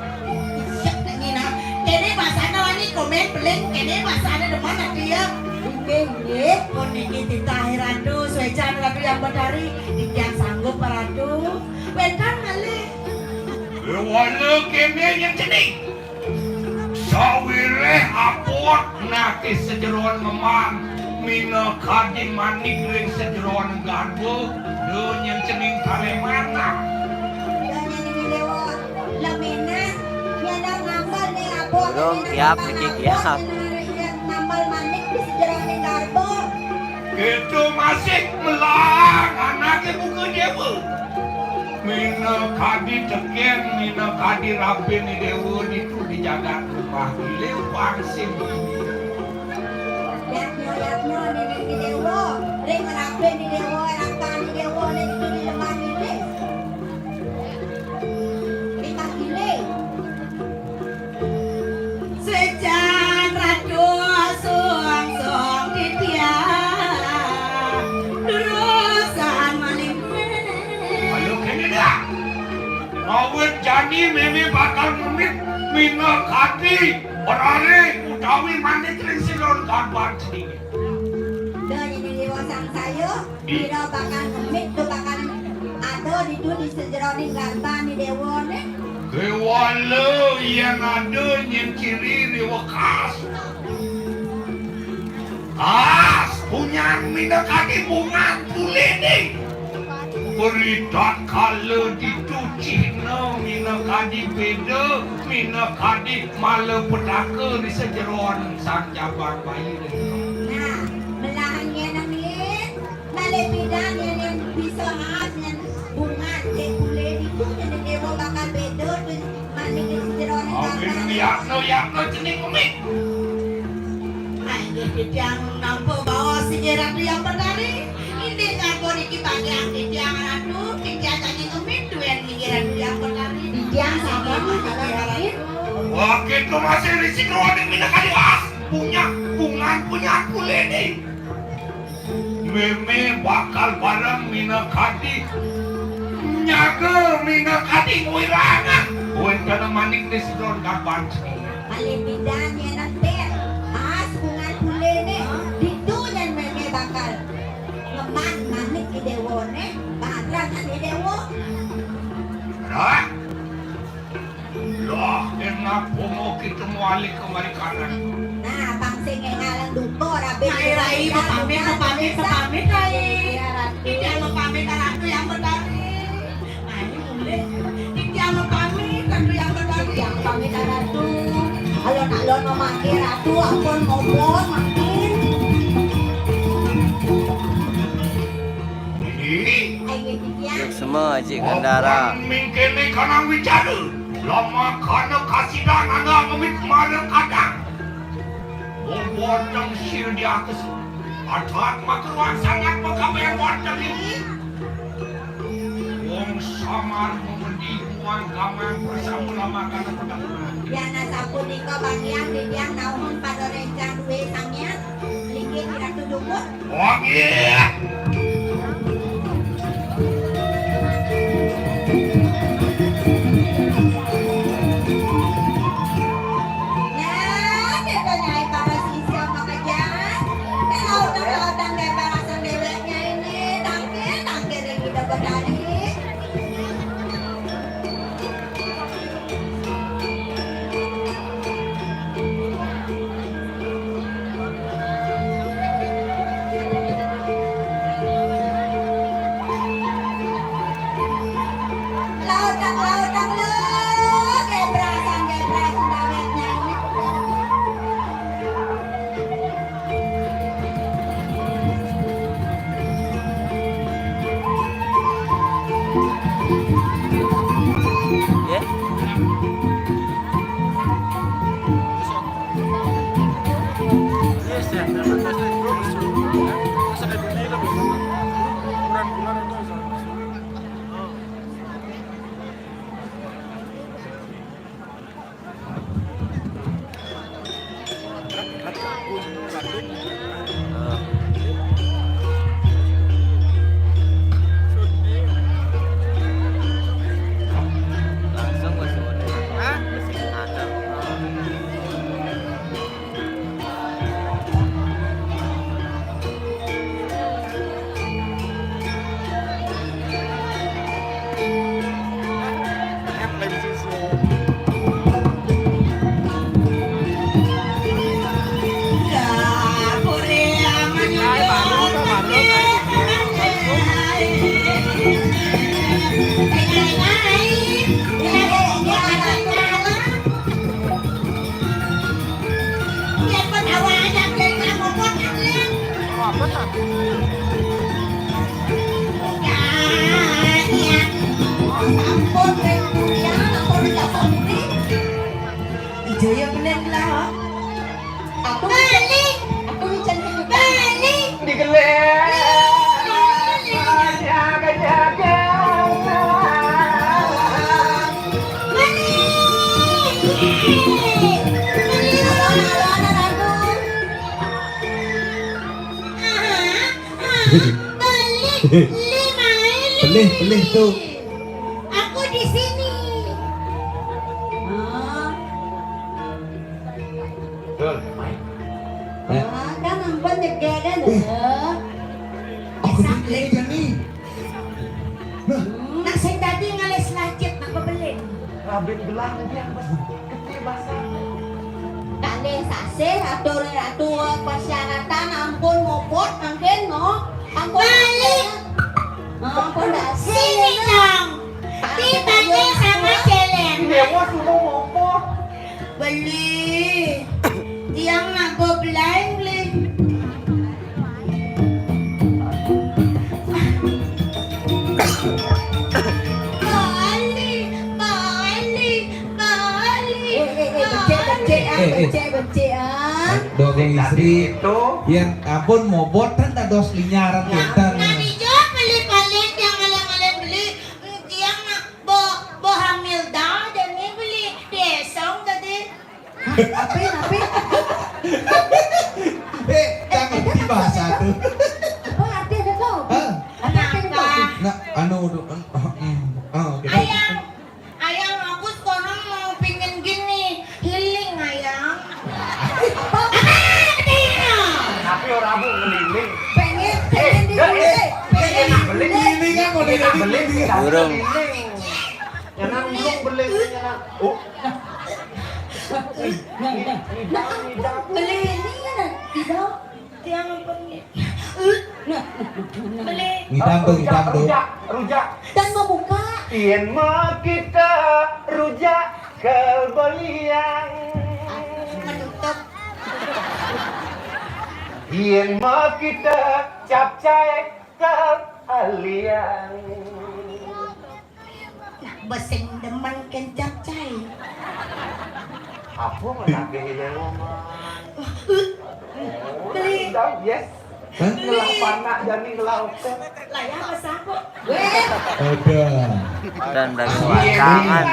Iya, Nina. Kene basana wani komen beling, kene basana demen, Nadia. Inggih, inggih. Pun niki titah Ratu, suécan Ratu Hyang Betari. Titiang sanggup, Ratu. Wénten malih. Wala kene yang cening. Sawiréh abot nate sajeroan ngemang, minakadi manik ring sajeroan garba, da nyén cening taremanang. Da nyén cening Déwa, lemenan, nyén ngambel ning abot, Durung nyén kiap ngambel niki abot, kiap. Nyén ngambel manik di sajeroan garba. Kita masih melang anake buka Déwa. Minakadi tekén, minakadi rabin Déwa ditu di jagat Rembah Gilir, pang sing. Yatna, yatna, nini Déwa, ring rabin Déwa, rakané Déwa, nini di Rembah Gilir. Rembah Gilir. Sejan Ratu sungsung titiang, durusan maling. Ayo kene dah. Awit jani mémé bakal ngemit minakadi rare utawi manik ring sajeroan garban cening. Da nyén Déwa sangsaya. Ira bakal ngemit, tu bakal ada ditu di sajeroning garban Déwané. Kéwala yén ada nyén ciri riwekas. As, punyan minakadi bungan puliné. Ritatkala ditu cihna minakadi béda, minakadi malapetaka di sajeroning sang jabang bayi. Nah, melahan nyén nangin. Malih pidan yén, yén bisa khas nyén bungan, cek kulé ditu nyén Déwa bakal béda tu manik di sajeroné. Amin, bakal. Yakna, yakna cening umik. Inggih titiang nampa baos inggih Ratu Hyang Betari. Indik garba niki bagian titiang Ratu, titiang jagi ngemit duén inggih Ratu Hyang Betari. Titiang sabar, inggih Ratu. Wah, kita masih di sini, wah, minakadi khas. Punya, bungan, punya kulé ni. Mémé bakal bareng minakadi nyaga, minakadi ngwirangang wénten manik di sidon garban. Malih pidan yén empir, pas bungan kulé né, ditu nyén mémé bakal ngemang manik Déwané, bareng ané Déwa. Lah, Lah, enak pomo kita mualik kemari kanan. Nah, pang sing éngalang duka, rabi. Mai rai, mapamit, mapamit, mapamit, rai. Iya, Ratu. Titiang mapamit, Ratu Hyang Betari. Mai mulih. Titiang mapamit, Ratu Hyang Betari. Titiang pamit, Ratu. Alon-alon mamakai, Ratu, ampun ngobor, makin. Ini. Ayo, titiang. Suksema, Aji Gandara. Apan mingkene kanang wicara. Lamakana kasidan anda ngemit mara kadang. Boboteng sil di atas. Adat makaruan sangat pagawean wonten ini. Wong samar memedi muang gamang bersama lamakana kadang. Yana sapunika bagian titiang nauhun pada rencang duwe samian. Linggih kiratu dumun. Wah, iya. Ya, kita nyai para sisya makejang. Kalau udah datang dari balasan deweknya ini, tangkil, tangkil yang kita berani. Ampun, Neng. Ya, ampun, Neng. Ijo ya bener lah. Aku balik. Aku hujan balik. Digelek. Jaga, jaga. Balik. Balik. Halo, halo, anak aku. Aha, aha. Balik. Lima ini. Balik, balik tuh. Aku di sini. Oh. Dul, main. Ya. Ah, kan ampun nyegah kan, eh. Aku di sini, Jani. Nah. Hmm, nak sing tadi ngalih selajit, nak bebelin. Rabin gelang dia, Mas. Gede bahasa. Kalih sasih atur ratu persyaratan ampun mopot mangkin, no. Ampun. Balik. Ampun dah. Sini dong. Ditanya sama Celen. Dewa suruh mopot. Beli. Tiang nak bebelai beli. Balik, balik, balik. Eh, eh, eh, becek, becek, ah, eh, eh, becek, becek, ah. Dong istri, itu. Yang ampun mobot kan tak dos linyaran. Nah, kita nih. Nah, dijawab beli paling yang ngalih-ngalih beli. Hmm, tiang nak bo, bo hamil dah, jadi beli. Besok tadi. Hah? Apa, apa? Eh, jangan dibahas tuh. Apa arti ada kau? Hah? Apa arti ada kau? Nah, anu, udah, ah, oke. Ayang, ayang, aku sekarang mau pingin gini, healing, ayang. Apa? Apa? Tapi orang aku ngeliling. Pengen, pengen di, eh, eh, pengen enak beli. Ini kan mau jadi beli. Burung. Yang nang burung beli, yang nang, oh. Nah, nah, nah, beli ini ya, nah, tidak. Tiang apa nih? Nah, nah, nah, nah. Beli. Ngidam tuh, ngidam tuh. Rujak, rujak. Dan mau buka. Yen mau kita rujak ke beliang. Menutup. Yen mau kita capcay ke aliang. Nah, besing demen kencap cai. Apa menagih ini rumah? Beli. Yes. Hah? Ngelah panak jadi ngelah oke. Lah ya, masa kok. Weh. Ada. Dan dari pasangan.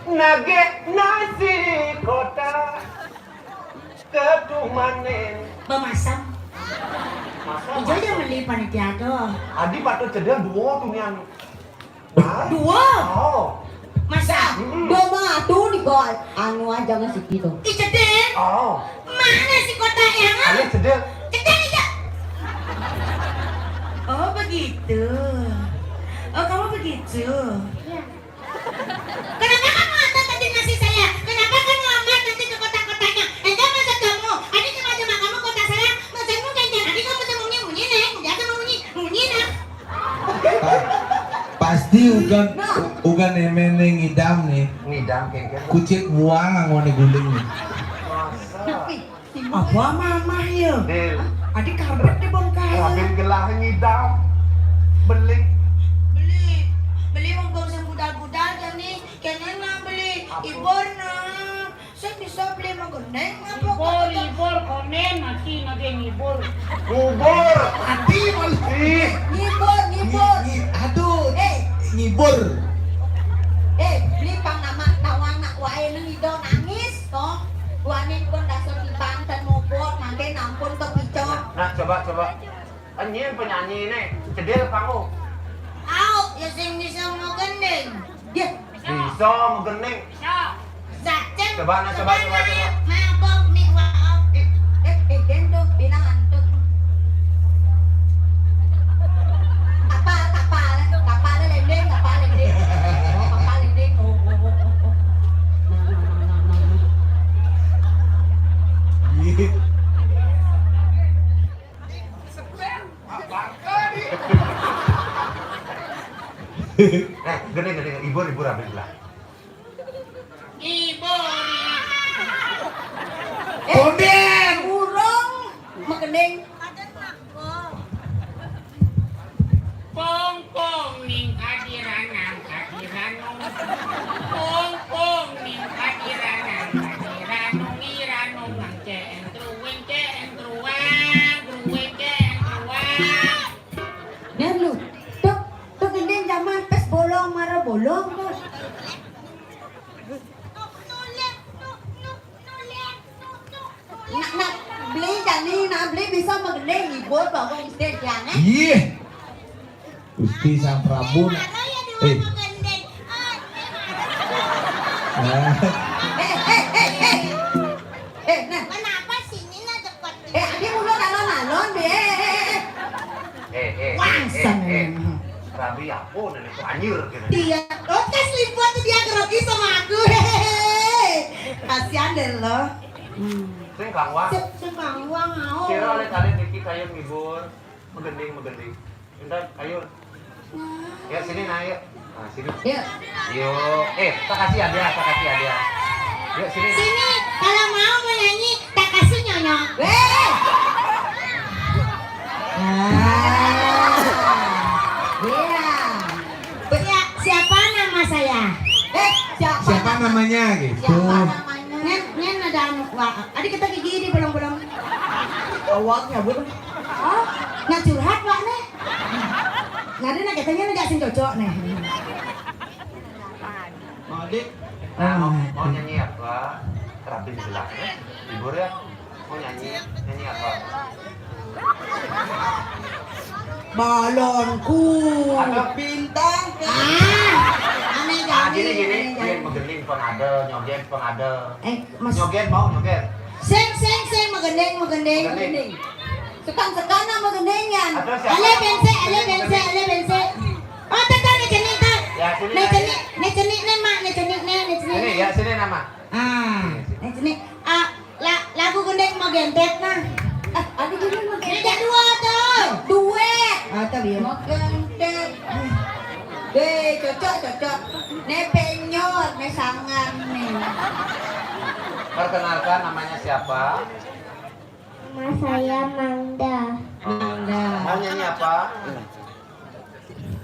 Nagih nasi kota. Ketumanen. Bemasam. Masam. Ijo aja meli panitia tuh. Adi patut cedel dua tuh nian. Dua. Oh. Masa? Mm-mm. Dua mah tuh di gol. Anu aja ngasih gitu. Ih, cedel. Oh. Mana si kota yang? Ayo cedel. Cedel aja. Oh, begitu. Oh, kamu begitu. Iya. Kenapa kamu antar tadi nasi saya? Kenapa kamu antar nanti ke kota-kotanya? Ente maksud kamu, Adi cuma cuma kamu kota saya, maksudmu kencang. Adi kamu tuh munyi, munyi, Neng. Dia tuh munyi, munyi, Neng. Pasti ugan, ugan emene ngidam nih. Ngidam, kengkeng. Kucit buang angone guling nih. Masa? Apa mamah ya? Dil. Adi karbet dibongkar. Wah, Dil gelah ngidam. Beli. Beli. Beli mumpung sing budal-budal jani. Kene nang beli. Apa? Ibur nang. Saya bisa beli mageneng apa? Ibur, kok ibur, konen, masih lagi ngibur. Ngubur. Adi malah. Ih. Ngibur, ngibur. Ngi-, ngi-, aduh. Eh. Ngibur. Eh, beli pang nama tawang nak wae nang ido nangis. Toh, duaning pun dasar di Banten mobot, mangke nampun kepicok. Nah, coba, coba. Kan nyén penyanyi né, cedil kamu. Au, ya sing bisa mau gending. Dia. Bisa mau gending. Bisa. Zacem. Coba, nah, coba, coba, coba. Mabok nih, wow. Eh, eh, eh, gendong, bilang antuk. Kapal, kapal, kapal lending, kapal lending. Oh, kapal lending. Oh, oh, oh, oh, oh. Nah, nah, nah, nah, nah, nah. Iya. Eh, gini, gini, gini. Ibur, ibur, ambil gelas. Ibur. Eh, Konden. Urung, mekening. Beli bisa magending ngibur bangku mesti diane. Iyih. Gusti Sang Prabu. Eh. Nah. Eh, eh, eh, eh. Eh, nah. Kenapa sini nah cepet? Eh, adi mulu nalon-nalon, deh. Eh, eh, eh, eh, eh. Rabi apa nenek tuh anjir gitu. Dia, lo kan selingkuh tuh dia grogi sama aku. Hehehe. Kasihan deh lo. Hmm. Sing kangwang. Sing, sing kangwang, au. Kira oleh kalian niki kayu ngibur. Magending, magending. Entar, ayo. Ya, sini, nah, yuk. Nah, sini. Yuk. Yuk. Eh, tak kasih hadiah, tak kasih hadiah. Yuk, sini. Sini, kalau mau mau nyanyi, tak kasih nyonyo. Weh. Ah. Iya. Si-, siapa nama saya? Eh, siapa Siapa nama-, namanya gitu? Siapa namanya? Ngen, ngen ada anu, wah, adi kita gigi di bolong-bolong. Awak nyabut. Oh, nah curhat, Pak, nih. Nah, dia nak katanya nak sing cocok, nih. Mau, Dik? Nah, mau, mau nyanyi apa? Terapin sebelah, ya? Hibur, ya? Mau nyanyi? Nyanyi apa? Balonku. Aduh. Bintang. Ah, aneh. Ah, jadi, gini, gini, aneh, gini, jadi. Magending pengada, nyoget pengada. Eh, Mas. Nyoget mau, nyoget? Sing, sing, sing, magending, magending. Magending. Sekan-sekan nama gendingan. Aduh, siapa Ale yang mau bense, ale magending, bense, magending? Ale bense. Oh, tata, ne cenik, ta. Ya, sini, ne cenik, ne cenik, ne, Mak, ne cenik, ne, ne cenik. Sini, ya, sini, nama. Ah, ne cenik. Ah, la-, lagu gending mau gentet, nah. Ah, ada gending mau gentet. Ada dua tuh. Duet. Ah, tuh, iya. Mau gentet. Deh, cocok, cocok. Ne penyot, ne sangan, ne. Perkenalkan, namanya siapa? Nama saya Mangda. Mangda. Mau nyanyi apa?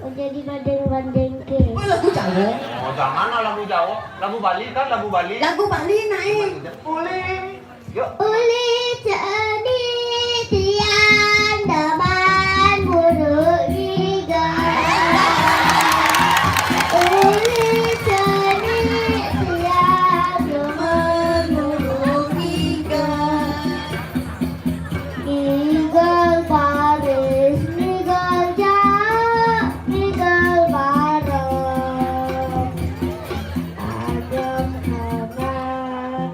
Oh, jadi bandeng-bandeng ke. Oh, lagu Jawa. Oh, jangan lah lagu Jawa. Lagu Bali kan, lagu Bali. Lagu Bali, naik. Boleh. Yuk. Uli ceni tiang deman buruk giga. Uli ceni tiang deman buruk giga. Ngigal baris, ngigal jaak, ngigal barep. Adem kanan,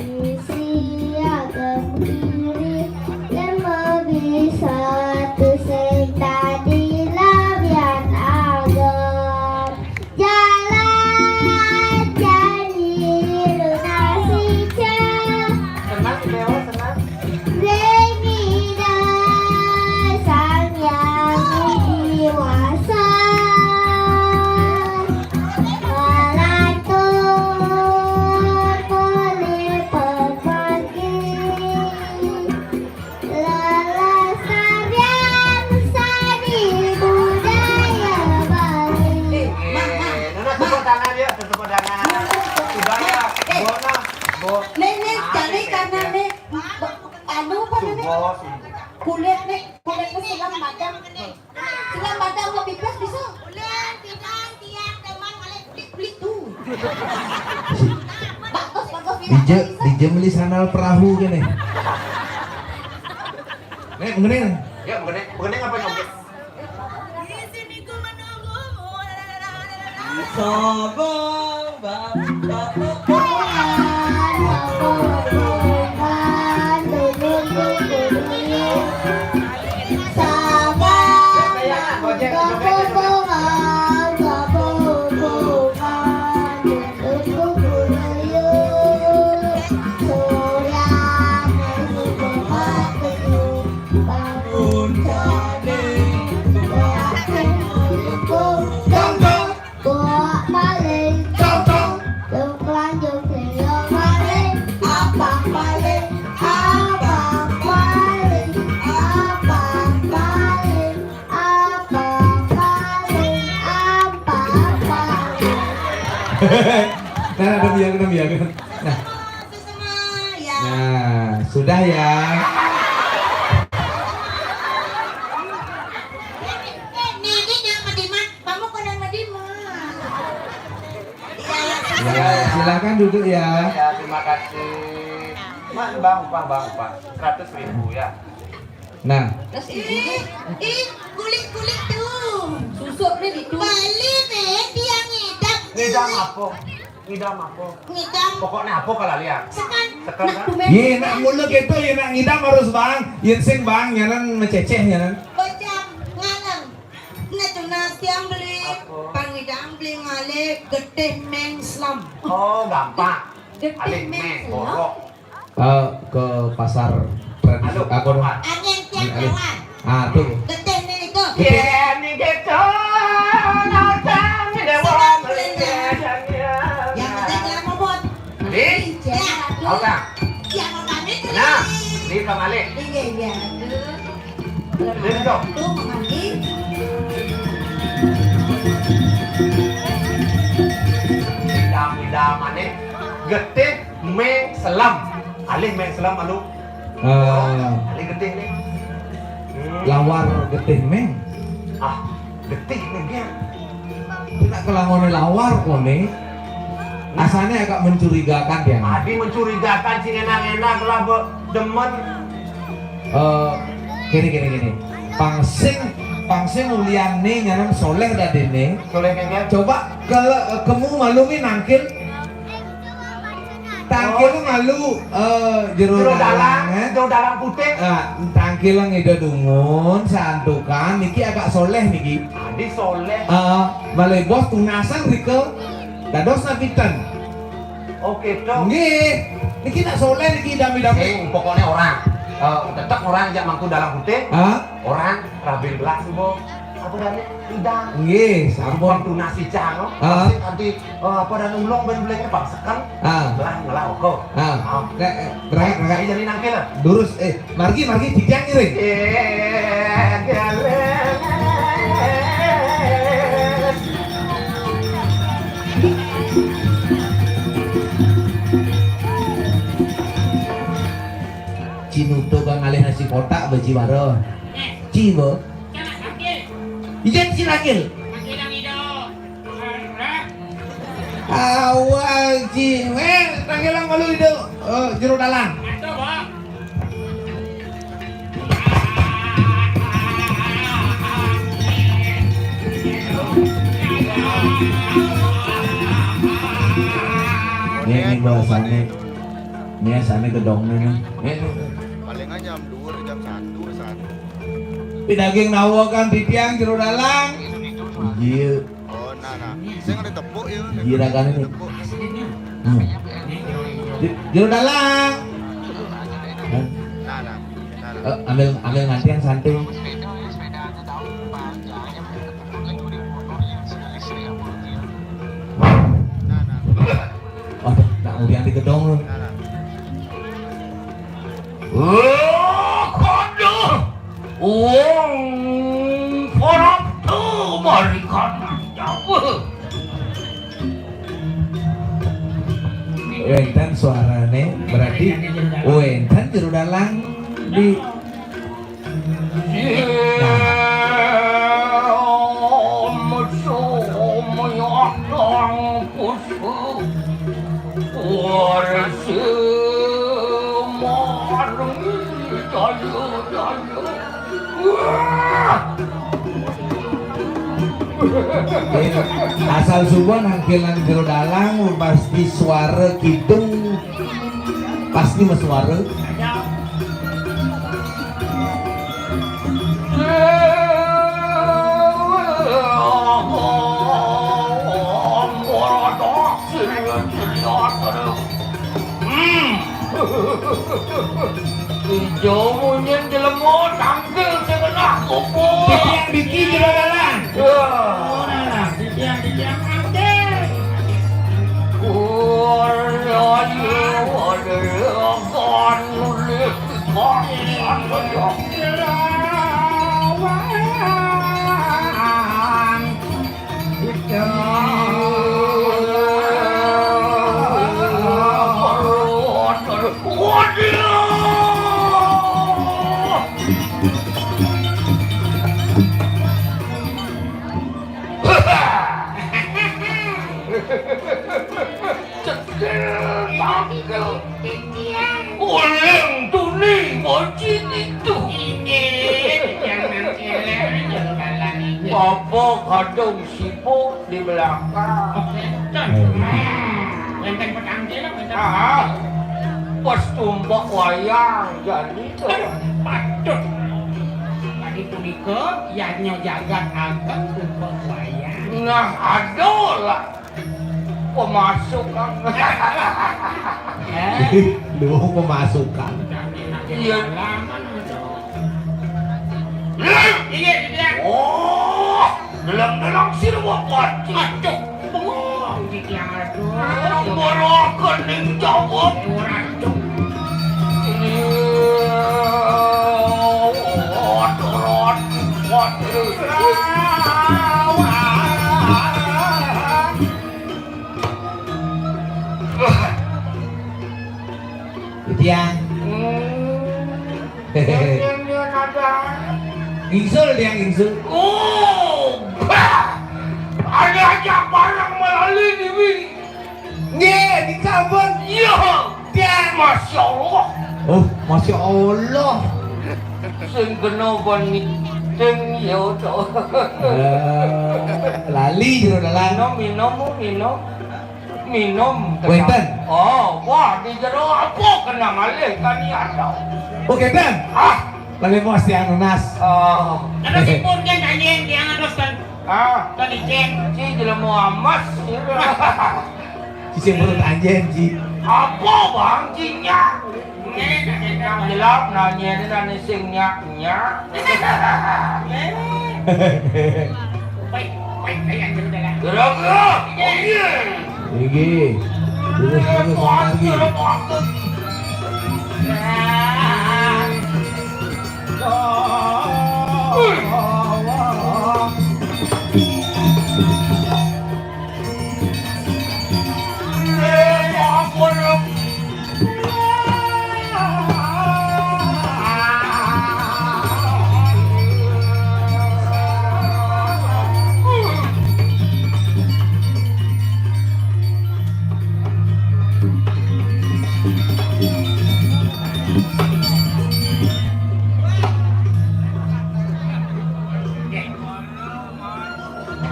isi adem kiri, yén mabisatu sing dadi labian ageng. Jalan janji lunas ica. Senang, Dewa, senang. Ring Ida Sang Hyang Widi Wasa. Ngelantur mulih pepagi. Lelestarian seni budaya Bali. Eh, Mak, Mak, Nona, Mak. Tepuk tangan, yuk, tepuk tangan. Nona, tepuk, Sudah, Mak. Ya, eh. Bona, Bo-, Nek, Nek, ah, cari oke, karena, ya. Nek, anu apa namanya? Sumbo, sumbo. Kulit, Nek, kulitnya silang macam. Silang baca mau pipis bisa? Ulun sidang tiang teman malih kulit-kulit tu. Bagus, bagus, tidak Dija, bisa. Dija meli sandal perahu kene. Nek, mengenai. Ya, mengenai, mengenai apa nyogok? Di sini ku menunggumu. Sabang, bang, bang, bang. Buak paling. Tong, tong. Tong kelanjung trio paling. Apa paling? Apa paling? Apa paling? Apa paling? Apa paling? Nah, nah, demi ya, demi ya. Nah. Semua, ya. Nah, sudah ya. Eh, eh, Nenek yang medimah, kamu kena medimah. Iya, iya. Ya, silakan duduk ya. Ya, terima kasih. Bang, upah, bang, upah. Seratus ribu ya. Nah. Terus ibu ih, ih, kulit-kulit tuh. Susuk nih gitu. Bali nih, dia ngidam. Ngidam apa? Ngidam apa? Ngidam. Pokoknya apa kalau lihat? Sekan. Sekan, kan? Ye, nak mula gitu, ye nak ngidam harus bang. Ye sing bang, nyanan mececeh nyanan. Bocah ngalang. Nah, tunas tiang beli. Apa? Pangidam beli ngalih getih meng selam. Oh, gampang. Getih meng selam. Alih meng, borok. Eh, ke pasar tradisi, apa namanya? Angin tiap kawan. Ah, tuh. Getih nih itu. Getih. Iya, nih gitu. Nonton di dewan. Yang penting lama, Bot. Di? Ya. Tahu tak? Yang mau pamit. Nah, di pamalik. Iya, iya. Aduh. Di dong. Tuh, Mang Haji. Idam-idam aneh. Getih. Mé selam. Alih mé selam alu. Eh, alih getih nih. Hmm. Lawar getih mé. Ah, getih nih dia. Tidak kelamonnya lawar kone. Asalnya agak mencurigakan dia. Adi mencurigakan sing enak-enak lah, demen. Eh, gini, gini, gini. Pangsing, pangsing ulian nih nyanan soleh dadene. Soleh kagak? Coba kalau, eh, kamu malu nih nangkil. Tangkil malu, eh, jero dalang, eh. Jero dalang putih. Ah, tangkil ngido dungun, santukan, niki agak soleh niki. Adi soleh. Eh, malebos tunasan rike. Dados napitan. Oke, toh. Nggih. Niki nak soleh niki dami-dami. Sing pokoknya orang. Eh, tetap orang jak mangku dalang putih. Ah? Orang rabin belah subo. Apa dari? Idang. Nggih, sampun. Pang tunas icang, oh. Ah. Sing nanti, eh, apa dan ulung ben belengnya pang seken. Ah. Belah ngelah oko. Ah. Ah. Nek, eh, berangkat, berangkat. Saya jadi nangkil, ah. Durus, eh, margi, margi, titiang ngiring. Eh, galeng. Cinuto kang ngalih nasi kotak, baji waro. Ci, bo. Ijen ci lakil. Awal ci, eh, tanggelang malu itu, eh, jero dalang. Ini, ini bahasanya. Ini asane gedongnya nih. Ini. Paling aja jam dua, jam satu, satu. Tapi daging nawa kan titiang jero dalang. Iya. Oh, nah, nah. Saya nggak ada tepuk ya. Iya, dagangan ini. Tepuk. Hmm. Di-, jero dalang. Hah? Nah, nah. Nah, nah. Eh, ambil, ambil nanti yang santai. Nah, nah. Waduh, nak ulian di gedong lu. Nah, nah. Oh, kodoh. Wong koruptu marikan nyawa. Wenten suarane, berarti wenten jero dalang di. Nah. Asal suba nangkilan jero dalang pasti suara kidung, pasti masuara. Hmm. Ijo munyin jelema tangkil sing genah kupu. Titiang biki jero dalang. Wah. Ora lah, titiang, titiang tangkil. Ora, ora, ora, ora, nulis, ora, ora. Cedil, tangkil. Uling tuni bocin itu. Inggih, jangan elek aja dalan ini. Apa kadung sibuk di belakang? Oke, Don. Hmm. Wénten petang kilo, wénten. Ah, pas tumpek wayang jadi to. Aduh, patut. Tadi punika yadnya jagat ageng tumpek wayang. Nah, ada lah. Pemasukan. Eh? Lu pemasukan. Iya. Iya, iya. Oh, dalam-dalam sirwa pati. Aduh, bengong di tiang, aduh. Morokan ning jawab. Aduh. Iya, aduh, aduh, aduh. Titiang. Hmm. Yang dia nada. Ingsul, Tiang, ingsul. Oh, bah. Ada aja barang melalui diri. Nggih, dikabut. Iya. Tiang. Masya Allah. Oh, Masya Allah. Sing kena bani ting ya to. Eh, lali jero dalan. Minum, minum, minum. Minum. Wénten. Oh, wah, di jero apa kena malih kan ya to. Oh, kénten. Ah, lali mos tiang nunas. Oh. Terus ipun kan anjing tiang terus kan. Ah. Kan licin. Ci jelema amas. Ci sing perut anjing, Ci. Apa, Bang? Ci nyak. Nyak, nyak, nyak. Jelap nanya ini nanya sing nyak, nyak. Baik, baik, baik, anjing udah lah. Gerak, gerak. Oh, iya. Iki. Lurus, lurus, lurus.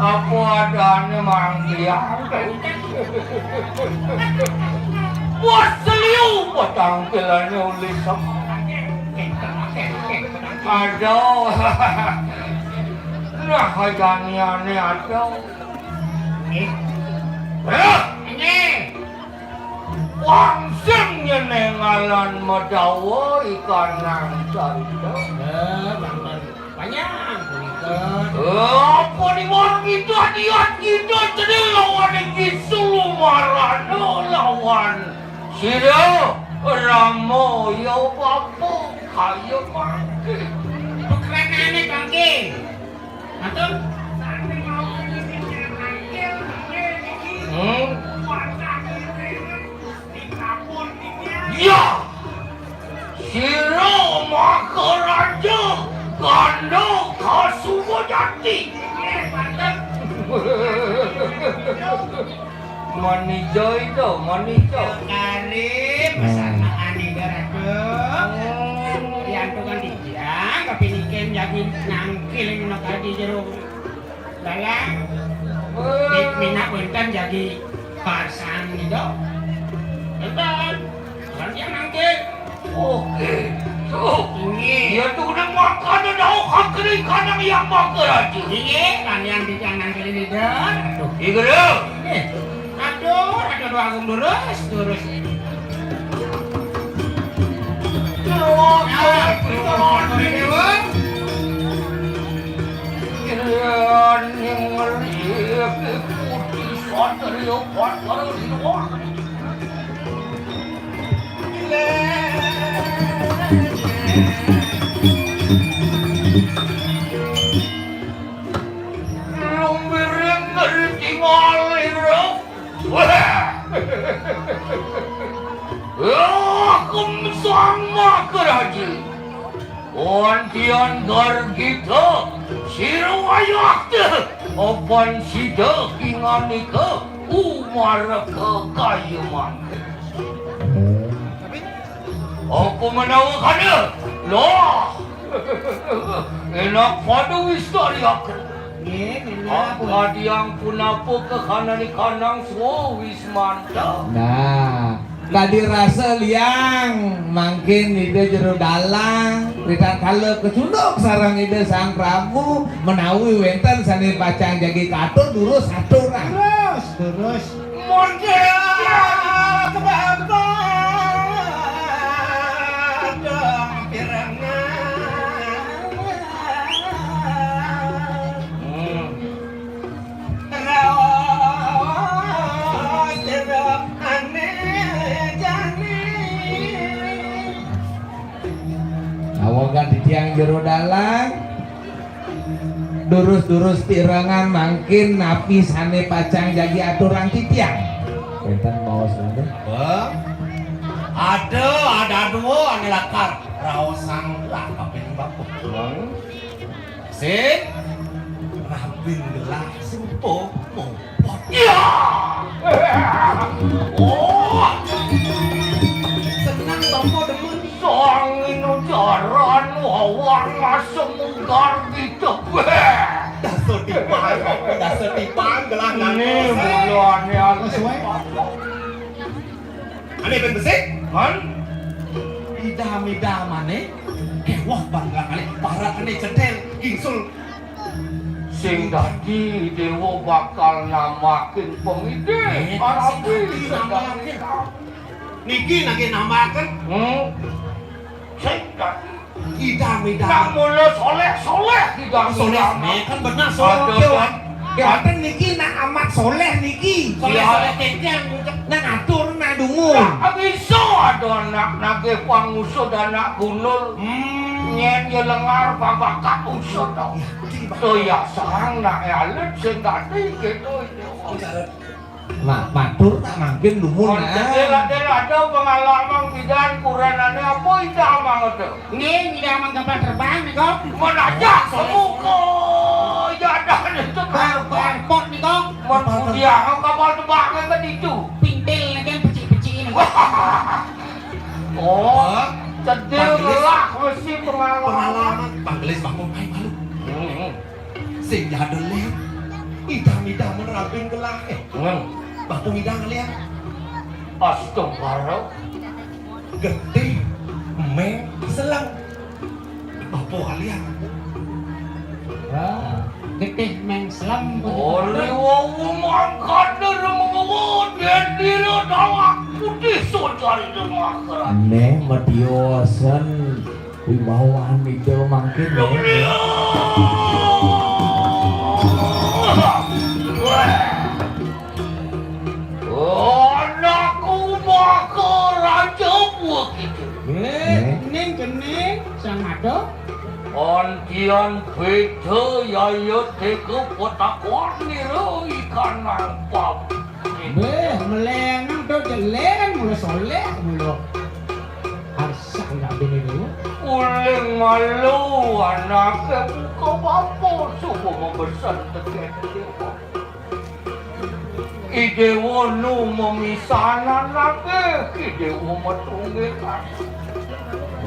Apa adané mangkian? Wah, seliu patangkilané uli sem. Aduh. Nah, kajaniané aduh. Hah? Wangsin nyenengalan medawa ikanang carita. Eh, Bang Don. Panjang punika. Eh, apa niwon kita diat kita jadi lawan iki Sulumarana lawan sira Rama ya bapa kaya mangke. Pekranane mangke. Atur. Hmm. Ya. Sira Maharaja Ganda Kasubajati. Manijai to, manijai. Kari pesan Ida Ratu. Diantukan titiang, kapinikin jagi nangkil minok aji jero. Dalang. Wih. Minap wénten jagi pasang niku. Wénten. Lan tiyang nangkil. Oke. Tuh. Inggih. Ya tuh udah makan udah kageri kanang yang makan aja. Inggih, lan tiyang titiang nangkil ini dah. Aduh. Iya, Guru. Inggih. Aduh, aduh, aduh, agung lurus, lurus. Nah, Dewa. Kira ning ngeri putih satria Batara Dewa. Lumbiring ngeri tingal ira. Wah! Wah, kum sang makaraja. Wantian gargita, sira wayah teh, opan sida kinganika, umareka kayuman. Apa menawa kana? Loh. Enak pada wis tariaken. Nggih, nggih, nggih. Kadiang punapa kahanane kanang suwa wis mantap. Nah, tadi rasa liang mangkin Ida Jero Dalang, ritatkala kecunduk sareng Ida Sang Prabu, menawi wenten sane pacang jagi katur, durus aturang. Terus, terus. Mangke kebabak dong pirengan. Hmm. Raos jeruk ane jani. Awagan titiang Jero Dalang. Durus-durus pirengan mangkin napi sane pacang jagi aturang titiang. Wenten maos nggih. Bang. Ada, ada dua ane lakar. Raosang lah kaping bapak. Bang. Sing. Rabin gelah sing po. Ya. Oh. Senang bapak demen. Sangin ujaran wawang asem ugar di tebeh. Dasar tipang, dasar tipang, gelah. Ini nangis. Mulane anu. Ane ben besik? Kan? Idam-idamane, kewah bangga kali, parakane cedel, gingsul. Sing dadi dewa bakal nambahin pengide. Eh, sing dadi nambahin. Niki nangge nambahaken. Hmm. Sing dadi. Idam-idam. Nak mula soleh-soleh idam-idam. Soleh, eh, kan bener soleh. Ada, kan? Wonten niki nak amat soleh niki. Soleh-soleh kengkeng. Nak ngatur, nak dungu. Nak bisa ada nak nagih pangusud anak gundul. Hmm. Nyen ya lengar babakat usud to. Ya, betul, Pak. To ya sang nak alit sing dadi gitu. Ma-, matur tak mangkin dumun. Mun ah. Cedil ada pengalaman bidan kurenane apa idamang itu? Nggih, idamang kapal terbang nika. Mun aja semuka jadah itu. Bar-, barpot nika. Mun kudiah kapal terbang kan itu. Pintil lagi pecik-pecik ini. Oh, cedil lah mesti pengalaman. Pengalaman. Bang Gelis, bangun, ayo malu. Hmm. Sing jadul lihat, idam-idam nerapin gelah. Eh, hmm. Bapung idam lihat. Astagfirullah. Getih, meng, selem. Bapung lihat. Ah, getih, meng, selem. Oleh wong mangkat dari mengewo, dan dira dawak putih sojari dan makaran. Neh, mediosen. Wibawan Ida mangkin, ya. Anakku maka raja buah kita. Eh, ning kening sang ada. Antian beda yaya teka petakon nira ikan nangpam. Beh, melenang to jeleng mula soleh mula. Arsak nak bini dulu. Uling malu anake buka bapa subuh memesan teket dewa. Idewa nu memisahan anake, idewa metunggilan.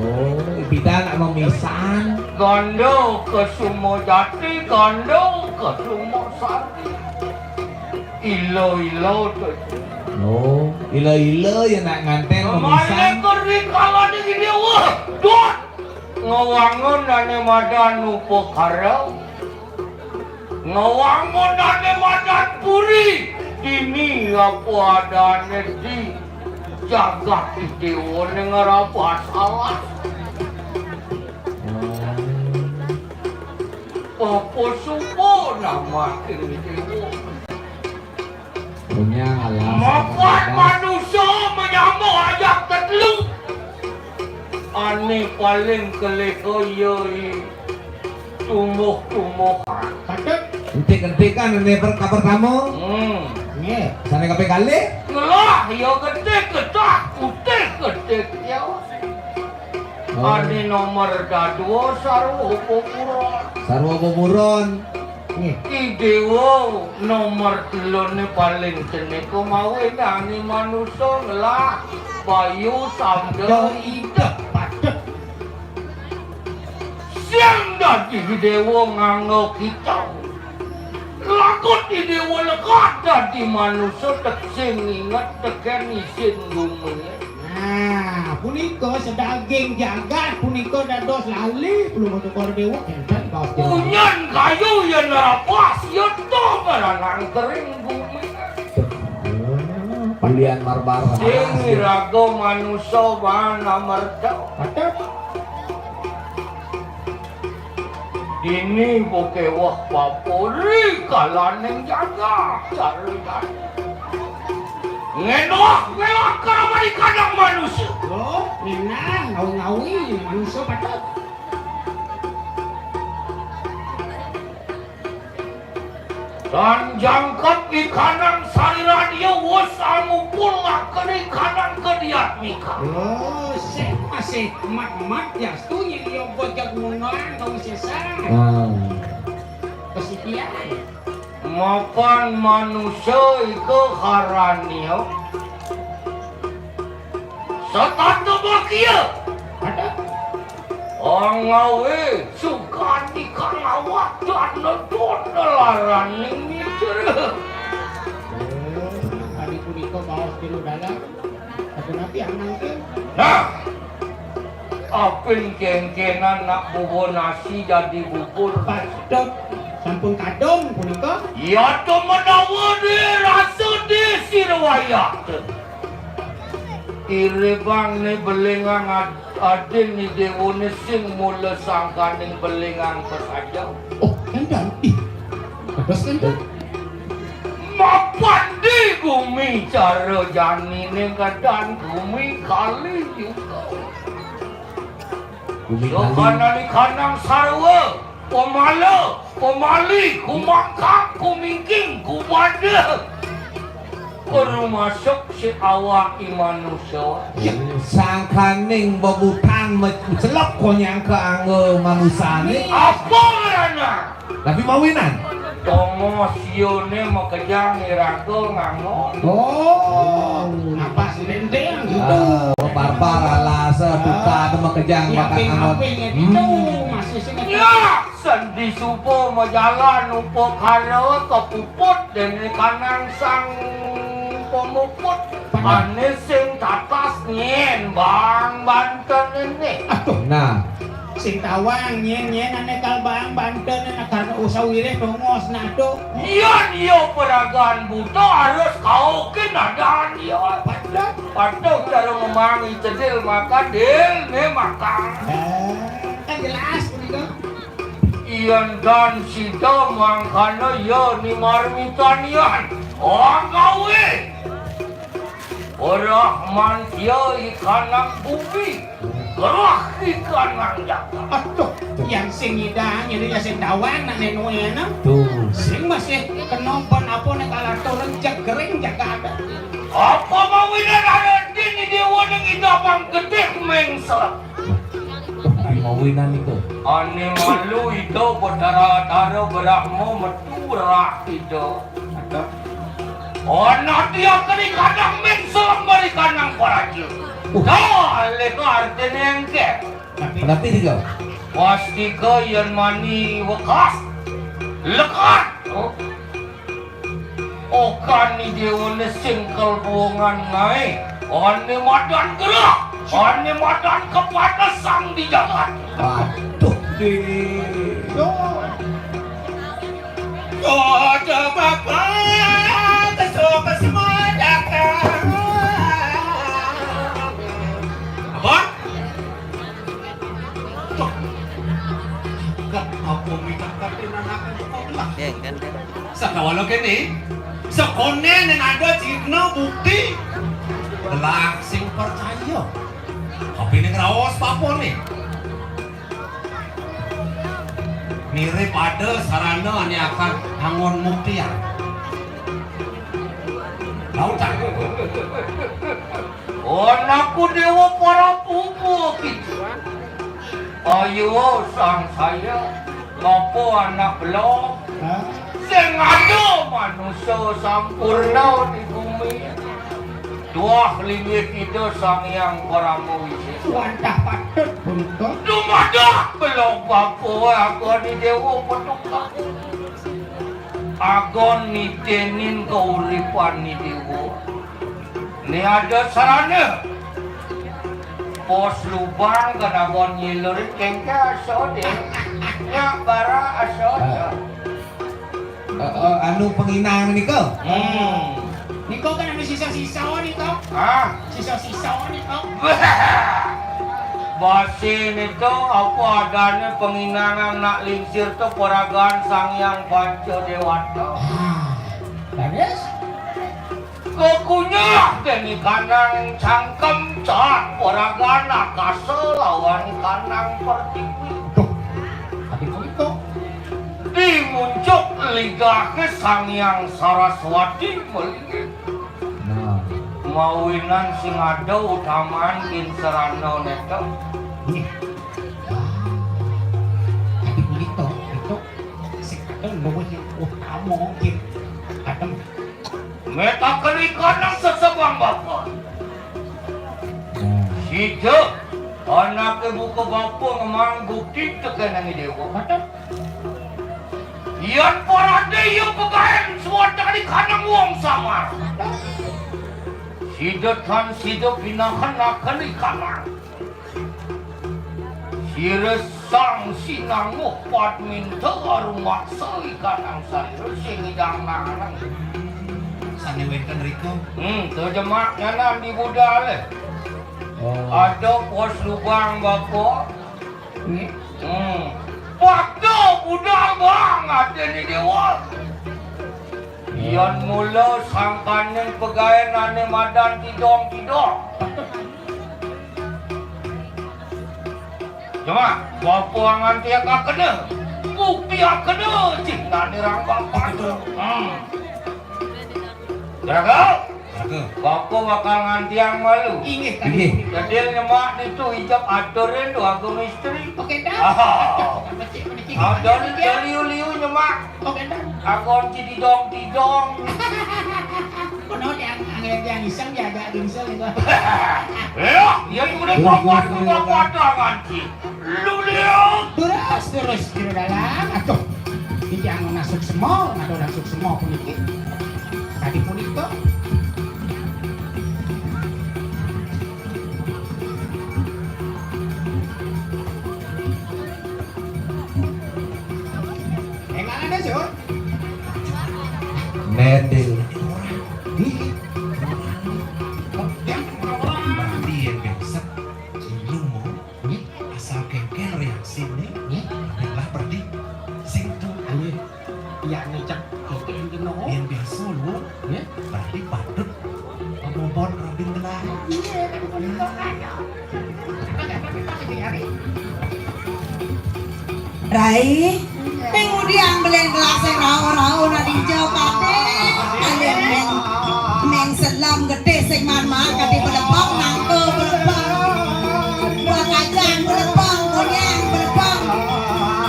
Oh, bida nak memisahan. Ganda ke Sumajati, ganda ke Sumasari. Ila-ila to. Oh, ila-ila ya nak nganten memisahan. Malik keri kalane gini, wah, dot. Ngewangun ane madan upakara. Ngewangun ane madan puri. Dini apa adane di jagat dewa ning ngarap salah. Apa suba namakin dewa? Punya alam. Mapat manusa menyambut ajak tetelu. Ane paling keleha iya i tumbuh-tumbuhan. Patut. Entik-entikan ane per-, ka pertama. Hmm. Nggih. Sane kaping kalih? Ngelah iya getih getah, putih getih iya. Oh. Ane nomor dadua sarwa kuburan. Sarwa kuburan. Nggih. Ki dewa nomor telune paling cenik mawi ane manusa ngelah. Bayu sabda idep. Patut. Sing dadi déwa nganggo kita. Lagut i déwa lekad dadi manusa tek sing inget tekén isin gumi. Nah, punika sedaging jagat punika dados lali, Palungguh Cokor Déwa, kénten baos Déwa. Punyan kayu yén rapas, ya to maranang kering gumi. Pulian marbar. Sing iraga manusa wan amerta. Patut. Dini buké wah papuri kalaning jagat, cara jani. Ngéndoh wéwah karamani kadang manusa. Oh, minang ngawi-ngawi manusa patut. Tan jangkep ikanang sariran iya wus angupul lakeni kanang kediat mika. Oh, sik masih mat-mat yastu nyén iya bojot ngunang dong sisa. Ah. Kesipian. Mapan manusa ika karania. Setata bakia. Ada. Angawé sugati kang awak dana dona laraning mitra. Oh, tadi punika baos jero dalang. Sapunapi anangké? Nah, apin kéngkénan nak bubuh nasi dadi bubur. Patut sampun kadung punika. Ya to menawa di rasa di sira wayah. Iribang ni belingang ad-, adin ni déwané sing mula sangkaning belingang pasaja. Oh, kénten. Ih, bagus kénten. Mapan di gumi cara janiné kedan gumi kali juga. Gumi kali. Sokanani kanang sarwa, pemala, pemali, kumangkang, kumingking, kumada. Rumasuk si awak i manusa. Sangkaning bebutang me-, celep konyang ke angga manusané. Apa ngaranné? Tapi mawinan. Tongos sioné makejang iraga nganggo. Oh, napas dendeng gitu. Ah, barbar alasa tukad makejang. Ya, bakat aping-aping anggon. Itu masih sing. Ya, sendi suba majalan upakara kapuput déning kanang sang pamuput. Ané sing tatas nyén bang banten ini. Aduh. Nah. Sing tawang nyén-nyén ané kal bang banten, nah, karena usah wiréh tongos nado. Yén iya peragan buta harus kaukin adan iya. Patut. Patut cara ngemang i cedil makan dil né makan. Eh, kan jelas punika. Yén dan sida mangkana ya ni marmitanian. Ong kawé. Ora mantia ikanang bumi, gerah ikanang jagat. Aduh, yang sing nyidang, ini ya sing tawang nak nenué, nah. Tuh. Sing masih kena pun apa nih kalau turun jegering jagat. Apa mawinan ada di ni déwa ning ida bang gedé mengsel. Tapi mawinan itu. Ané malu ida Batara Brahma metu rah ida. Ana dia keri kadang ming selembari kanang paraja. Uh. Dah, leka artiné engké. Berarti tiga. Pastika yén mani wekas. Lekat. Oh. Okan ni déwané sing kalbuangan ngaé. Ané madan gerah. Ané madan kepanesan di jagat. Waduh. Di. Yo. Kota Bapak, besok semua datang. Apa? Tuh. Kak, apa minangka tinanakan kok lah. Iya, kan, kan. Sakawala kéné, sakoné nén ada cihna bukti. Lah sing percaya. Tapi ning raos paponé. Mirip ada sarana ané akan anggon muktian. Tahu tak? Anakku déwa para pupu gitu. Ayo sang saya, ngapa anak belog? Hah? Sing ada manusa sampurna di bumi. Wah, linggih Ida Sang Hyang Parama Wisésa. Wantah patut punika. Dumadak belog bapa agon Déwa petukang. Agon nitenin kauripan Déwa. Né ada sarana. Pos lubang kan agon nyilurin kéngkén asa dé. Nyak bara asa dé. Eh, eh, anu penginang nika. Hmm. Nika kan anu sisa-sisa nika. Hah? Sisa-sisa nika. Basi nito apa adané penginangan nak lingsir to paragan Sang Hyang Panca Déwata. Ah, bagus. Kekunyah deni kanang cangkem cak paragan akasa lawan kanang pertiwi. Duh, tapi kok itu? Di muncuk ligahé Sang Hyang Saraswati malinggih. Nah. Mawinan sing ada utaman kin sarana neta. Nih. Wah. Tapi kulit to, itu sing ada luwih utama kin. Adem. Metaken ikanang sesebang bapa. Nah. Sida anaké buka bapa ngemang bukti tekenang déwa. Betul. Yan parade iya pegaén suwatani kanang wong samar. Sida tan sida pinahenaken ikanang. Sira sang sinanguh padminta arumaksa ikanang saira sing idang nanang. Sané wénten rika. Hmm, to jemak nyanan di budalé. Oh. Ada pos lubang bapa. Nggih. Hmm. Pada budal bang adéné déwa. Yan mula sangkaning pegaénané madan tidong-tidong. Cuma, bapa ngantiakakena, buktiakena, cihnané rang bapa. Hmm. Jaga. Bapa bakal ngantiang malu. Inggih, Inggih. Jadi nyemak nitu ijab aturin tu aku misteri. Oke dah. Ah. Becik meniki. Ah, dari, dari liu-liu nyemak. Oke dah. Aku tidong-tidong. Kono yang angin yang iseng diajak gingsel itu. Ya, ya tu udah kuat-kuat nganti. Lu lihat. Terus, terus, kira dalam. Aduh. Titiang ngasuk semua, ada orang suk semua puniki. Tadi punika. Enggak ada, Sur. Mendel. Ih. Yang orang-orang. Mandi yang biasa. Ilmu. Nggih. Asal kéngkén réaksiné, nggih. Adalah perdi. Sing tu. Nggih. Iya, ngecek kéngkén kena. Yang biasa lu, nggih. Berarti patut pemobot Robin Telah. Iya, kan boleh kok, ayo. Rai, ping udi ang belén gelasé rauh-rauh nak dijauh kabéh. Ayo, Néng. Néng Selam gedé sing man-man kadé belebong, nangka belebong. Buah kacang belebong, kunyang belebong.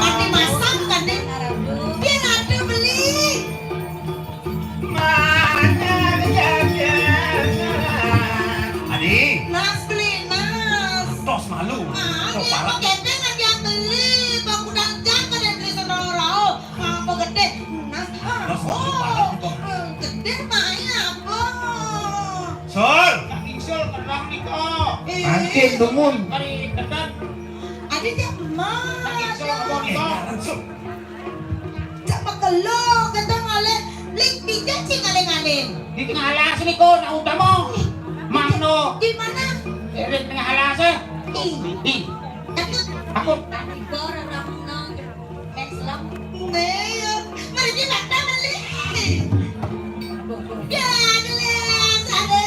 Kadé masam kadé. Dia ada beli. Adi. Nas beli, Nas. Tos malu. Ah, tos dia parah. Pakai pena dia beli, bang kudang jangka dan beli sendal rauh. Apa gedé? Nas. Tos malu parah, Bang. Gedé main apa? Sol. Yang ingsul kerang nika. Eh. Angkin dumun. Kari dekat. Adi dia emas. Yang ingsul apa nika? Langsung. Cak makelo kita ngalih, beli tiga cing ngalih-ngalih. Di tengah alas niku nak utama. Mangno. Di mana? Di tengah alas, eh. Ih. Di. Aku. Aku. Tadi gor ramno. Islam. Nih, mari kita beli. Ya, jelas, ada.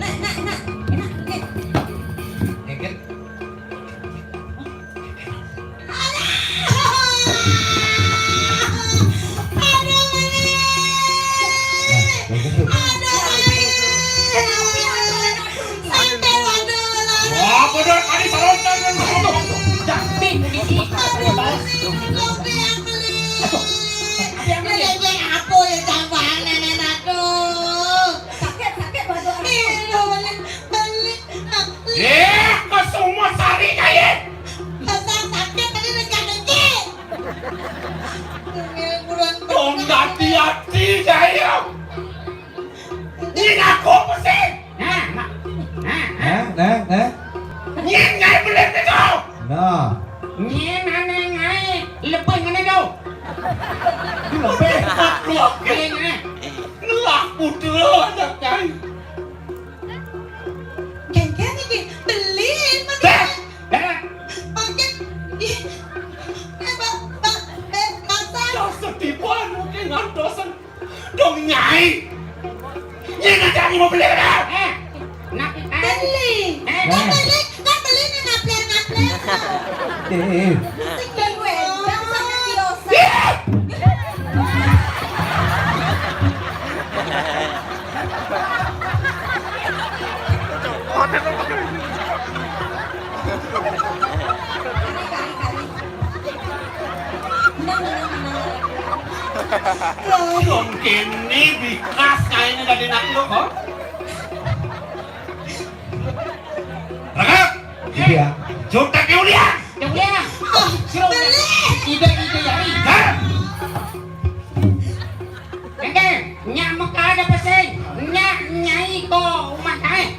Nah, nah, nah, enak, nih. Aduh, aduh, aduh. Sampai waduh, waduh. Wah, bener, tadi salontan yang satu. Jangan, ini. Mungil kurang. Dong hati-hati, Jaya. Ini ngaku apa sih? Nah, nah, nah, nah. Nah, nah, nah. Nyén ngaé beling to. Nah. Nyén ané ngaé lebih ngené to. Lebih. Lebih ngaé. Ngelah putra anak nyai. Kéngkén iki beli. Dah, dah. Makin, ih, eh, ba-, ba-, eh, masa. Dosa tiba anu ké ngantosan. Dong nyai. Nyai ngajak nyai mau beli dah. Eh, nak, eh. Beli. Eh. Kan beli, kan beli nih ngapler-ngapler. Eh, eh. Sing gue, bangsa kiosan. Ih. Wong kéné bikas kaéné dadi anak lu, kok. Rekep. Iya. Jutek ya ulian. Ya ulian. Sira beli. Ide-ide ya, Ri. Hah? Kéngkén, nyak mekad apa sing? Nyak nyai ko umah kaé.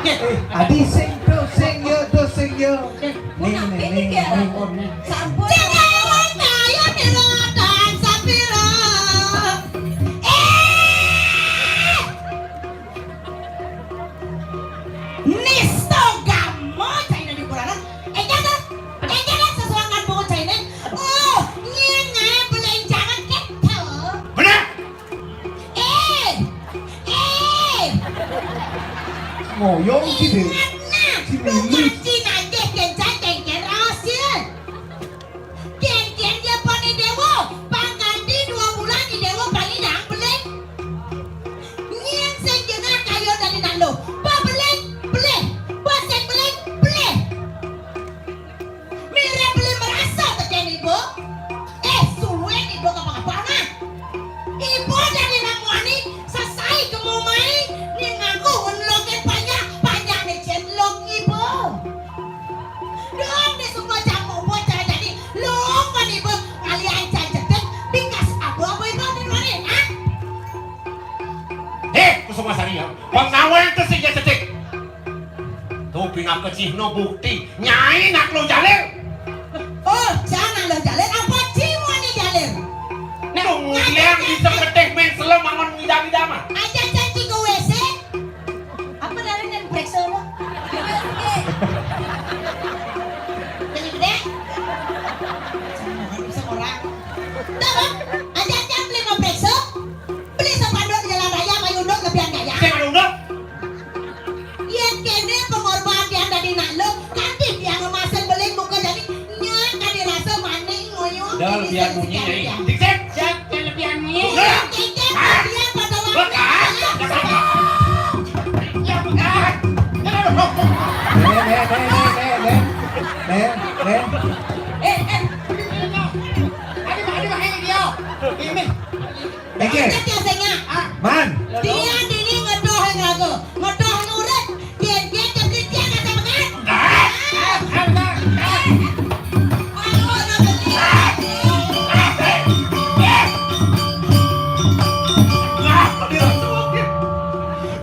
Eh, adi sing do sing yo, do sing yo. Nih, nih, nih, nih. Sampun. Sing ayo kayo di lodan sapiro. Eh! Nisto gamo caina di purana. Éngkén to? Éngkén sesuangan bungut caina. Oh, nyén ngaé beléncangan kéto. Bener. Eh, eh. Ngoyong sih, Dé. Ingat nah, lu janji nagih kéncan kéngkén raos, yé. Kéngkén ya pon I Déwa, pangganti dua bulan I Déwa paling dang beling. Nyén sing jengah kayo dadi nando. Ba beling, beling. Ba sing beling, beling. Mirib beli merasa tekén ibu. Eh, suwé ibu ngapa-ngapa nah. Ibu dadi nang muani, sesai kemu mai, ning ngaku ngelokén panjak, panjak né cén lok ibu. Dong di semua jamu bocah jadi lok kan ibu ngalian jan cetek, bingkas abu-abu ibu di luarin, ah. Eh, Kusuma Sari ya. Pengawén tuh sing ya cetek. Tuh pinaka cihna bukti nyai nak lo jalir. Oh, jangan lo jalir, apa cimu ni jalir? Nah, tunggu yang bisa keteh men selem angon ngida-ngida mah. Aja janji ke W C. Apa dari yang periksa lo? Jadi gede? Jangan bisa orang. Tahu? Aja janji beli mau periksa. Beli sepanduk di jalan raya, payu unduk, lebihan gaya. Sing unduk. Yén kéné pengorban tiang dadi nak lu, kanti tiang ngemasin beling muka jadi nyak kadi rasa maning ngoyo. Dah, lebihan munyi, Nyai. Dikit. Siap, yang lebihan munyi. Udah. Cécék, hah? Lebihan pada waktu. Bekas. Ya, bekas. Nih, nih, nih, nih, nih. Nih, nih. Eh, eh. Aduh, aduh, aduh, ini dia. Ini. Oke. Ingat ya, Senya. Man. Dia dini ngedoh yang lagu. Ngedoh nurut. Dia, dia jadi dia kata benar. Enggak. Ah, ah, ah, ah. Aduh, anak kecil.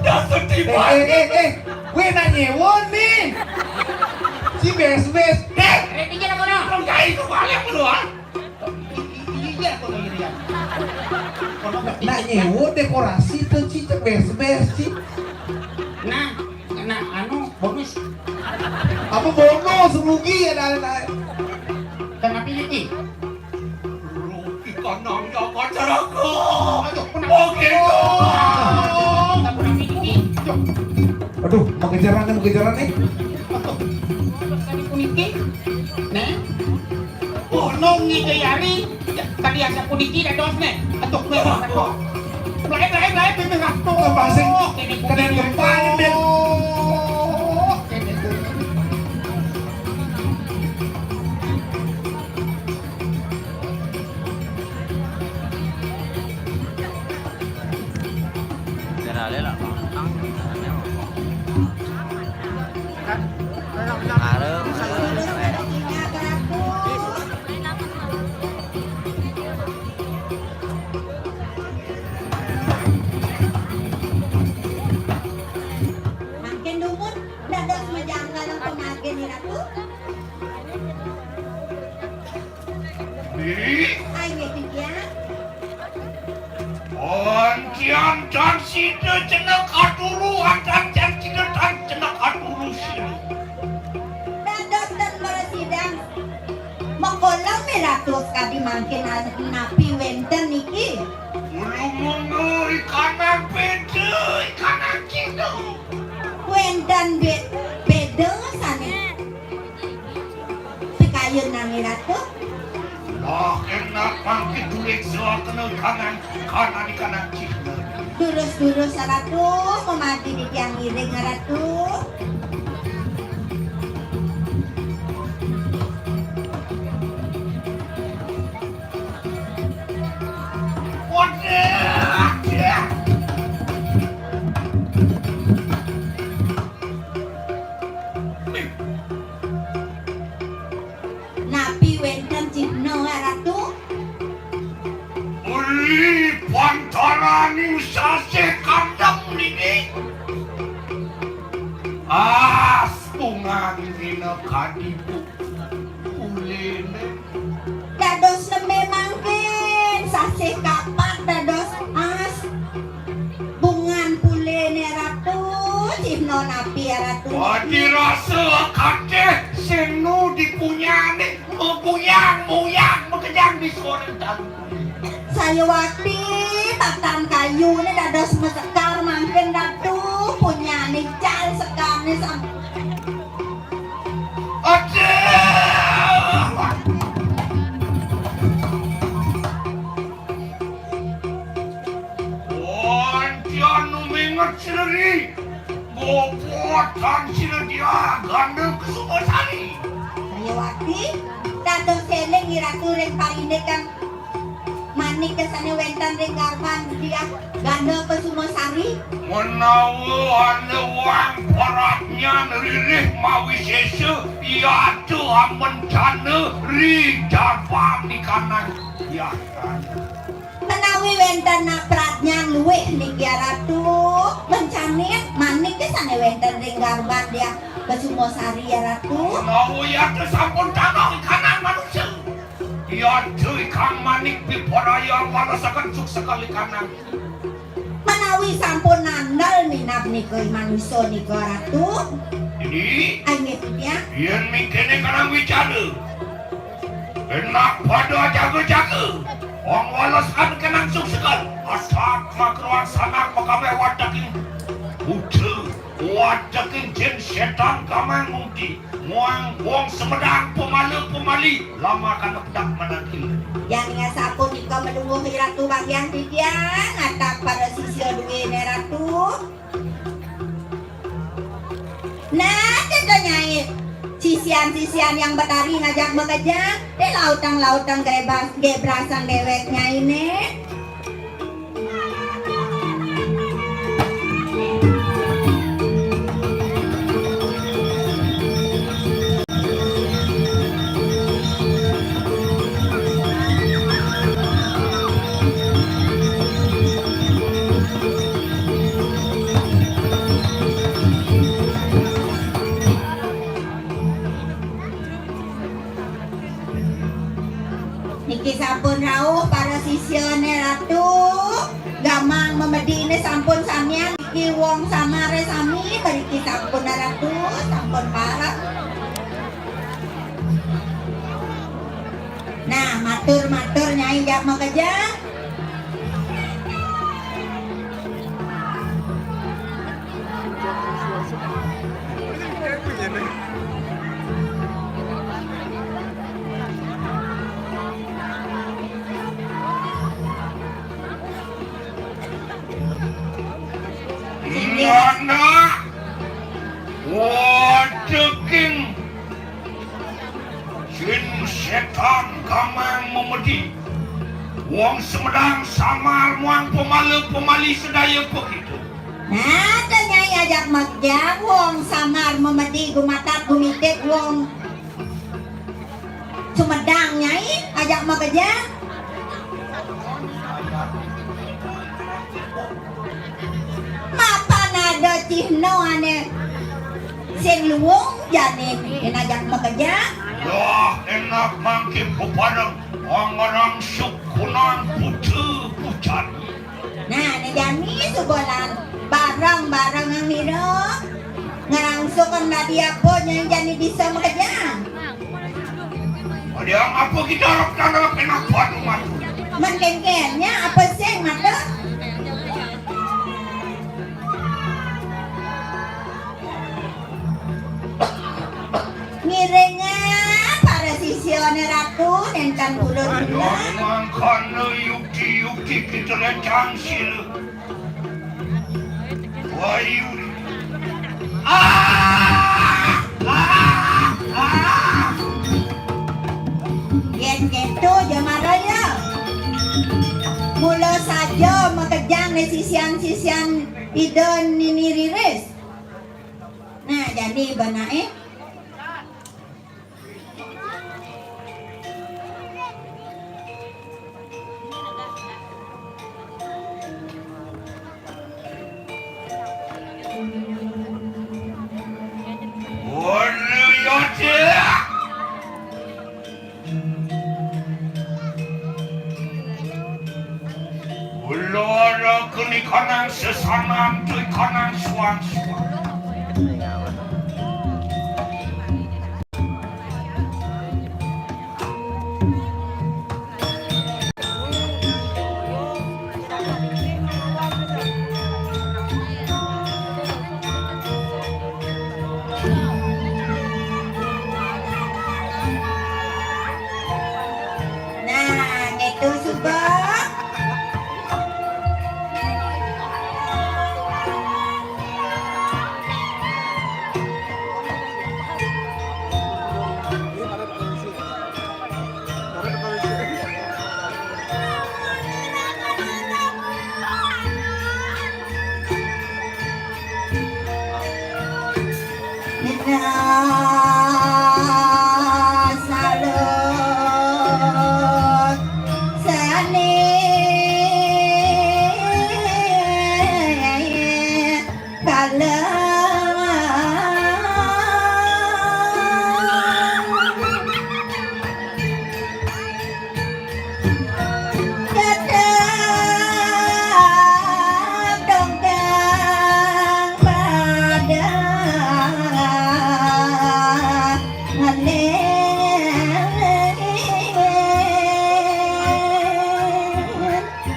Dasar tiba. Eh, eh, eh, eh. Gue nanya Won nih. Si bes-bes. Eh, eh, pinggir aku dong. Enggak, itu balik lu, ah. Iya, kono irian. Kono berarti. Nak nyewa dekorasi tuh, Ci, cek bes-bes, Ci. Nah, nah, anu, bonus. Apa bonus? Rugi ya, dah, dah. Kenapa ini? Rugi kanang ya, pacar aku. Aduh, kenapa? Oke, tuh. Kenapa ini? Aduh, mengejaran nih, mengejaran nih. Aduh, kenapa ini? Nah. Gunung Ngidayari, tadi asa puniki dados né. Aduh, kowe, aduh. Mlayu, mlayu, mlayu, pimpin aku. Apa sing kena gempa, Ndin? Kenalé lah, Bang. Halo, halo. Ai, nggih, Bibian. Antian tan sida ceneng katuru, antian tan sida tan ceneng katuru sira. Dados ten mresidang. Mekolem, Ratu, sakadi mangkin napi wenten niki? Ulumung ikanan beda, ikanan cina. Wenten be-, beda sane. Pikayun nami Ratu. Lah, enak mangkin dulik sewakena kanan, kanan di kanan cihna. Durus-durus, Ratu, memadi di tiang ngiring, Ratu. Waduh. Napi wenten cihna, Ratu? Uli pantaraning sasih kandem niki. Ah, setungan dina kaditu ulene. Dados neme mangkin sasih kapat dados as. Bungan pulene Ratu, cihna napi ya Ratu? Adi rasa akatih sing nu dipunyane, mabuyang-buyang, makejang di suara talu. Sayuwakti batang kayune dados masekar mangkin Ratu, punyane jal sekarne sam-, Aduh! Wantian nu minget seri, bobotan sira dia ganda Kusumasari. Sayuwakti, dados eling Iratu ring parindikan manik sane wenten ring garban dia ganda Kusumasari. Menawa ana wang pradnyan ririh mawisesa, yata amencana ri garban di kanang. Ya. Menawi wenten pradnyan luih niki ya Ratu, mencanin manik sane wenten ring garban dia Kusumasari ya Ratu. Menawi yata sampun tanah ikanan manusia. Yata ikang manik piparaya walesaken suksekal ikanan. Menawi sampun nandel minab nika manusa nika Ratu. Ini. Inggih punika. Yen mingkene kanang wicara. Enak pada jaga-jaga. Wong wales kan kenang suksekan. Asak makruan sanak makame wadaking buta. Wadaking jin setan kamang mungki. Muang wong semedang pemala pemali. Lama kan pedak manakil. Yang nya sapunika melungguh Ratu bagian tidian. Atak para sisya duwene Ratu. Nah, kita nyai. Sisian-sisian yang betari ngajak makejang, di lautang-lautang gebras-, gebrasan dewek nyai ne. Niki sampun rauh para sisyane Ratu. Gamang memedine sampun samian. Niki wong samare sami, mriki sampun Ratu, sampun parek. Nah, matur-matur Nyai jak makejang. Nana, wadeking jin setan Gamang Memedi, wong Sumedang samar muang pemala pemali sedaya begitu. Nah, te Nyai ajak makejang, wong samar memedi gumatat gumitit wong Sumedang, Nyai, ajak makejang. Mapan ada cihna ane sing luung jani, yen ajak makejang. Dah enak mangkin pepadang angarang sukunan putu pucat. Nah, né jani suba lan bareng-bareng ngira ngrangsukin dadi apa nyai jani bisa makejang. Ada apa kita arep tanah penak padu matu? Men kénkén nya apa sing matur? Ngiringa para sisyané Ratu nénten pulun. Aduh, mangkana yukti-yukti kita lecang sila. Wayu. Ah! Ah! Ah! Yén kéto, jemara ya. Mula saja makejang né sisian-sisian Ida Nini Riris. Nah, jani benaké. Waduh, ya, Cik. Ulun keni kanang sesanan, tui kanang suang-suang. Nah, itu suba.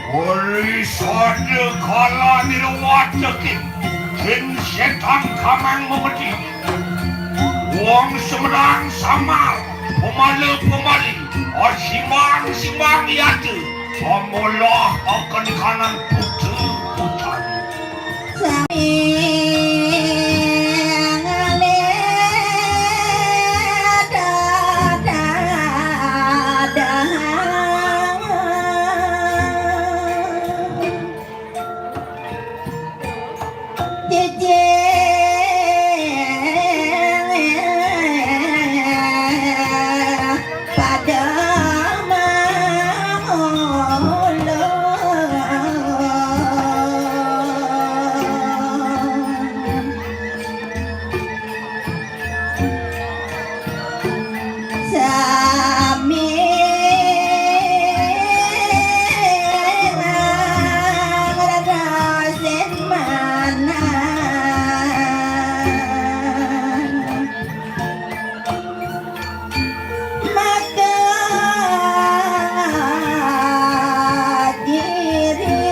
Uli sada kala nira watekin, jin sétan kamang memedi. Wong Sumedang samar, pemala pemali, asimbang-simbang yata, pamolah akan kanan putu-putan. Sami ngalih dadahang. Cicing pada mangulung. Sami ngrasa manah. Maka diri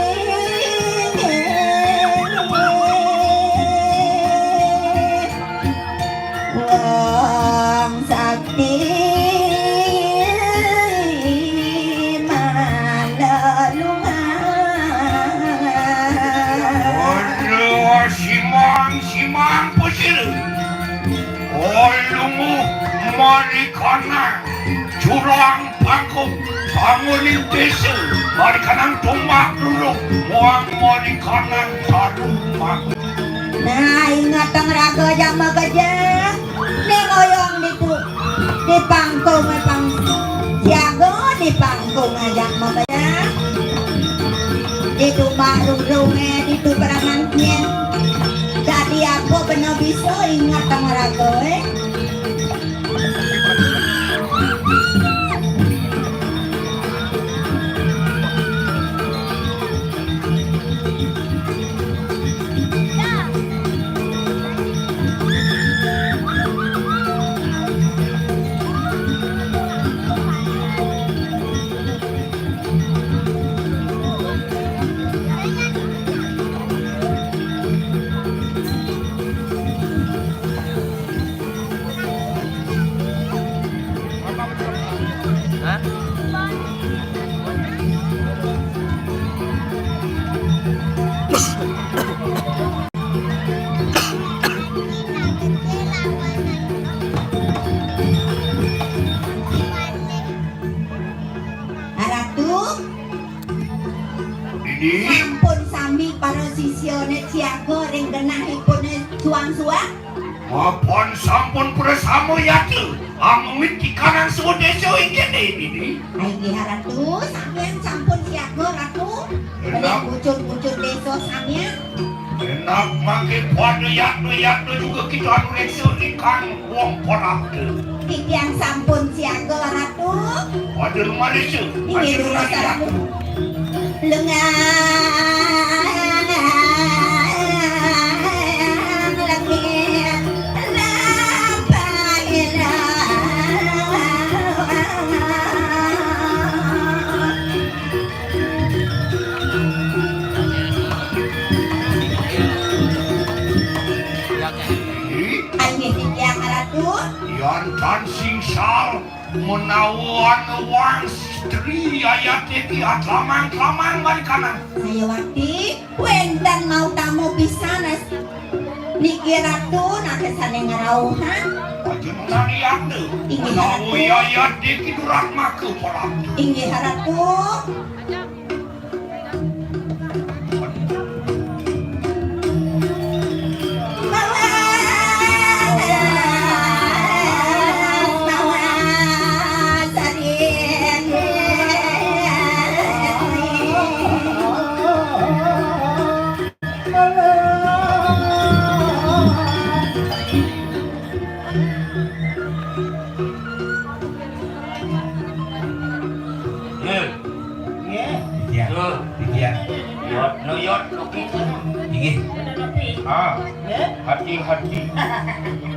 wong sakti malelungan. Waduh, simang, simang, pasir. Oi, lunguh, marikana, jurang pangkung, panguning désa, marikana tumbak luluh, muang marikana taruh mangkung. Nah, ingetang raga jama gajah, ning oyong ditu, di pangkung, pang-, siaga di pangkung aja makanya. Di tumbak luluh, eh, di tu perangan nyen. Dadi apa bena bisa ingetang raga, eh? Ini sampun sami para sisyané siaga ring genahipun suang-suang. Mapan sampun prasama yati, amemit tikanang swadésa ing kéné, Dini. Inggih, Ratu, sampeyan sampun siaga, Ratu. Enak. Ring pucuk-pucuk désa sampeyan. Enak mangke pada yatna-yatna juga kita anu reksa ikan wong Porapta. Titiang sampun siaga, Ratu. Pada lumaris. Inggih, durus, Ratu. Lengang langit lampah ilang. Inggih, titiang Ratu. Yan tan singsal menawa wang stri ayat iki atlamang-tlamang marikanang. Saya wakti wénten mau tamu pisan as-, niki Ratu nakesané ngrauhan. Aja nang iyane. Inggih, menawa Ratu. Ayat iki durak maka pola. Inggih, Ratu. Nggih. Nggih. Iya. Tuh. Iya. Yot, no yot, no kita. Inggih. Ah. Nggih. Hati-hati.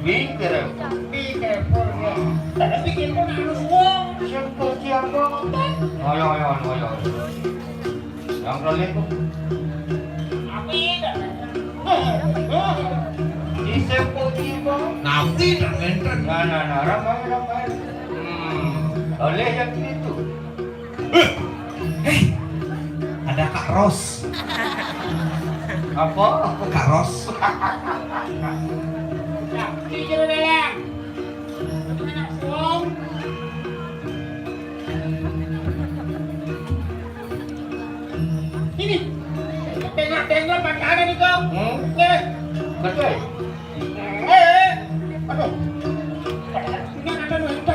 Be careful. Be careful, ya. Tapi kita harus wong. Siapa, siapa? Ayo, ayo, ayo, ayo. Yang kali itu. Apa itu? Di sepo di bawah. Napi tak ngenten? Nah, nah, nah, ramai, ramai. Hmm, oleh yang itu. Eh, eh, ada Kak Ros. Apa? Kak Ros. Nah, di jero dalam. Anak suong. Ini. Tengok-tengok makanan itu. Hmm? Eh. Betul. Eh, eh. Aduh. Ini ada duit.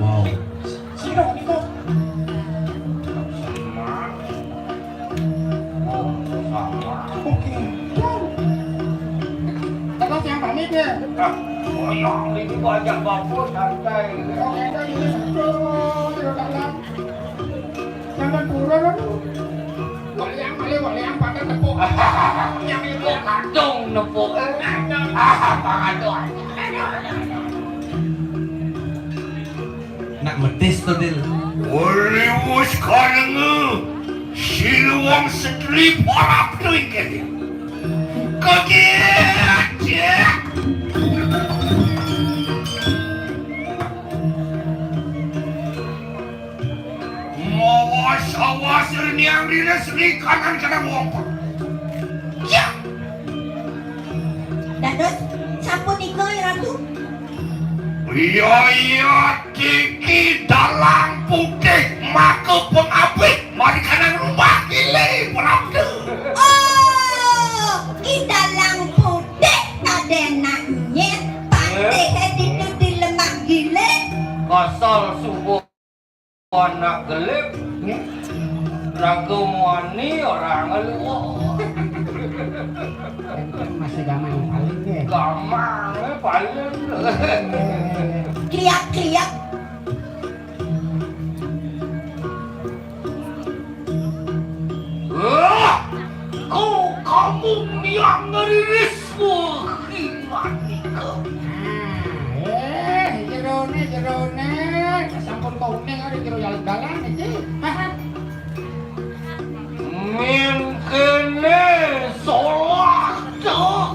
Wow. Sino, Niko? Sama. Oh, sama. Oke. Terus yang pamit ya? Ah, oh ya, ini banyak bapak santai. Oke, itu ini betul, tidak dalam. Jangan kurang, aduh. Waliang, waliang, waliang, pada tepuk. Yang itu. Kadung nepuk. Kadung. Ah, kadung. Nak medis to, Dil. Ora wis kanenge, siluwang setri parap to iki. Kaget, ya. Mawas-awas reniang rilis ri kanan kena wong. Ya. Dados sapunika, Ratu. Iya, iya, iki dalang putih maka pengabih mari kanang rumah gile, Prabda. Oh, ki dalang putih kadenak nyet, patih dituti lemak gile. Kasal subuh. Anak gelip, raga muani orang luwuk. Enten masih gamang paling, nggih. Gamang, eh, paling. Kliak-kliak. Wah, kok kamu yang ngeriris? Wah, gimana kau? Nah, eh, jerone, jerone. Sampun kuning ada jero jalan-jalan iki. Mingkene salah, Cok.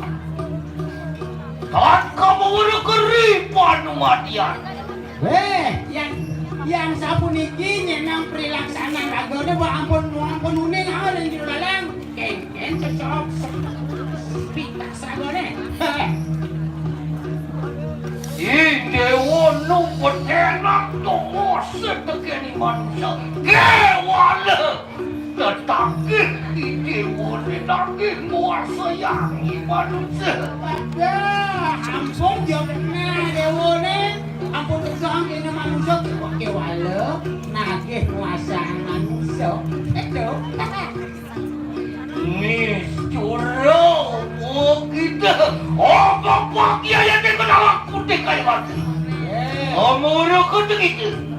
Tan kamu weruh keri panumadian. Weh, yang, yang sapuniki nyenang prilaksanan ragane, mbok ampun, ampun uning, ah, ning jero lalang. Kengken cecok se-, pitas ragane. Heh. Ing dewa nu petenak tongos setekeni manusia. Kéwala. Tetagih idéwané nagih nguasayangi manusa. Aduh, ampun, ya benar, déwané. Ampun, tegah, ini manusa, kéwala, nagih nguasaang manusa. Itu. Niscura, oh, kita. Oh, bapak, ya, ya, dia kena aku, dia kayu mati. Amara kedengita.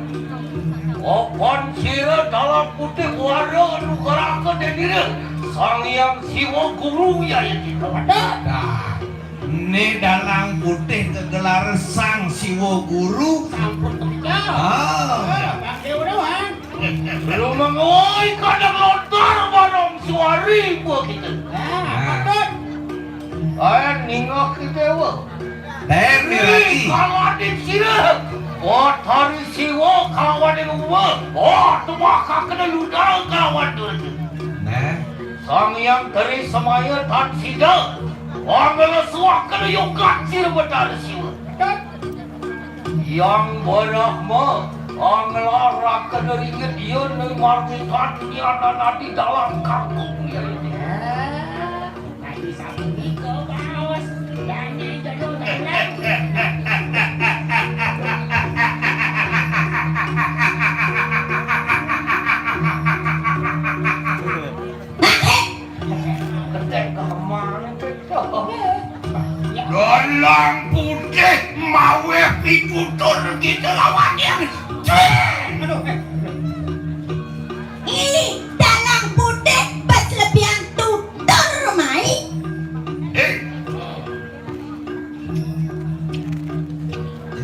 Apan sira Dalang Putih wara anugrahka dendira Sang Hyang Siwa Guru yayati. Nah, né Dalang Putih gegelar Sang Siwa Guru. Sampun kerja. Ah. Eh, Bang Déwa doang. Lu mengoi kadang lontar barong suari gua gitu. Nah, patut. Ayan ningok kita, wa. Ten, nih, Ih, lagi. Kalawaning sira. Batari Siwa kalawaning Uma. Oh, tuah kakena ludal kalawan durja. Nah. Sang Hyang Tri Semaya tan sida. Wangela suah kena yogat sira Batari Siwa. Yang Brahma, anglar rakena ringit iya ne marmitan nyananadi dalam kakung iya ini. Nanti sapunika baos, dane jero dalam. Kedek kemana, Cok? Dalang Putih maweh pitutur kita lawan yang. Aduh, eh. Ih, Dalang Putih pas lebihan tutur mai. Eh.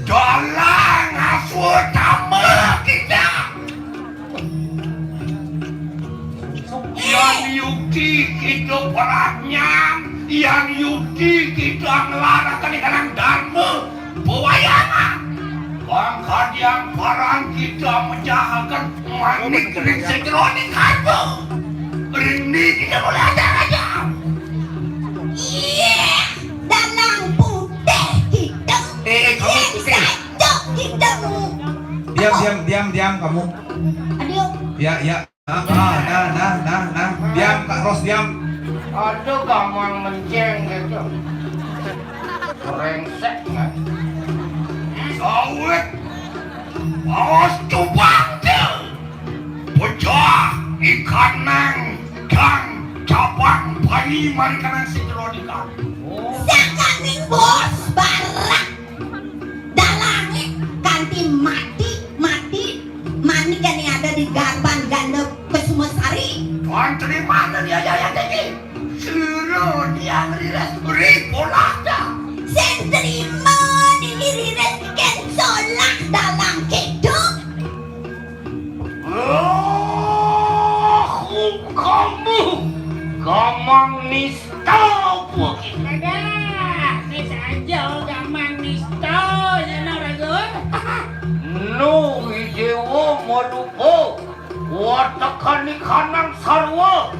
Dalang Aswatama kita. Yan yukti kita paranyang, yan yukti kita nglaraken ing dharma pawayangan. Pangkadian parang kita menjahaken manik ring sajeroning karma. Ring niki kita boleh ajar-ajar. Iya, Dalang Putih kita. Eh, eh, kamu yang putih. Saja kita. Diam, diam, diam, diam kamu. Aduh. Ya, ya. Ah, ah, nah, nah, nah, nah. Diam, Kak Ros, diam. Aduh, gampang menceng gitu. Brengsek, kan? Sawit. Awas tubang, Cil. Pecah ikan nang kang cabang bayi mari kanang si Veronica. Sakaning bos barak. Dalangé kanti mati, mati, manik jani ada di garban ganda Kusumasari. Tuan terima dari ayah yang tinggi. Suruh dia ngerilis beri polah dah. Sing terima dini rilis ken solah dalang hidup. Aku kamu gamang nista apa kita? Ada, nis aja gamang nista, ya, no, Ragun? Nu Idewa marupa, watekaning kanang sarwa.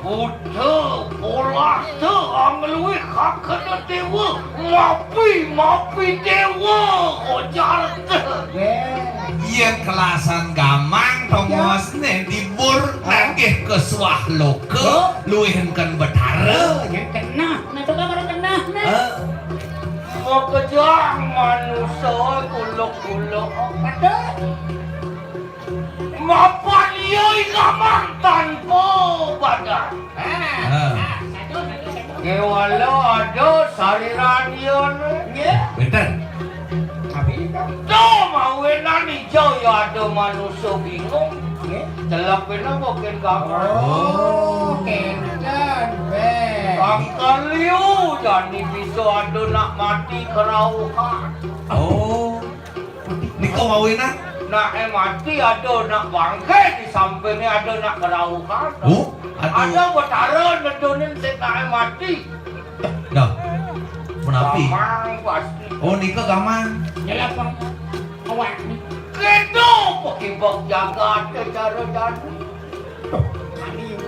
Buta, polasta, angluih kakena dewa, mapi, mapi dewa, ojarta. Yén kelasan gamang, tongosné dibur, nagih ka suah loka, luih éngkén betara. Yén keneh, nah, coba baru keneh, nah. Hah? Makejang manusa kuluk-kuluk. Patut. Mapan iya ing gamang tanpa badan. Ah. Kéwala ada sariran iya né. Nggih. Bénten. Tapi kan. Tuh, mawinan ija ya ada manusa bingung. Nggih. Celebina mungkin gamang. Oh, kénten, wéh. Angkal liu jani bisa ada nak mati kerauhan. Oh. Nika mawinan? Naké mati ada nak bangké, di sampingné ada nak kerauhan. Oh, ada. Ada betara nedunin sing naké mati. Dah. Menapi? Gamang pasti. Oh, nika gamang. Nyelap awak ni. Kéto pakibak jagat cara jani.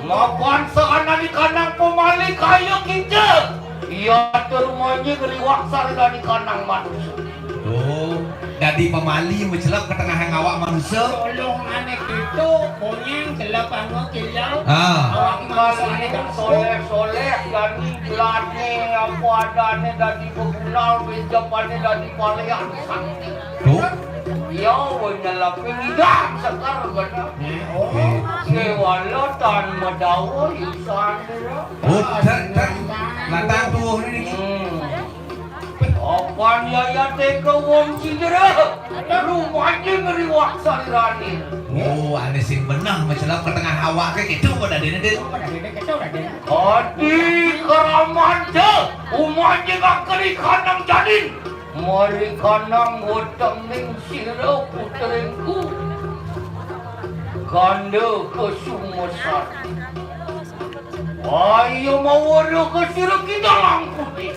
Mapan sakanani kanang pamali kaya kita. Iya terumanya ngeriwak sakanani kanang manusia. Oh, dadi pamali macelep ka tengahing awak manusa. Tolong ané kéto, bonyang celep anu kilau. Ah. Awak manusa ané kan soléh-soléh, jani jelané apa adané dadi begulal, bejabané dadi paléan. Tuh. Ya, wé nyelep ngidang sekar bener. Oh. Kéwala tan madawa isan. Oh, tan, tan. Lantang tuuh niki. Hmm. Apan yayaté ka wong cindera, rumaja ngriwak salirané. Oh, ané sing beneh macelep ka tengah awaké kéto kok dadiné, Din. Adi kramanta, umaja ngakeri kanang janin, mari kanang wetenging sira putringku. Ganda kesumesar. Ayo mawara ka sira kita langkuti.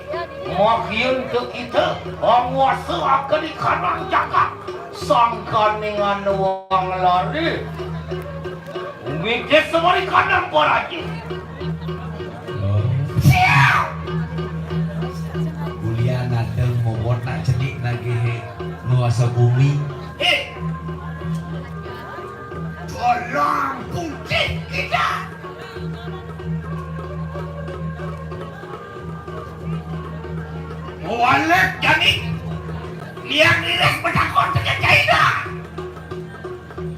Makian ke kita panguasa akan di kanang jagat. Sangkaning anu wang lari. Umite semari kanang paraji. Siap. Ulian adeng mobot nak cenik nagih nguasa bumi. Eh. Tolong kunci kita. Walek jani. Niang Riris betakon tekan Jaina.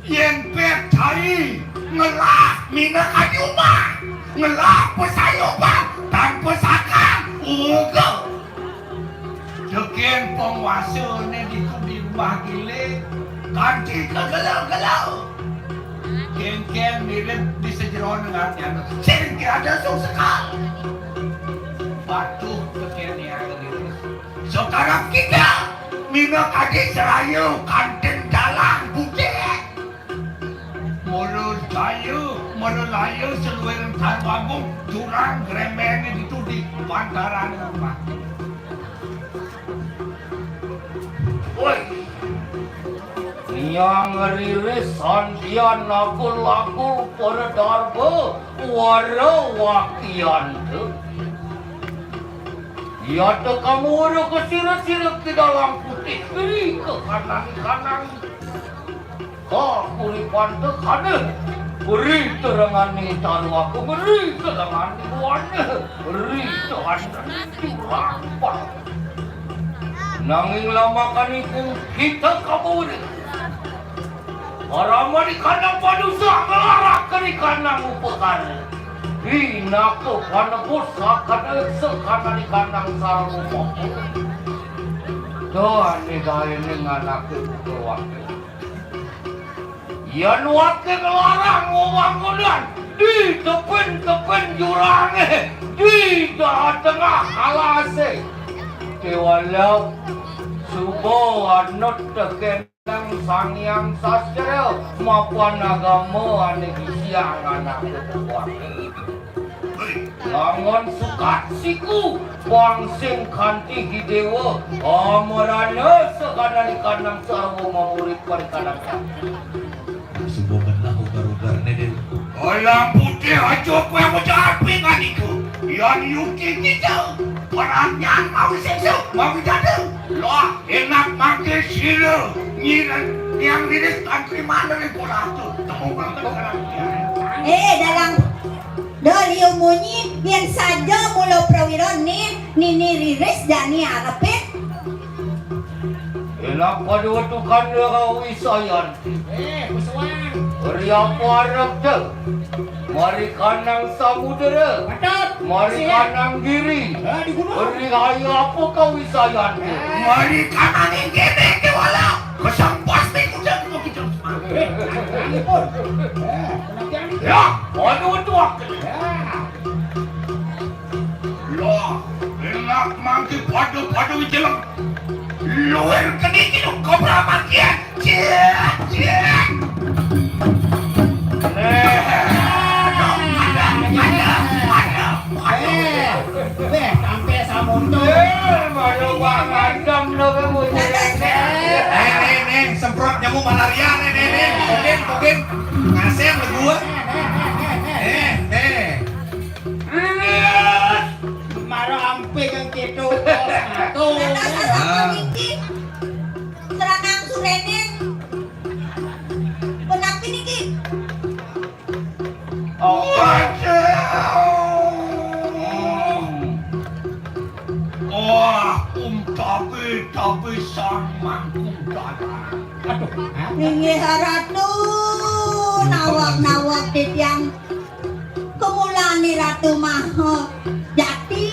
Yén pét cai ngelah mina kanyuman, ngelah pesayuban tanpa sakan, uga. Tekén panguasané ditu di Mbah Giling, kanti kagelo-gelo. Kénkén mirip di sajeroning atiné, sing tiada suksekal. Patuh tekén Niang Riris. Sekarang kita mina kadi seraya kantin dalang putih. Mula jaya, mula laya seluwir Tanggung Agung, jurang grembengé ditu di pantaran rumah. Woi, Niang Riris santian lagu-lagu para darba wara wakian tu. Yata kamu wara kesira-sira ki dalam putih, beri ke kanan-kanan. Kah kuripanta kada, beri terangane tarwaka, beri terangane buana, beri terangane curang. Nanging lamakan iku kita kaburi. Parama di kandang padusa, ngelarake di kandang upakara. Pinaka panebus sakana, sakana di kandang sarwa. Tuh, ane gaene nganake buka wakil. Yan wake nglarang wewangunan di tepin-tepin jurange, di tengah-tengah alase. Kewala suba anut teken Sang Hyang Sastra mapan agama ane bisiang anake buah. Ngangon sukat siku, pang sing kanti hidewa, amarana sakadane kanang sarwa mamurip parikadang. Suba benah ugar-ugarne, Dek. Olang putih aja kowe ngucapin iku. Yan yuki kita. Peranyaan mau sesuk, mau dada. Loh, enak mangke sira. Nyiren yang diri tantri mana nih pulatu. Temu bang. Eh, dalam Dol liu munyi, yen saja mula prawira ning Nini Riris jani arepin. Enak pada wetu kandha kawisayan. Eh, kusuan. Ri apa arep te? Mari kanang samudra. Patut. Mari kanang giri. Eh, di gunung. Ri kaya apa kawisayan te? Mari kanang inggih, inggih wala. Kesempos ning udah kita. Eh, ampun. Eh, penantian. Ya, anu tuak. Ya. Loh, enak mangke pada-pada jelek. Luwir kene iki lho, kobra mangkian. Ciak, ciak. Eh. Aduh, aduh, aduh, aduh, aduh. Eh, weh, sampai samuntu. Eh, malu banget dong, lo kan. Eh, nih, nih, semprot nyamuk malaria, nih, nih, nih. Kokin, kokin. Ngasem gua. Eh, eh. Rilis! Mara ampe kang keto, bos, ngato. Ah. Rénin. Punapi niki? Waduh. Wah, um tabe-tabe Sang Mangku Dalang. Aduh. Inggih Ratu, nawak-nawak titiang kumulani Ratu Maha Jati.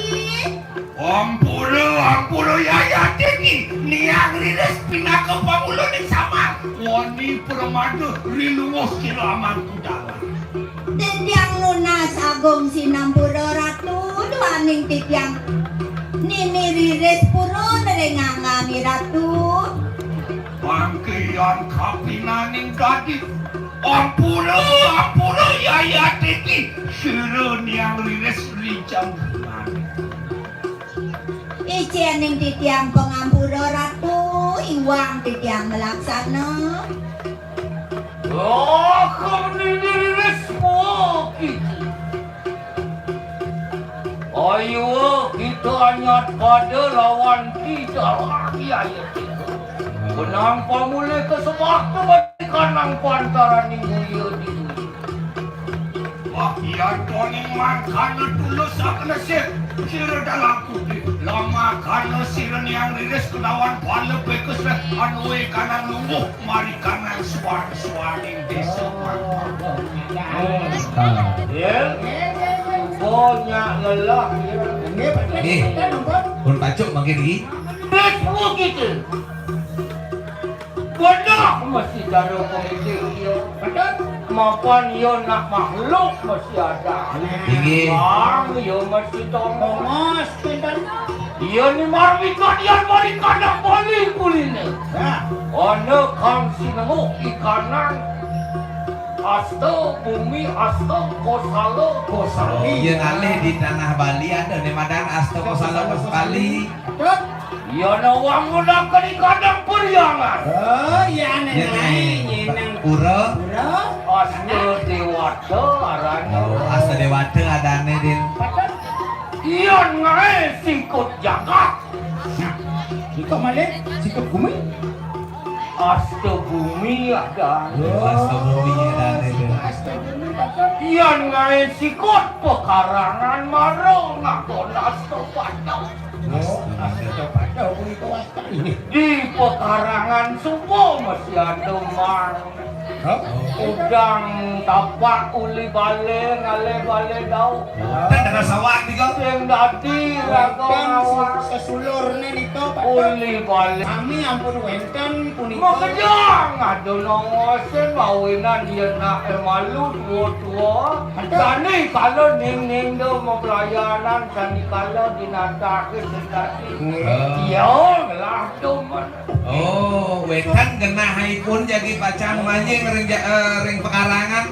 Ampura, ampura, yayatini, Niang Riris pinaka pangulaning samar. Wani pramada rilungguh sira Mangku Dalang. Titiang nunas agung sinampura Ratu, duaning titiang Nini Riris purun ring anggané Ratu. Pangkian kapinaning dadi. Ampura, ampura, yayatini, sira Niang Riris rijang. Icéning titiang pangampura Ratu, iwang titiang malaksana. Lakam Nini Riris kiki. Ayo kita anyat pada lawan kita lagi ayo kita. Benang pamulih kesebak kebalikan nang pantaran minggu iya di dunia. Wah, iya toning mangkana tulus sakana sih. Sira dalam kupi. Lamakana sira Niang Riris kelawan pala pekus anui kanang lungguh. Mari kanang suan-suaning desa. Ya. Banyak lelah. Nih, pun pacuk makin lagi. Terus kita. Benar mesti cara pemimpin dia. Betul. Mapan ia nak makhluk mesti ada. Tinggi. Bang, ia mesti tongos. Tongos, pinter. Ia ni marmika dia mari kadang balik kulinya. Ya. Ana kang sinenguk ikanan. Asta bumi, asta kosala, kosali. Iya ngalih di tanah Bali ada nih madang asta kosala kosali. Iya nawang ngunakan kadang periangan. Oh, iya, iya, nai, nai. Pura. Pura. Asta dewata arane. Oh, asta dewata adane, Din. Iya ngae sikut jagat. Nah, kita malih sikut bumi. Asta bumi ada. Oh, asta bumi ada, ada. Asta bumi ada. Iya ngae sikut pekarangan mara ngakon asta pada. Oh, asta pada kuwi kok asta ini. Di pekarangan subuh masih ada mang. Hah? Udang tapak uli bale ngale bale dau. Wonten tengah sawah nika. Sing dadi raga ngawak. Sesulurne nika, Pak. Uli bale. Sami ampun wenten punika. Makejang ada nongosin mawinan dia nak malu tua-tua. Sani kala ning-ning do mapelayanan, sani kala dinatake sendati. Iya, ngelah do men. Oh, wetan genahipun jagi pacang manjing ring ja-, eh, ring pekarangan.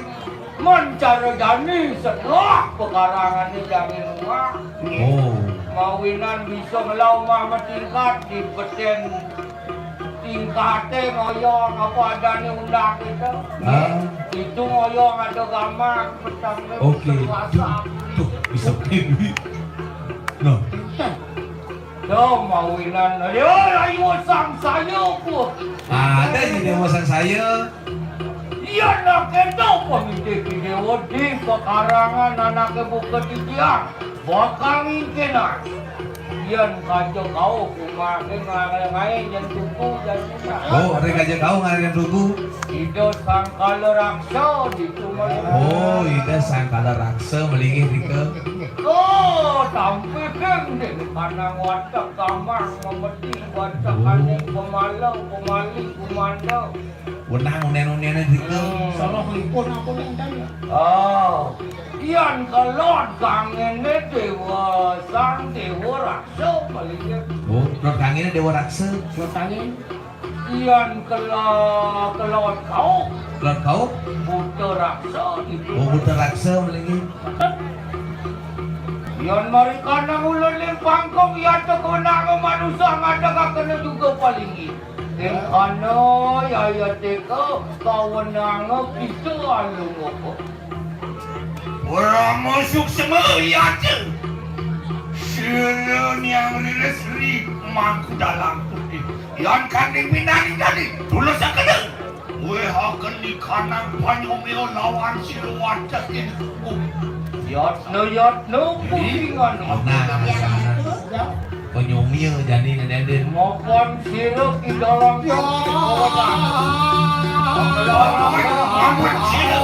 Men cara jani setelah pekarangan ni jani rumah. Oh. Mawinan bisa ngelau mah matingkat di beten tingkate ngoyong apa adane undak kita. Ah. Itu ngoyong ada gamak petang. Oke. Tuh, bisa berdiri. Nah. Yo, mawinan. Yo, ayo sang saya ku. Ada di dewa sang saya. Iya nak kena pemikir dewa di pekarangan anake buka titiang. Bakal ngingkinan. Yan kaja kau kumahe ngarai-ngarai jan tuku jan tuku. Oh, ring kaja kau ngarai jan tuku. Ida sangkala raksa di. Oh, Ida sangkala raksa melinggih rika. Oh, tampi keng dek kanang watak kamar memeti watak aning pemalang pemaling kumanda. Wenang unen-unen rika. Salah lipun aku nek entan ya. Oh, ian kelod kangene dewa sang dewa raksa melinggih. Oh, kelod kangene dewa raksa. Kelod kangin. Ian kela-, kelod kau. Kelod kau? Buta raksa gitu. Oh, buta raksa melinggih. Ian mari kanang ulun ling pangkung, ian teka wenang manusa ngadeg kena juga palinggih. Ing kana yaya teka kawenang kita alung apa. Ora masuk semua iya tu. Sira niang riris ri mangku dalam putih. Yan kanding pinani tadi, tulus sakene. Wéhaken ikanang panyomia lawan sira wates dina. Yatna, yatna, kuningan. Nah, sana. Panyomia jani nenden. Mapan sira ki dalam. Ya. Mapan sira.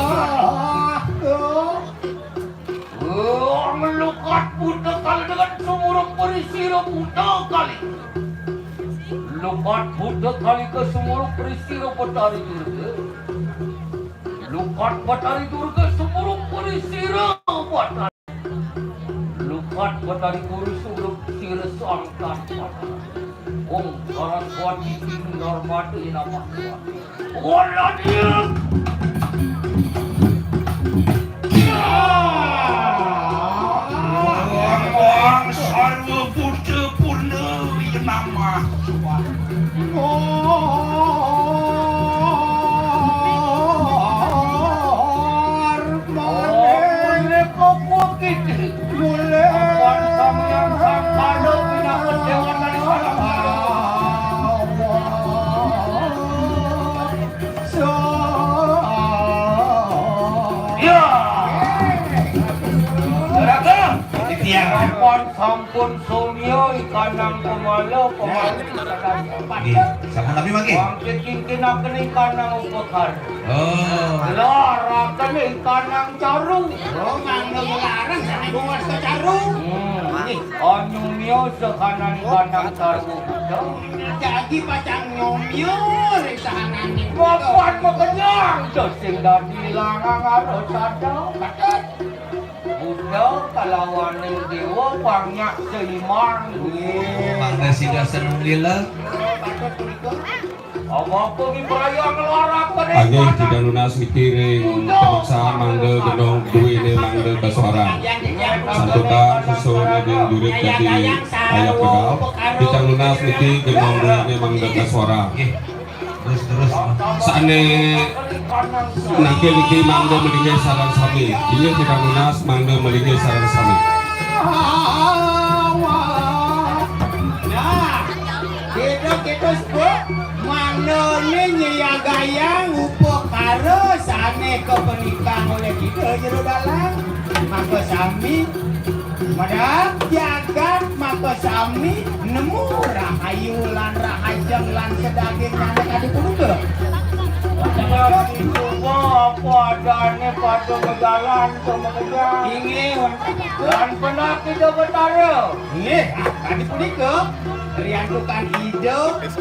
Wong lukat buta kali dengan sumurung puri sira buta kali. Lukat buta kali ke sumurung puri sira Betari Durga. Lukat Betari Durga sumurung puri sira Betari. Lukat Betari Guru sumurung sira Sangkan Betari. Om Saraswati Sindar Mati Namah. Wala dia. Wang, wang, sarwa buddha purna winamah. Mulai. Mulai. Sang Hyang Sang Kala pinaka dewa dari Kala. Ya. Raga. Titiang. Sampun, sampun somya ikanang pamala, pamala. Nggih, sampun napi mangke? Wangké kingkinaken ikanang upakara. Oh. Laraken ikanang caru. Oh, mangga ngelarang sané wasta caru. Hmm. Nggih. Anyumya sekanan ikanang caru. Jagi pacang nyomya ring sahanané. Papan makenyang, sing dadi langang arasada. Patut. Buddha kalawaning déwa panyak seiman. Nggih. Mangda sida seneng lila. Patut punika. Apa-apa ki praya nglaraken. Agih, ida nunas niki ring pamiksaan mangda gendong duwene mangda kaswara. Santukan susuhun ring jurit dadi ayak tegal. Ida nunas niki gendong duwene mangda kaswara. Nggih. Terus, terus. Sané nangkil niki mangda malinggih sareng sami. Inggih, ida nunas mangda malinggih sareng sami. Nah, kéto-kéto, Bu. Mangdané nyriagayang upakara sané kapanikang olih kita jero dalang. Maka sami Madep jagat maka sami nemu rahayu lan rahajeng lan sedaging nyané kadi punika. Coba apa adané pada ngegalan to makenyang. Inggih, wonten. Lan benak Ida Betara. Inggih, kadi punika riantukan Ida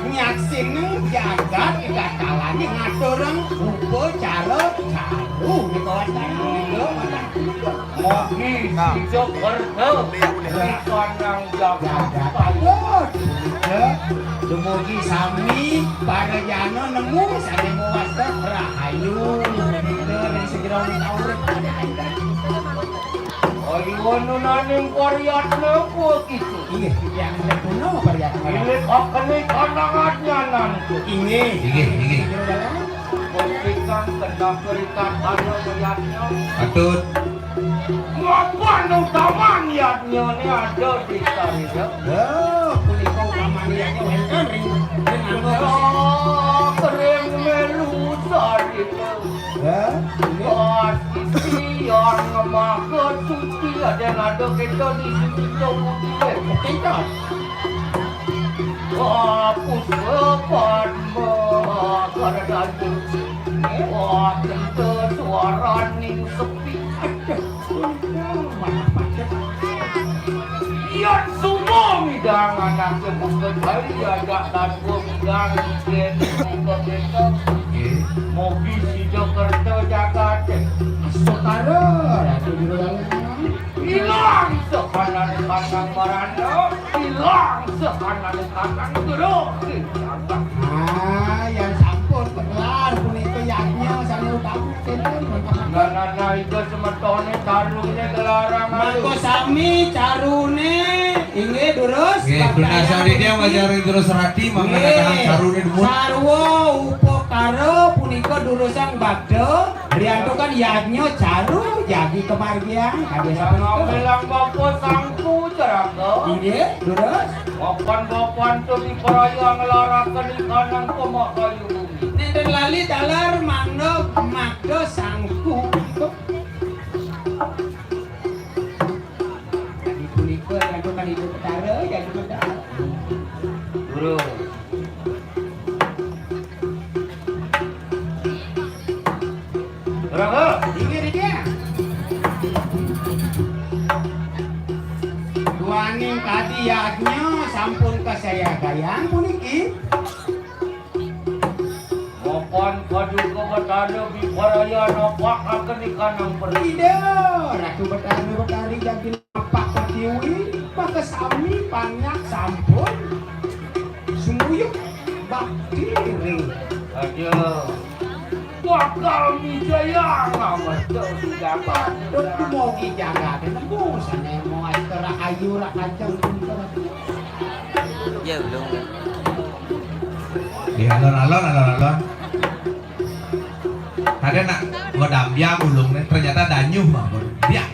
nyaksining jagat ida kalani ngaturang upacara caru nika wonten punika, wonten punika. Mogi sida kersa ring kanang jagat. Jagat. Dumugi sami para jana nemu sané mawasta rahayu ring sajeroning kaurip. Ayunaning paryatna kuwi gitu. Inggih, titiang sampun paryatna. Milik akene kanangan nyanan. Inggih. Inggih, inggih. Buktikan kendang berikan ana melihatnya. Patut. Mapan utaman yadnyane ada di sarira. Ya, punika utaman yadnya wenten ring, ring angga. Ya, kering melu sarira. Ya, inggih. Pasti yang maha suci ada nada kita di sini jauh di kita. Wah, Puspa Padma Karadaya. Wah, tenta suaraning sepi. Aduh, punika malah macet. Yan suba midang anake buka dari ajak tanpa midang ijen buka kereta. Nggih. Mogi sida kerta jagate. Astotara, Ratu Juru Dalang. Ilang sakanané kanang marana, ilang sakanané kanang jero. Ah, yan sampun kelar punika yadnya sané utami sinten. Nah, nah, nah, ida semetoné carune gelarang. Mangko sami carune inggih durus. Nggih, bakti tunas yang adi dia punika. Majaring terus rati, mangga. Nggih. Datang carune dumun. Sarwa upakara punika durusang bakta. Riantukan yadnya caru jagi kemargian. Kadi sapunika. Bilang bapa sangku Raka. Inggih, durus. Mapan-mapan tu diperaya ngelaraken ikanang pemakayu bumi. Nenten lali taler mangda makda sangku. Jadi punika yang bukan ibu petara, jadi petara. Durus. Rangga. Inggih, inggih. Duaning kadi yadnya sampun kasayagayang puniki. Mapan paduka Betara Biparaya napakaken ikanang pertiwi. Ida, Ratu Betara Betari jagi Pak Pertiwi, makasami panyak sampun sumuyuh bakti ring. Aduh. Bakal mijayang amarga sudah patut dumogi jagate nemu sane muat rahayu rahajeng punten. Ya, ulung. Di alon-alon, alon-alon. Ada nak ngodambiang ulung nih, ternyata danyuh mah, Bun. Dia.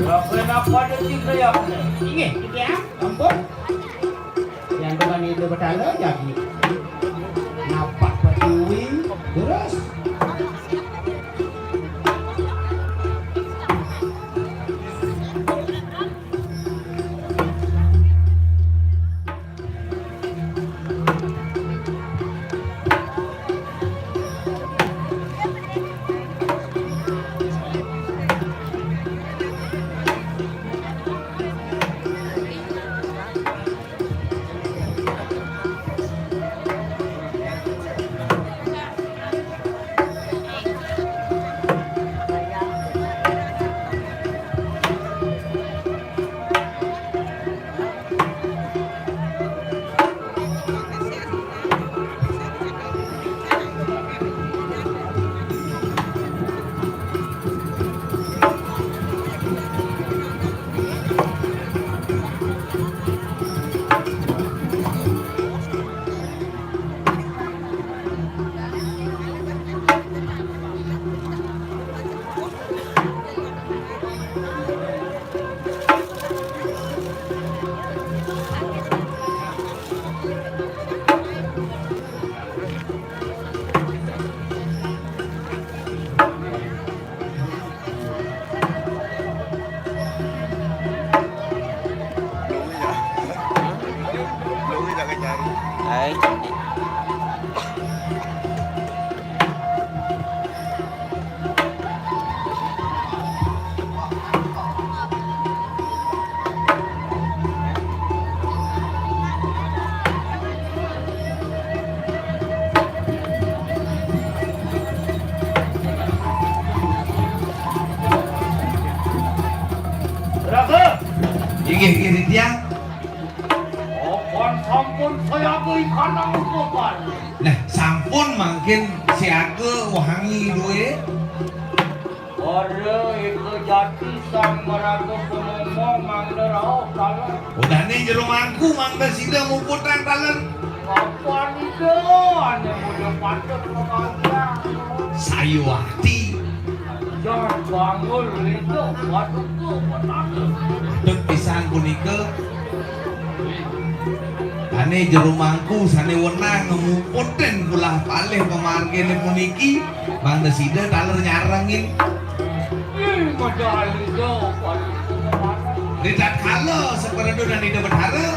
Lakuin apa ada sih kayak ini? Ini, gitu ya, ampun. Yang depan itu bertala jadi. Napak pertiwi, terus. Hai. Raga. Inggih, inggih, titiang. Apan sampun sayaga ikanang upapan. Nah, sampun mangkin siaga wahangi duwe. Para eka jati sang maraga pamomong mangda rauh taler. Udahne jero mangku mangda sida muputang taler. Kapan ida ane muda patut makawiang? Sayuwakti. Jan bangun lintuk paduka petaka. Patut pisan punika. Dane jero mangku sane wenang ngemuputin kulah palih pamargene puniki, mangda sida taler nyarengin. Ih, medal ida, Pak. Ritatkala saperlu dan ida betara.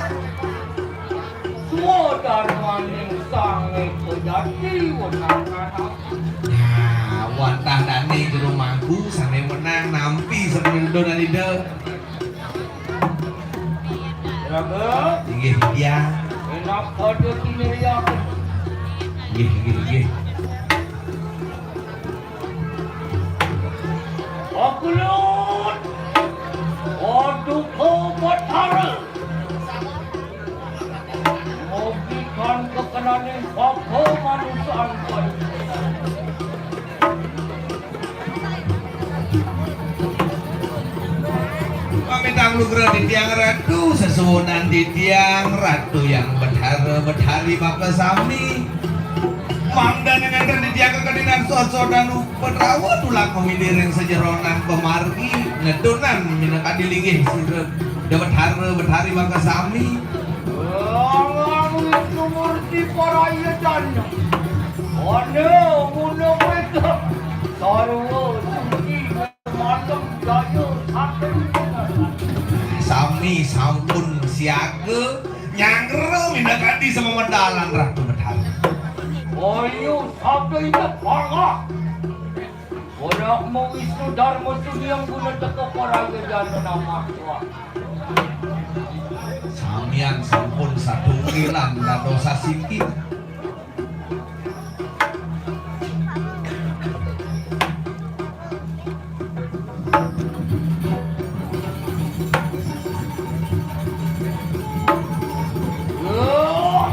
Swa darmaning sang eka jati wenang anak. Nah, wantah dane jero mangku sane wenang nampi saperlu dan ida. Raga. Inggih, inggih. Enak pada kiniriaken. Inggih, inggih, inggih. Pakulut. Paduka Batara. Mogi kan Nanging apa manusane kaya Pamitang lugra titiang Ratu, sesuunan titiang Ratu Hyang Betara Betari makasami. Mangdane nenten titiang kakadinan soso danu Padrawa tulak mamili ring sajeroning pamargi, nedunan minakadi linggih sira Ida Betara Betari makasami. Wisnu Murti Paraya Jana. Wana Muna Weta. Sarwa Suci Matem Jaya Satri. Sami sampun siaga nyanggra minakadi samemedalan Ratu Betara. Ayo sabda ida panggah. Ora mung Wisnu Darma Sudiang guna teka Paraya Jana namah. Samian sampun satunggilan dados sasiki.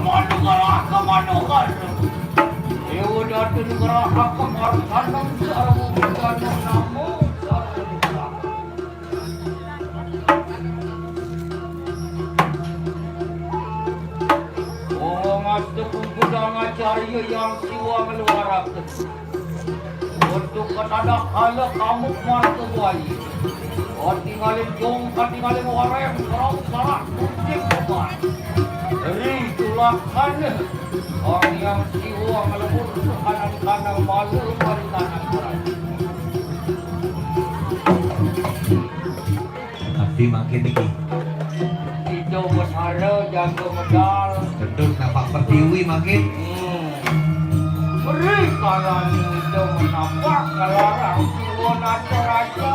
Manugraha, manugraha. Dewa Datu nugraha kamarsana sarwa budana namo sarwa. Ong astu kumpul acarya yang siwa ngeluaraken. Untuk ketadah kala kamuk marga buaya. Katingalin jong, katingalin wareng, kerau salah kucing lebat. Ri tulakane. Ong yang siwa ngelebur sekanan kanang malu mari kanang kerajaan. Abdi mangkin niki. Ida Betara jaga medal. Gendut napak pertiwi mangkin. Hmm. Beri kalani Ida menapak kelarang Siwa Nataraja.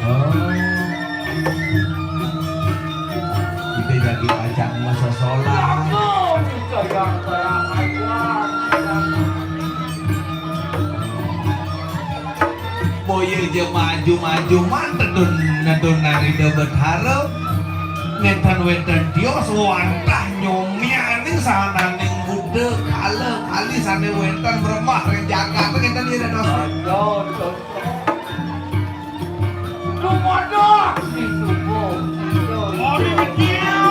Oh. Kita jadi ajak masa sholat. Jaga Ida yang berangkat. Boya ja maju-maju man tedun nedun narida Betara. Nenten wenten tios wantah nyomianing sananing Buddha kala kali sane wenten meremah ring jagat nenten ira dos. Dumadak di subuh. Mari kecil.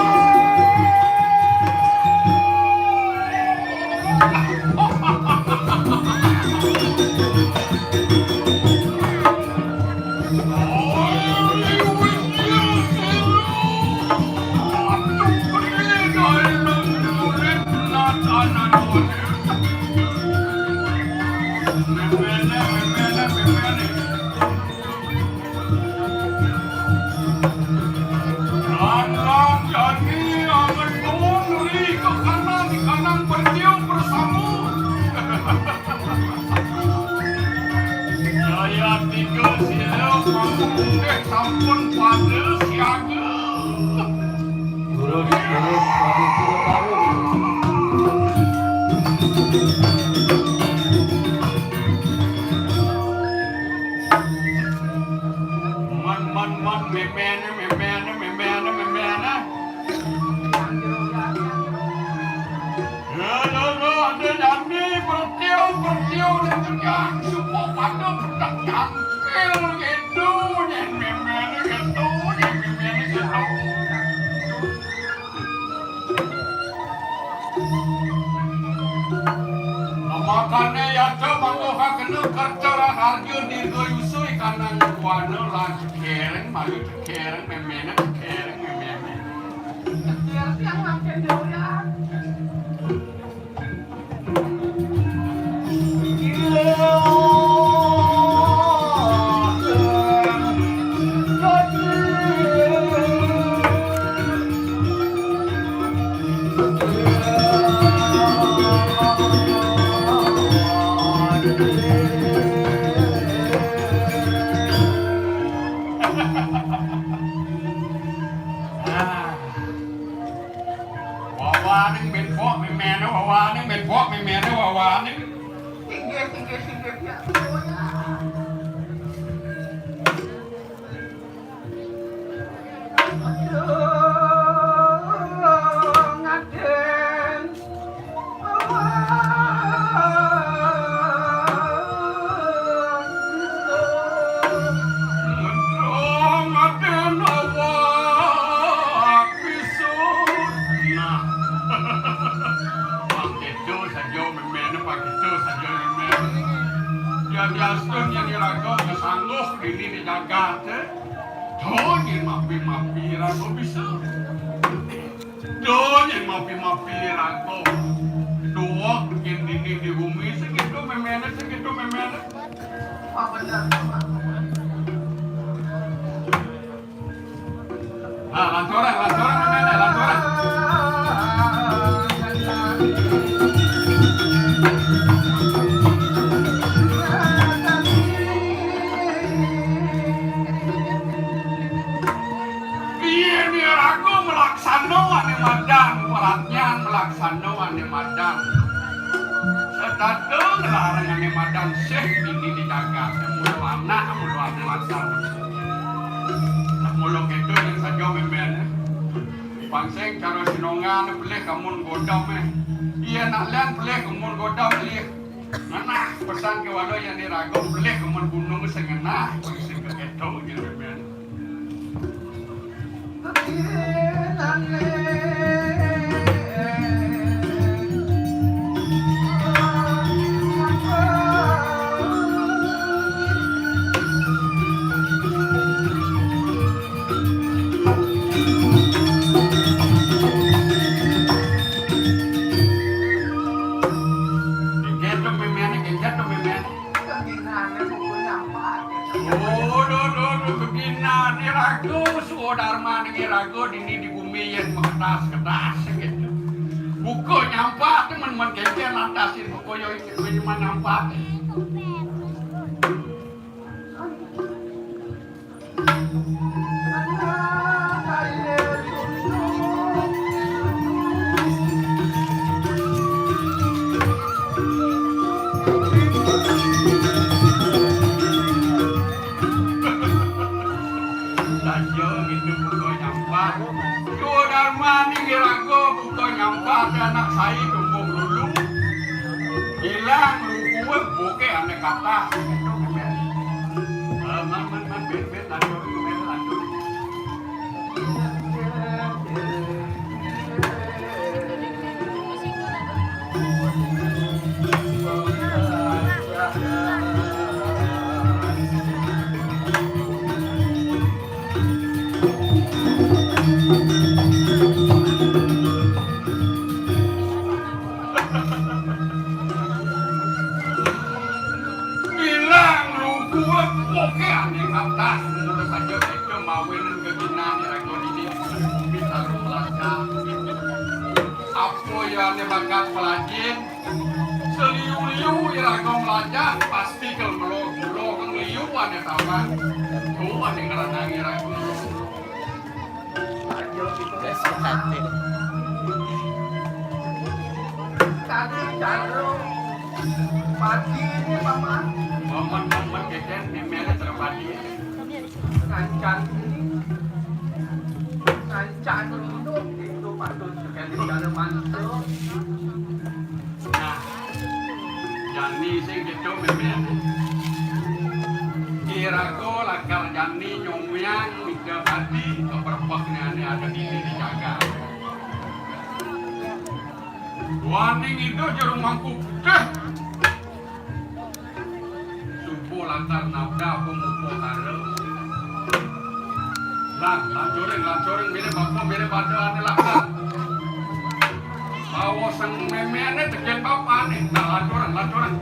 Lanang jani angetun ri ke kanan, di kanan bertiup bersama. Jaya tiga sila panggung deh sampun pada siaga. Terus, terus, terus, terus. Man, man, man, memene, memene, memene, memene. Lho, lho, lho, ada jani bertiu, bertiu, dan juga supo pada pedak jangkil gitu, yen memene gitu, yen memene gitu. Makane ya aja mangko kakena kerja lan harja dirga yusui kanang buana lan cekereng, malu cekereng, memene cekereng, memene. Cekereng yang makin doyan. Bawaning benpok Duh, nyén mapi-mapi raga bisa. Duh, nyén mapi-mapi raga. Duh, nyén dini di bumi sing kéto méméné, sing kéto méméné. Apa bener, Pak? Ah, lanturang, lanturang, méméné, lanturang. Yén iraga malaksana ané madan, pradnyan malaksana ané madan. Setata nglarang ané madan sih dini di jagat, mula anak, mula ané madan. Mula kéto yén saja méméné. Pang sing cara sinongan pelih ka mun godam, eh. Iya nak lian pelih ka mun godam, pelih. Ngenah pesan ké wala yén iraga pelih ka mun gunung sing ngenah, sing kéto jero ben. Kéto méméné, kéto méméné. Keginané buku nyampat. Oh, duh, duh, duh, keginan iraga, suwa darmaning iraga dini di bumi yén makedas-kedas kéto. Buka nyampat, men-men kénkén lantasin buka yo iki kuwi nyampat. Saja ngitu buka nyampat. Duh darmaning iraga buka nyampat, anak sai tumbuk lulu. Ilang lukué buké ané katah. Itu, men. Eh, man, man, man, ben, ben, lanjut, ben, lanjut. Bilang lugu poké ané atas, menurut saja itu mawinan keginan iraga dini, bumi taruh melaka. Apa ya ané bakat pelajin? Seliu-liu iraga melajah, pasti kel melo-melo kang liu ané tawang. Tuh ané ngeranang iraga. Besok nanti. Tadi cara pagi ini, Paman. Momen-momen kecen, memele terpadi. Ngancan ini. Ngancan hidup itu patut sekali cara mantu. Nah, jani sing kéto méméné. Iraga lakar jani nyomyang Widya Pati kaperpekné ané ada di, di jagat. Duaning ida jero mangku putih. Suba lakar nabrak apa mupa kara. Lan, lancuring, lancuring, mirip apa, mirip ada ané lakar. Bawa sang méméné tekén bapané. Nah, lancuring, lancuring.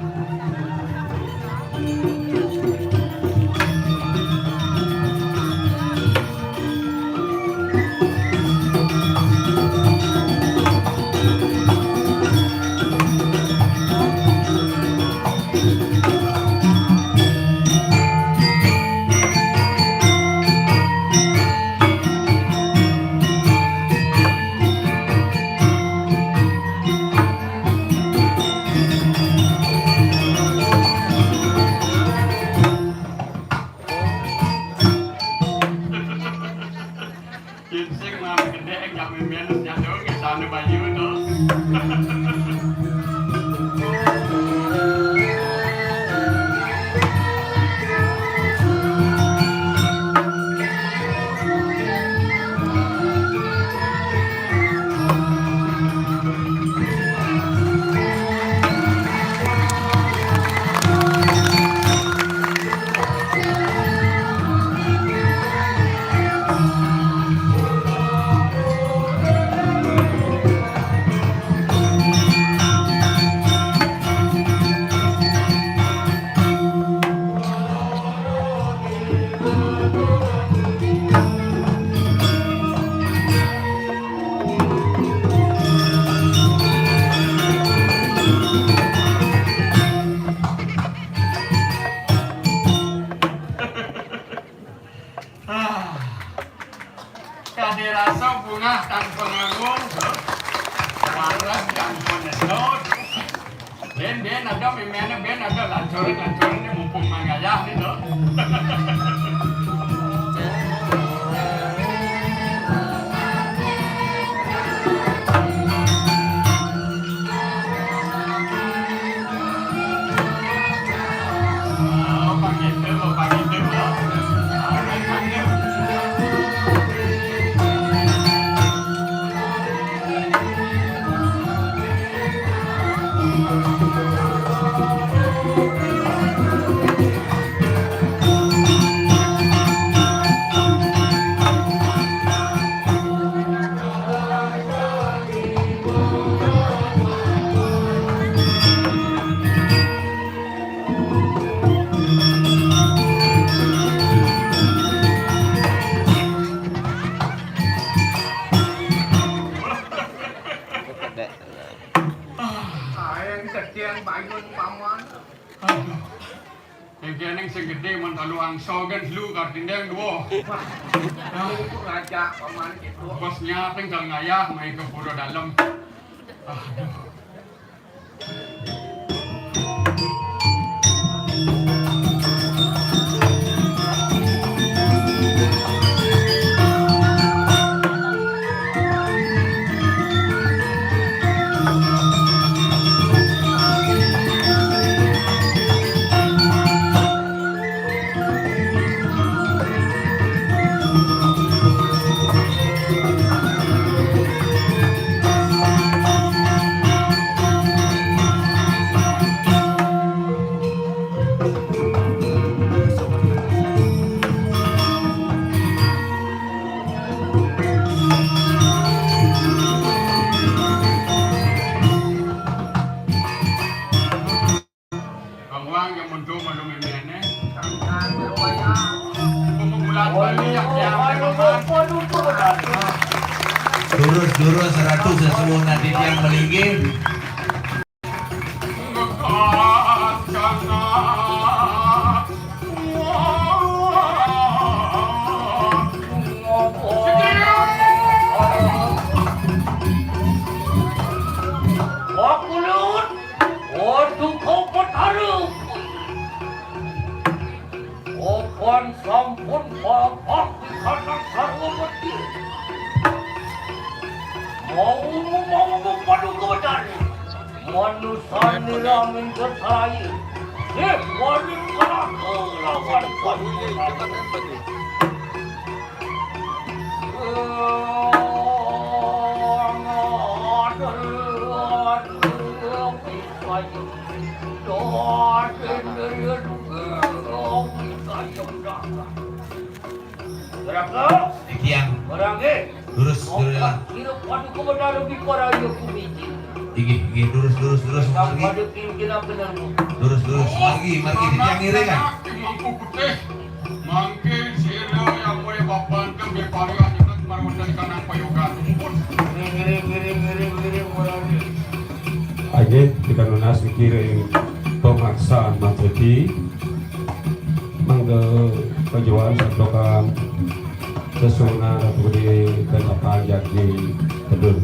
Sing mah gedé, kami minus nyadong, sana bayu to. Ah, kadé rasa bungah tanpa nganggung, waras tanpa nyedot. Bén, bén, ada méméné, bén, ada lancurin, lancurin, ini mumpung manggayah nih, loh. Aing sedeng bangun paman. Aduh. Yang kénéng sing gedé mun kalu angso gén lu kartindéng dua. Wah, itu raja paman itu. Bosnya tinggal ngayah mai ke pura dalam. Aduh. Bang Wang yang mundur malu méméné. Pemenggulat Bali yang kiam. Durus, durus, ratu sesuwun adi tiang malinggih. Wakulut, waduh kau petara. Opan sampun babak di kandang sarwa mati. Mau mau mau paduka betara. Manusa nira minggat sarai. Eh, wani kalahka lawan paduka betara. Tiang. Lurus, lurus. Kira paduka betara bikara ya kumiji. Inggih, inggih, lurus, lurus, lurus, margi. Lurus, lurus, margi, margi, titiang ngiringan. Mangke sira yang mulai papan kang dipari ajengan marwenda di kanang payogan. Ngiring, ngiring, ngiring, ngiring, ngiring. Inggih, kita nunas niki ring pamaksaan majeti. Mangga pajuan santokan sesuunan Ratu Gedé Kecamatan Jati Kedul.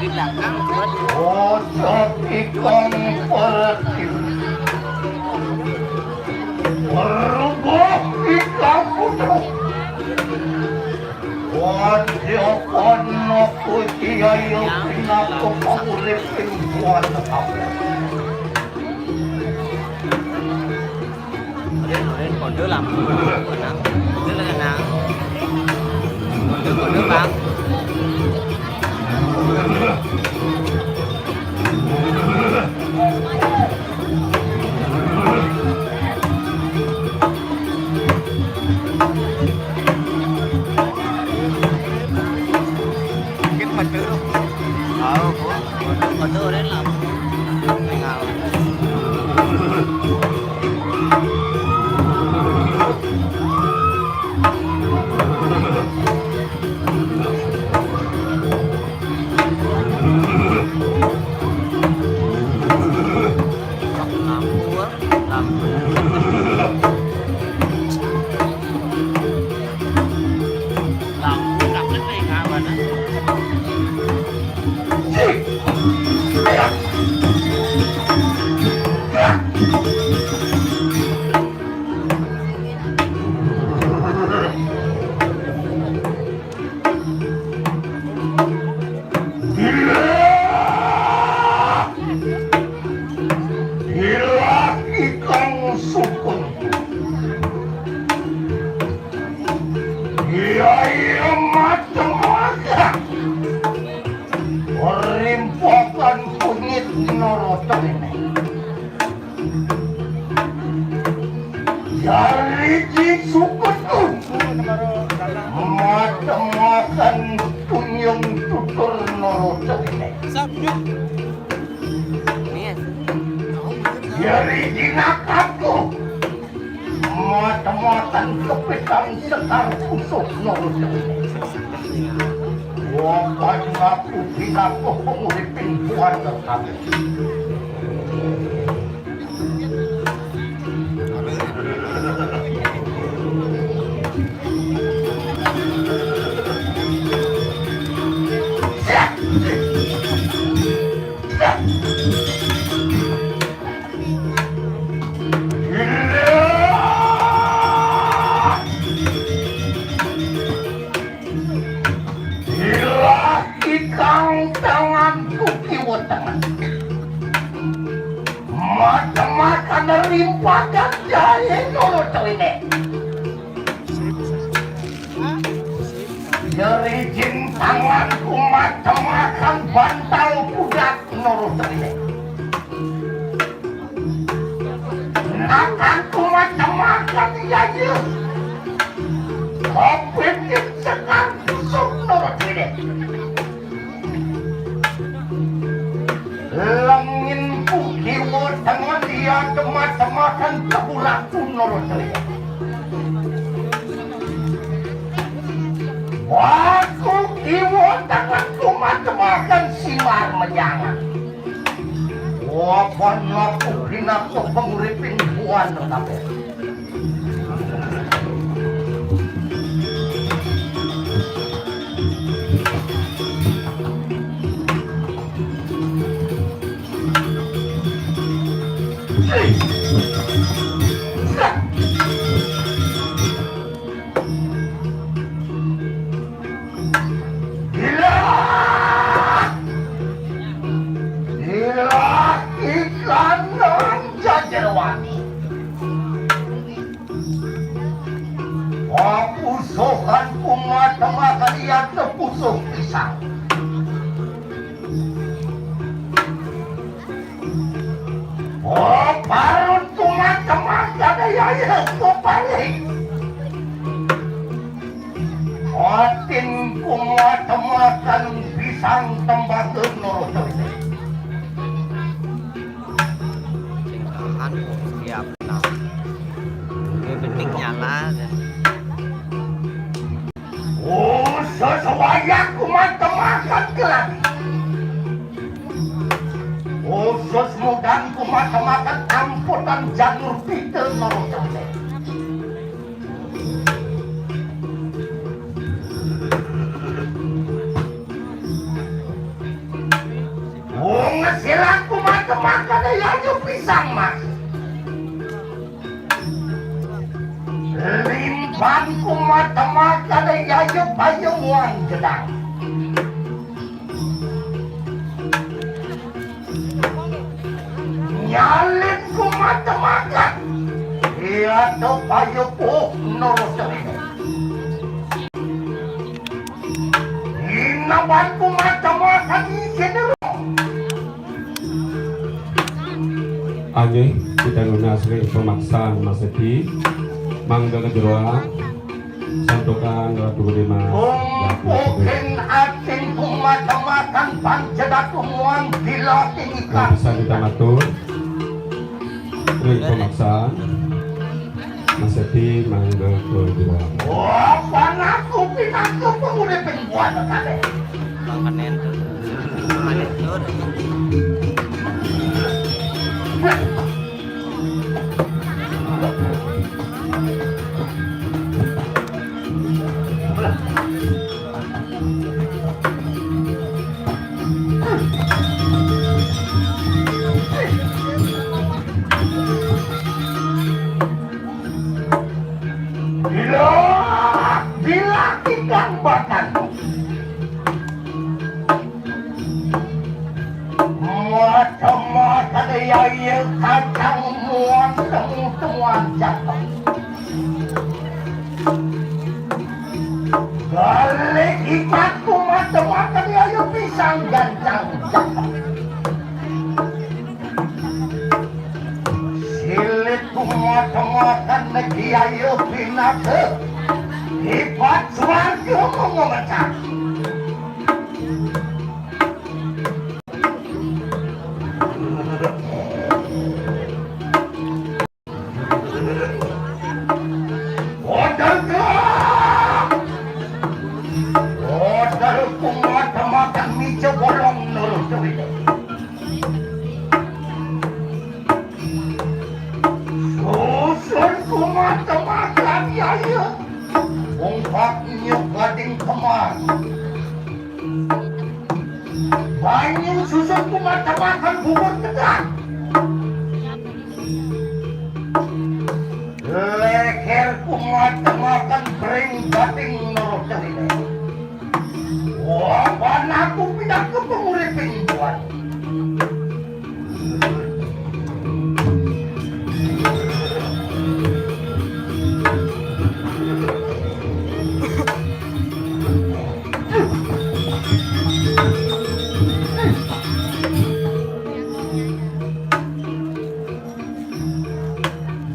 Di belakang, Bos. Otak ikang pertiwi. Berubah ikang putus. Wajah anak usia yang pinaka pangurip ing buat aku. Rin, Rin, kode lampu. Tenang. Kode, kode, Bang. Sakit mah tuh. Tahu, Bu. Kode, kode, Rin, lampu. Tinggal. Lampu, lampu. Lampu, lampu, lampu. Ari di sukutku, macem-macem punyung tutur noro cewine. Ari di nakatku, macem-macem kepitan sekar pusuh noro cewine. Wapan ngaku binaku penguripin buat kabeh. Ilah ikang tanganku kiwa tangan. Macem-macem rimpakan jahe noro cewine. Jerijing tanganku macem-macem bantal kudat noro cewine. Nakatku macem-macem jahe. Kopitin sekar pusuh noro cewine. Lenginku kiwa tengen iya macem-macem teburakku noro cewine. Waku kiwa tengenku macem-macem sinar menjangan. Wapan ngaku binaku penguripin buat kabeh. Gila! Gila ikan nang jajerwani. Papusohan kumat temakan iya tepusuh pisang. Oh, parut kumat temakan iya, iya, kupaling. Atin kumat temakan pisang tembaga noro cewine. Sing tahan, siap, nah. Ini penting nyala, ya. Oh, sesuai aku macam-macam keladi. Khusus mudan kumat temakan tamputan janur pita noro cewine. Wong ngesilang kumat temakan yayu pisang mas. Limpan kumat temakan yayu bayu muang gedang. Nyalin kumat temakan. Iya to payu puh noro cewine. Inaban kumat temakan isin ro. Inggih, kita nunas ring pamaksaan Mas Edi. Mangga ka jero. Santukan Ratu Gede Mas. Umpukin atin kumat temakan pancedak tumuan gila tinggi. Nah, bisa kita matur. Ring pamaksaan. Mas Edi mangga ka jero. Wah, panaku pinaku penguripin buat kabeh. Bang Kanen tuh. Kanen tuh. Bila, bila ikan bakar. Macam-macam yaya kacang muang temu-temuan cakep. Balik ikanku macam-macam yaya pisang gancang cakep. Silit ku macam-macam Negi ayo pinaka. Ipat swarga monggo mecah. Order ka! Order kumat makan mija bolong nurut duit. Susun kumat makan yaya. Ungkapnya gading kemar. Banyu susun kumat makan bubur tegang. Leher kumat makan bring bating nurut duit. Wah, panaku pinaka panguriping buat.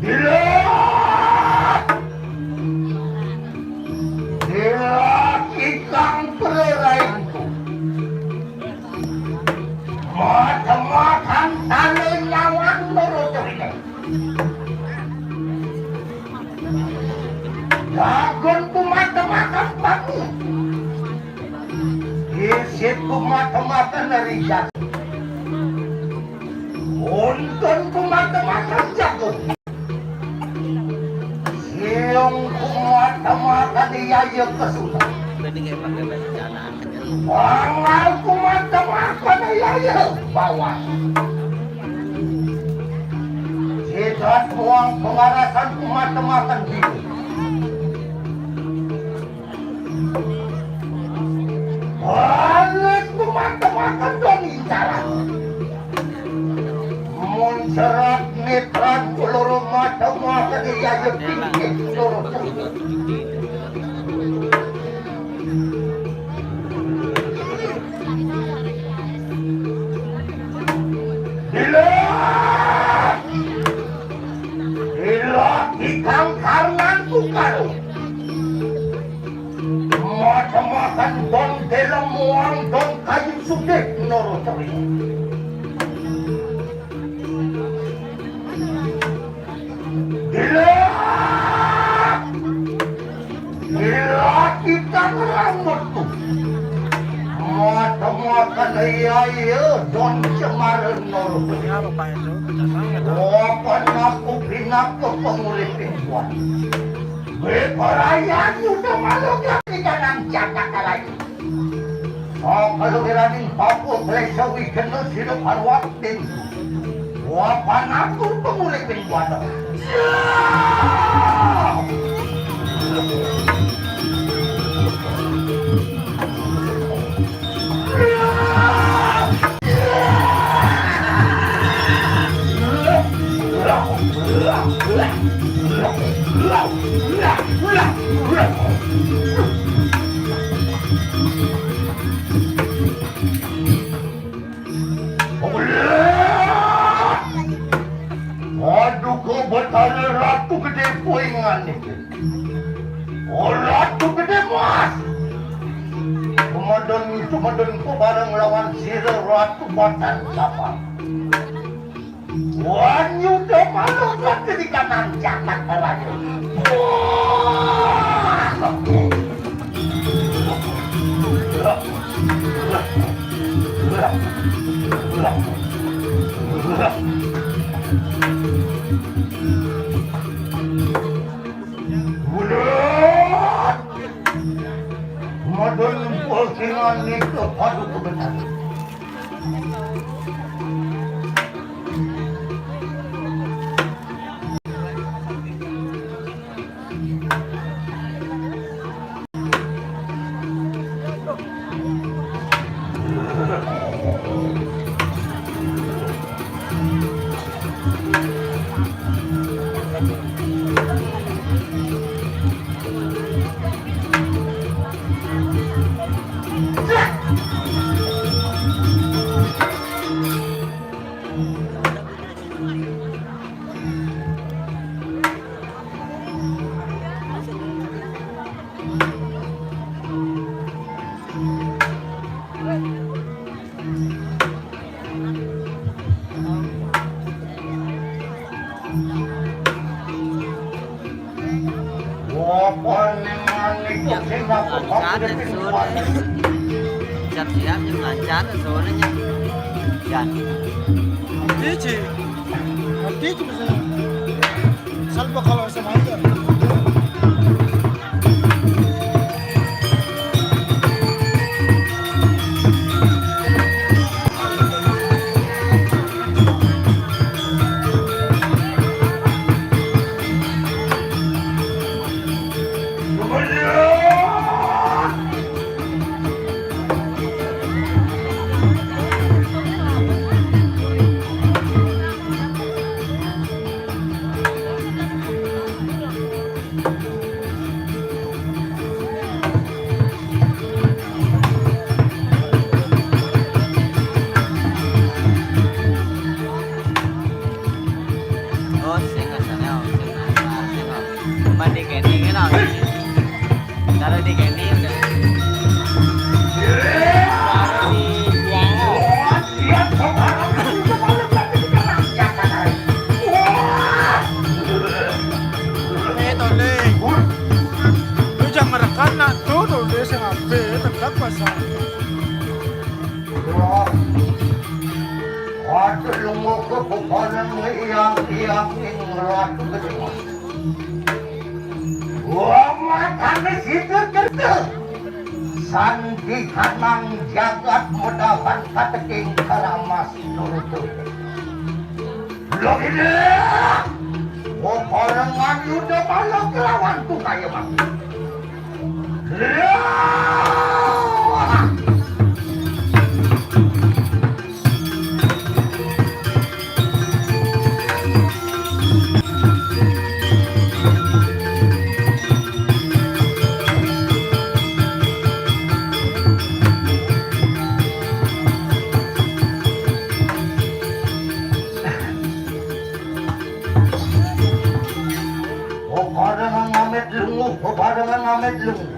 Bila, bila ikang pereraingku. Makan-makan tanda nyawan nurut duit. Jagon kumat makan batu. Isit kumat makan dari jagon. Untun kumat makan jagon. Siung kumat makan yaya kesudah. Bangal kumat makan yaya bawah. Sidat buang pengarasan kumat makan biru. Balik kumat makan dong incaran. Muncerat netran kuluru mata makan yaya pinggir lurus. Bila, bila ikang karnan kukaro. Makan-makan don delem muang don kayu sugih nurut duit. Gila! Gila kita rambutku. Makan-makan iya iya don cemar nurut duit. Apa aku pinaka panguriping buat. Bebarayan udah malu ya di kanan jagat lagi. Sakaluwiraning papuh klesa wigena sira parwatin. Wa panatur panguriping wadah. Aduh, kau Betara Ratu Gedé Puingan niki. Oh, Ratu Gedé Mas. Kemudian, kemudian ku bareng lawan sira Ratu Batan Sapar. Wanyu Damalu Ratu di kanan jagat raja. Wah! Bulat! Madon postingan nito padu kebenaran. Siap-siap, lancar, soalnya. Ya. Nanti, Ci. Nanti, Ci, bisa. Salva kalau sama aja. Oh, sing asane, oh, sing asane, sing, oh. Mandi kene, kene, oh. Taruh di kene, udah. Taruh di, ya. Eh, Tole. Lu jangan merekam, nak, tuh, Tole, sing ape, tegak pasang. Aduh, lu mau ke peponan, yang, yang, yang, ngeluar tuh gede. Wah, matane situ kerja. Sandi kanang jagat mudahan kateking keramas nurutut. Lho ini. Wong barengan yuda malah kelawan tuh kaya mati. Lho. Bebarengan ngamit lenguh, bebarengan ngamit lenguh.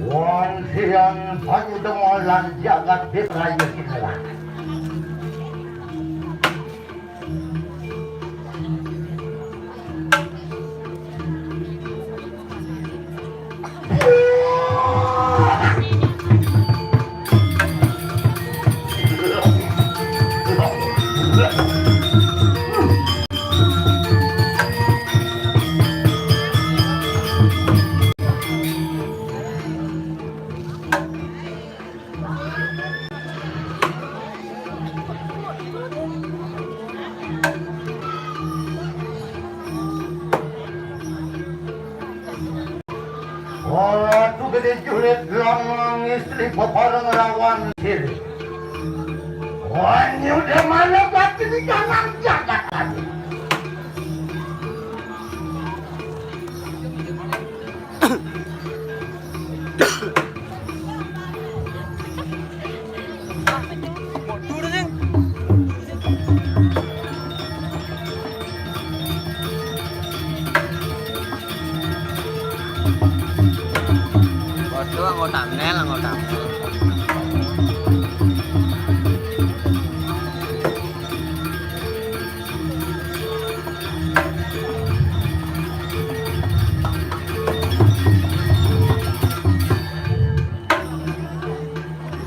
Wong siang banyu demolan jagat di rayu sinelan. Ora tuh gede julid lanang istri bebareng rawan sirih. Wanyu demana batin di kanan jagat tadi. Waduh, anggota mel, anggota mel.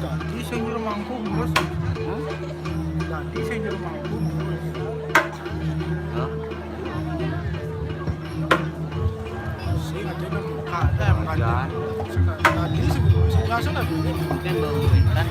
Dadi sing nyuruh mangku, Bos. Hah? Dadi sing nyuruh mangku, Bos. Hah? Sing ada yang buka, eh, bukan. Jangan. Tadi sing, sing biasa lah, Bu. Kan bau mentan.